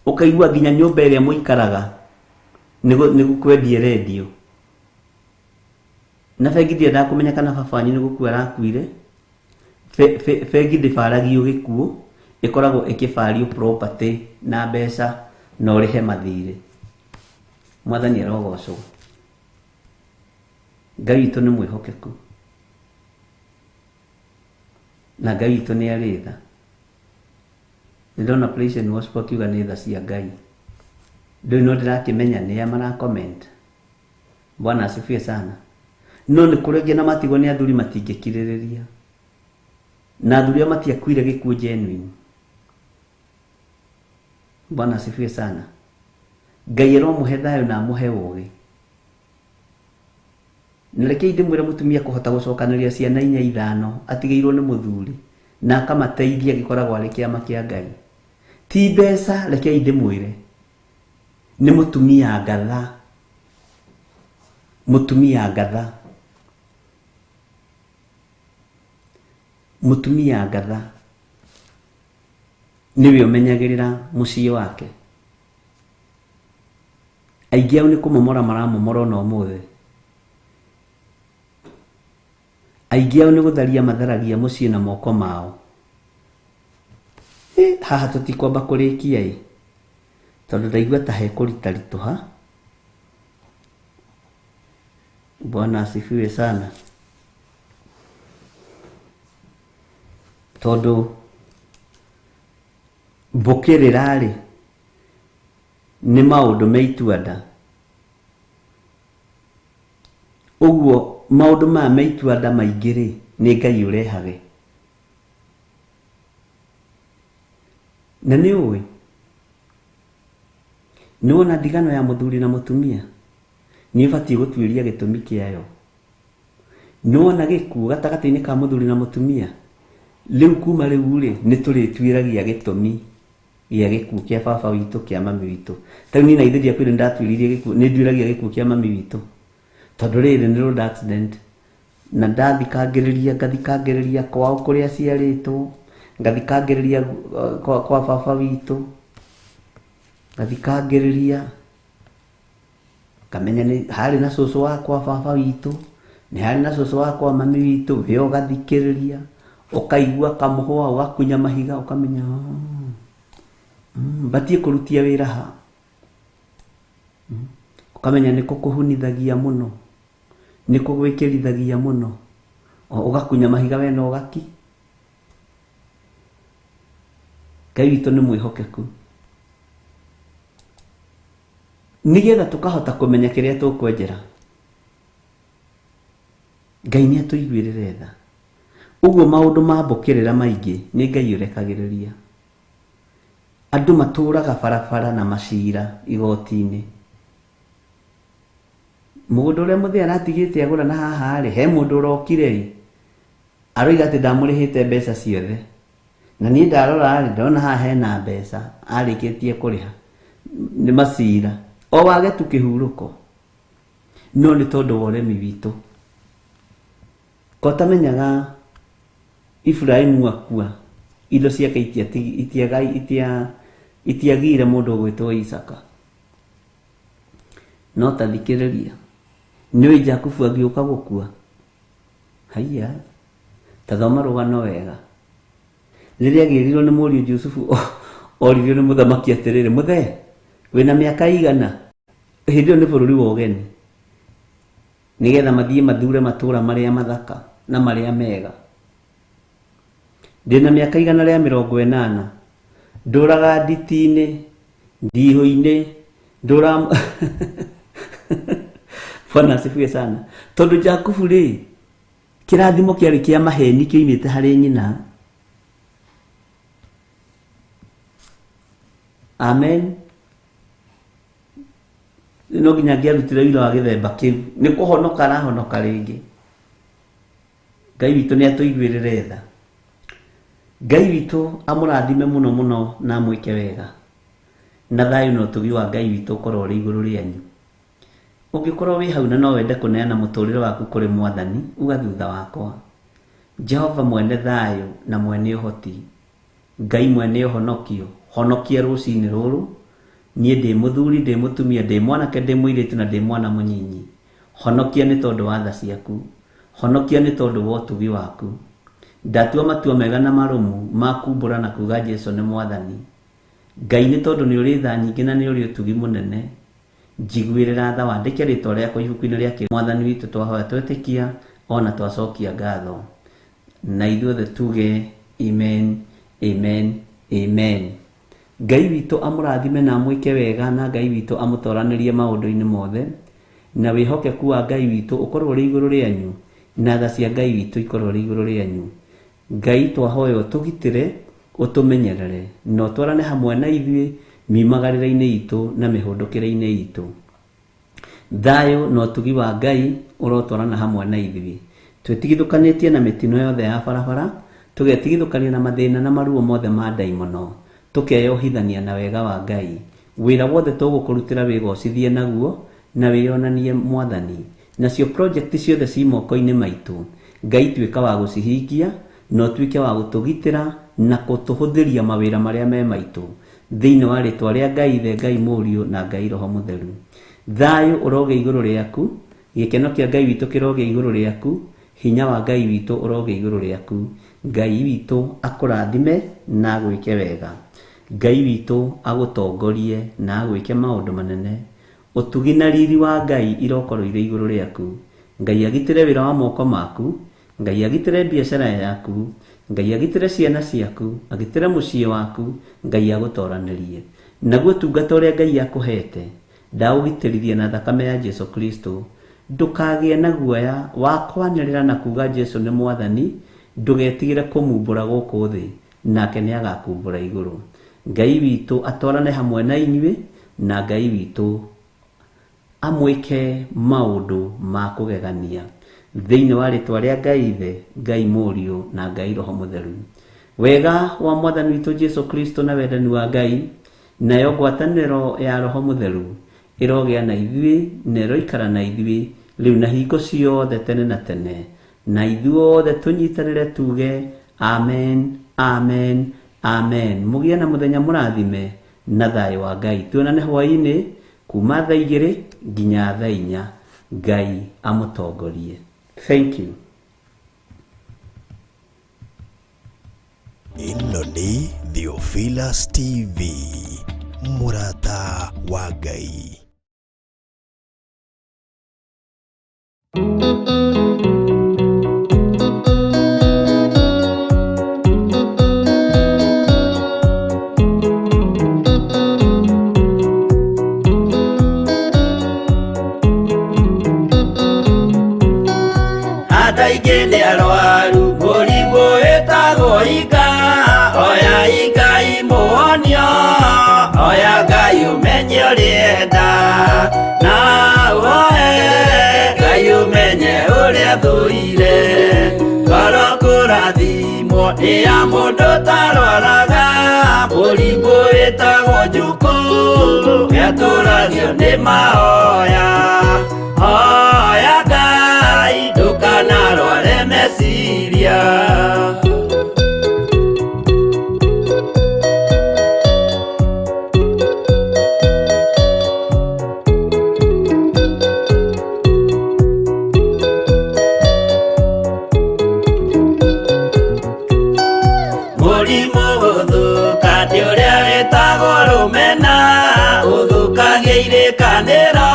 ũkaigua nginya nyũmba ĩrĩa mũikaraga nĩ gũkwendia rendio. Na bengi ndiendaga kũmenya kana baba wanyu nĩ gũkua arakuire. Bengi ndĩbaragio gĩkuũ, ĩkoragwo ĩkĩbario property na mbeca na ũrĩhe mathirĩ. Mwathani arogocwo. Ngai witũ nĩ mwĩhokeku, na Ngai witũ nĩ arĩ tha. Nĩ ndona Praise and Worship akiuga nĩ tha cia Ngai. Ndũĩ no ndĩrakĩmenya nĩa mara comment. Bwana asifiwe sana. No nĩ kũrĩ angĩ na matigwo nĩ athuri matingĩkirĩrĩria. Na athuri ao matiakuire gĩkuũ genuine. Bwana asifiwe sana. Ngai aromũhe thayũ na amũhe ũũgĩ. Na rekei ndĩmwĩre mũtumia kũhota gũcokanĩrĩria ciana inya ithano atigĩirwo nĩ mũthuri na akamateithia gĩkoragwo arĩ kĩama kĩa Ngai. Ti mbeca, rekei ndĩmwĩre, nĩ mũtumia ngatha. Mũtumia ngatha. Mũtumia ngatha nĩwe ũmenyagĩrĩra mũciĩ wake. Aingĩ ao nĩ kũmomora maramomora ona ũmũthĩ. Aingĩ ao nĩ gũtharia matharagia mũciĩ na moko mao. Haha tũtikwamba kũrĩkia ĩ, tondũ ndaigua ta hekũritaritũha. Bwana asifiwe sana. Tondũ mbũkĩrĩra rĩ nĩ maũndũ me itua-nda. Ũguo maũndũ maya me itua-nda maingĩ rĩ nĩ Ngai ũrehage. Na nĩ ũĩ, nĩ wona ndigano ya mũthuri na mũtumia nĩ ũbatiĩ gũtuĩria gĩtũmi kĩayo. Nĩ wona gĩkuũ gatagatĩ-inĩ ka mũthuri na mũtumia, rĩu kuma rĩu rĩ nĩ tũrĩtuĩragia gĩtũmi gĩa gĩkuũ kĩa baba witũ, kĩa mami witũ. Ta rĩu niĩ na ithe ndiakwĩrire nĩndatuĩririe gĩkuũ, nĩ nduĩragia gĩkuũ kĩa mami witũ. Tondũ rĩrĩ nĩ road accident, na ndathikangĩrĩria, ngathikangĩrĩria kwao kũrĩa aciarĩtwo, ngathikangĩrĩria kwa baba witũ, ngathikangĩrĩria, ngamenya nĩ harĩ na cũcũ wa kwa baba witũ, nĩ harĩ na cũcũ wa kwa mami witũ, we ũgathikĩrĩria, ũkaigua kamũhũa, ũgakunya mahiga, ũkamenya batiĩ kũrutia wĩra ha. Ũkamenya nĩkũ kũhunithagia mũno, nĩkũ gwĩkĩrithagia mũno, ũgakunya mahiga we na ũgaki. Ngai witũ nĩ mwĩhokeku. Nĩgetha tũkahota kũmenya kĩrĩa tũkwenjera. Ngai nĩ atũiguĩrĩre tha. Ũguo maũndũ ma mbũkĩrĩra maingĩ nĩ Ngai ũrekagĩrĩria. Andũ matũraga barabara na macira igoti-inĩ. Mũgũnda ũrĩa mũthee aratigĩte agũra na haha rĩ, he mũndũ ũrokire ĩ, aroiga atĩ ndamũrĩhĩte mbeca ciothe. Na niĩ ndarora rĩ, ndona haha hena mbeca arĩkĩtie kũrĩha. Nĩ macira. O wage tu kĩhurũko. No nĩ tondũ wa ũremi witũ. Ko tamenyaga Ibrahĩmu akua, indo ciake itiagire mũndũ ũgwĩtwo Isaka. No ta thikĩrĩria, nĩũĩ Jakubu agĩũka gũkua? Haiya, ta thoma rũgano wega. Rĩrĩa agĩrirwo nĩ mũriũ Jusufu, oririo nĩ mũthamaki atĩrĩrĩ, mũthee, wĩna mĩaka igana? Hĩndĩ ĩyo nĩ bũrũri wa ũgeni. Nĩgetha mathiĩ mathure matũũra marĩa mathaka na marĩa mega. Ndĩna mĩaka 180, ndũraga nditi-inĩ, ndihũ-inĩ, ndũra Bwana asifiwe sana. Tondũ Jakubu rĩ, kĩrathimo kĩarĩ kĩa maheni kĩoimĩte harĩ nyina. Amen. No nginya angĩarutire wĩra wa gĩthemba kĩu, nĩ kũhonoka arahonoka rĩngĩ. Ngai witũ nĩ atũiguĩrĩre tha. Ngai witũ amũrathime mũno mũno na amwĩke wega. Na thayũ na ũtugi wa Ngai witũ ũkorwo ũrĩ igũrũ rĩanyu. Ũngĩkorwo wĩ hau na no wende kũneana mũtũrĩre waku kũrĩ Mwathani, uga thutha wakwa. Jehova mwene thayũ na mwene ũhoti, Ngai mwene ũhonokio, honokia rũcinĩ rũrũ. Niĩ ndĩ mũthuri, ndĩ mũtumia, ndĩ mwanake, ndĩ mũirĩtu na ndĩ mwana mũnyinyi. Honokia nĩ tondũ wa tha ciaku. Honokia nĩ tondũ wa ũtugi waku. Ndatua matua mega na marũmu ma kumbũra na kuga Jesũ nĩ Mwathani. Ngai nĩ tondũ nĩ ũrĩ tha nyingĩ na nĩ ũrĩ ũtugi mũnene. Njiguĩrĩra tha, wandĩke rĩtwa rĩakwa ibuku-inĩ rĩa Mwathani witũ twahoya twetĩkia ona twacokia ngatho. Na ithuothe tuge amen, amen, amen. Ngai witũ amũrathime na amwĩke wega, na Ngai witũ amũtoranĩrie maũndũ-inĩ mothe, na wĩhokeku wa Ngai witũ ũkorwo ũrĩ igũrũ rĩanyu, na tha cia Ngai witũ ikorwo ũrĩ igũrũ rĩanyu. Ngai twahoya ũtũgitĩre, ũtũmenyerere na ũtwarane hamwe na ithuĩ miumagarĩre-inĩ itũ na mĩhũndũkĩre-inĩ itũ. Thayũ na ũtugi wa Ngai ũrotwarana hamwe na ithuĩ. Twĩtigithũkanĩtie na mĩtino yothe ya barabara, tũgetigithũkania na mathĩna na maruo mothe ma ndaimono, tũkeyohithania na wega wa Ngai. Wĩra wothe tũgũkũrutĩra wĩgocithie naguo na wĩyonanie Mwathani. Nacio project ciothe ci moko-inĩ maitũ, Ngai tuĩka wa gũcihingia na ũtuĩke wa gũtũgitĩra na gũtũhũthĩria mawĩra marĩa me maitũ. Thĩinĩ wa rĩtwa rĩa Ngai Ithe, Ngai Mũriũ na Ngai Roho Mũtheru. Thayũ ũrogĩa igũrũ rĩaku, gĩkeno kĩa Ngai witũ kĩrogĩa igũrũ rĩaku, hinya wa Ngai witũ ũrogĩa igũrũ rĩaku. Ngai witũ akũrathime na agwĩke wega. Ngai witũ agũtongorie na agwĩke maũndũ manene. Ũtugi na riri wa Ngai irokorwo irĩ igũrũ rĩaku. Ngai agitĩre wĩra wa moko maku, Ngai agitĩre biacara yaku, Ngai agitĩre ciana ciaku, agitĩre mũciĩ waku, Ngai agũtoranĩrie. Naguo ũtungata ũrĩa Ngai akũhete, ndaũgitĩrithia na thakame ya Jesu Kristo. Ndũkagĩe na guoya wa kwanĩrĩra na kuga Jesu nĩ Mwathani, ndũgetigĩre kũmumbũra gũkũ thĩ, nake nĩ agakumbũra igũrũ. Ngai witũ atwarane hamwe na inyuĩ, na Ngai witũ amwĩke maũndũ ma kũgegania. Thĩinĩ wa rĩtwa rĩa Ngai Ithe, Ngai Mũriũ na Ngai Roho Mũtheru. Wega wa Mwathani witũ Jesu Kristo na wendani wa Ngai, nayo ngwatanĩro ya Roho Mũtheru ĩrogĩa na ithuĩ na ĩroikara na ithuĩ rĩu na hingo ciothe tene na tene. Na ithuothe tũnyitanĩre tuge amen, amen, amen. Mũgĩe na mũthenya mũrathime na thayũ wa Ngai. Tuonane hwaĩ-inĩ kuma thaa igĩrĩ nginya thaa inya. Ngai amũtongorie. Thank you. Ĩno nĩ Theophilus TV, mũrata wa Ngai. Andũ aingĩ nĩ arwaru mũrimũ wĩtagwo inga, oya Ngai mũhonio, oya Ngai ũmenye ũrĩa na ũhoe Ngai ũmenye ũrĩa thũire. Ngoro kũrathimwo nĩ ya mũndũ ũtarwaraga, mũrimũ wĩtagwo njukũ nĩatũragio nĩ mahoya. Hoya Ngai ndũkanarware meciria. Mũrimũ gũthũka nĩ ũrĩa wĩtagwo rũmena, ũthũkagia irĩkanĩro,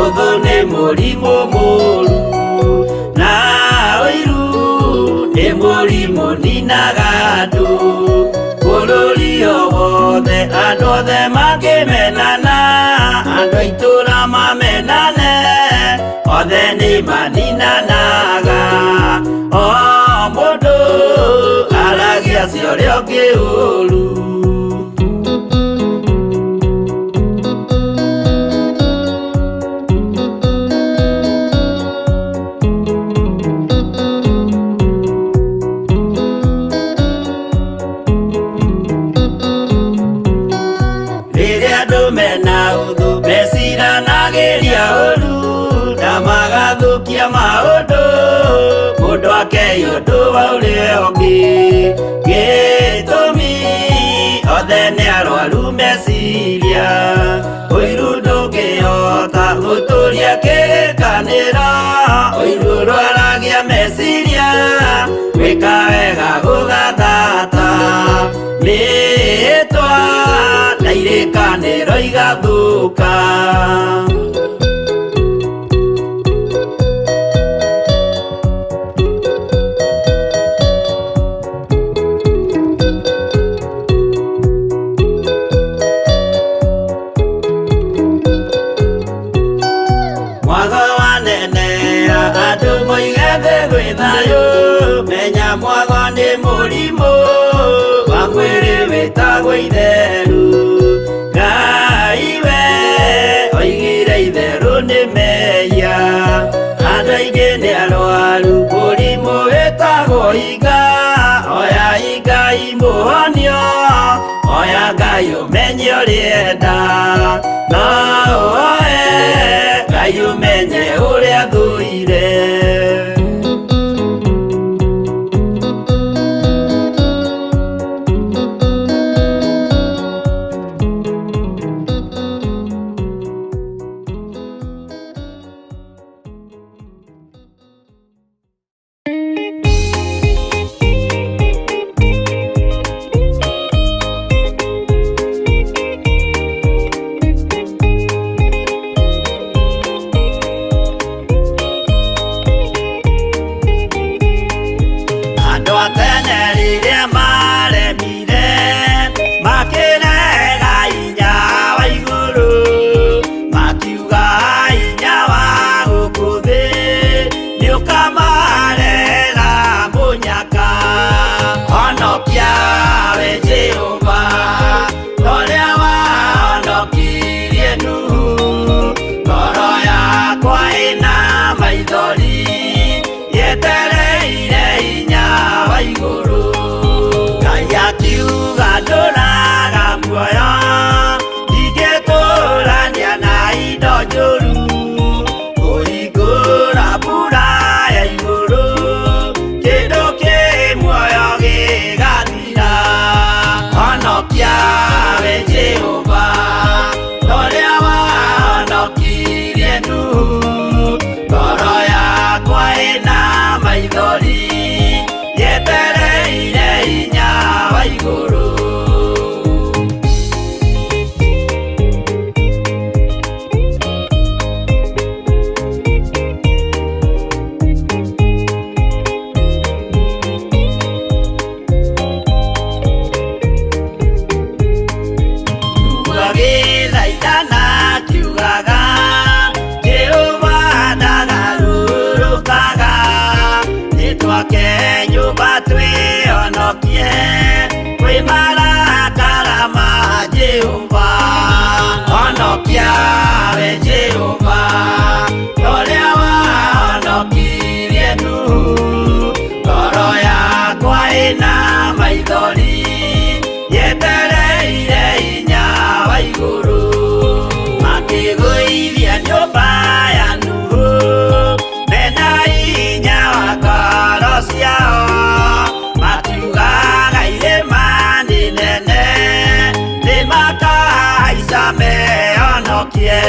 ũthũ nĩ mũrimũ mũru, na ũiru nĩ mũrimũ ninaga andũ. Bũrũri o wothe andũ othe makĩmenana, andũ a itũũra mamenane, othe nĩ maninanaga. O mũndũ aragia cia ũrĩa ũngĩ ũru. Rĩrĩa andũ mena ũthũ meciranagĩria ũru, na magathũkia maũndũ, mũndũ akei ũndũ wa ũrĩa ũngĩ. Gĩtũmi othe nĩ arwaru meciria, ũiru ndũngĩhota gũtũria kĩrĩkanĩro, ũiru ũrwaragia meciria, gwĩka wega gũgathata. Mĩhĩtwa na irĩkanĩro igathũka. Mwago wanenera andũ moige thĩ gwĩ thayũ, menya mwago Mũrimũ wa mwĩrĩ wĩtagwo itheru. Ngai we oigire itherũ nĩ mehia. Andũ aingĩ nĩ arwaru mũrimũ wĩtagwo iga. Oya Ngai mũhonio, oya Ngai ũmenye ũrĩenda. No ũoe Ngai ũmenye ũrĩa thũire. Andũ a tene rĩrĩa maremire makĩrega hinya wa igũrũ, makiuga hinya wa gũkũ thĩ nĩũkamarehera mũnyaka. Honokia we Jehova ũrĩa wahonokirie Nuhu. Ngoro yakwa ĩna maithori yetereire hinya wa igũrũ. Ngai akiuga ndũraga muoyo, ndingĩtũrania na indo njũru. Kũhingũra mbura ya igũrũ, kĩndũ kĩ muoyo gĩgathira. Honokia we Jehova ũrĩa wahonokirie Nuhu. Ngoro yakwa ĩna maithori yetereire hinya wa igũrũ. Agĩthaithana akiugaga Jehova ndagarũrũkaga. Nĩtwake nyũmba twĩhonokie kwĩ marakara ma Jehova. Honokia we Jehova ũrĩa wahonokirie Nuhu. Ngoro yakwa ĩna maithori yetereire hinya wa igũrũ. Makĩgũithia nyũmba ya Nuhu mena hinya wa ngoro ciao. Makiugaga irĩma nĩ nene nĩmakahaica mehonokie.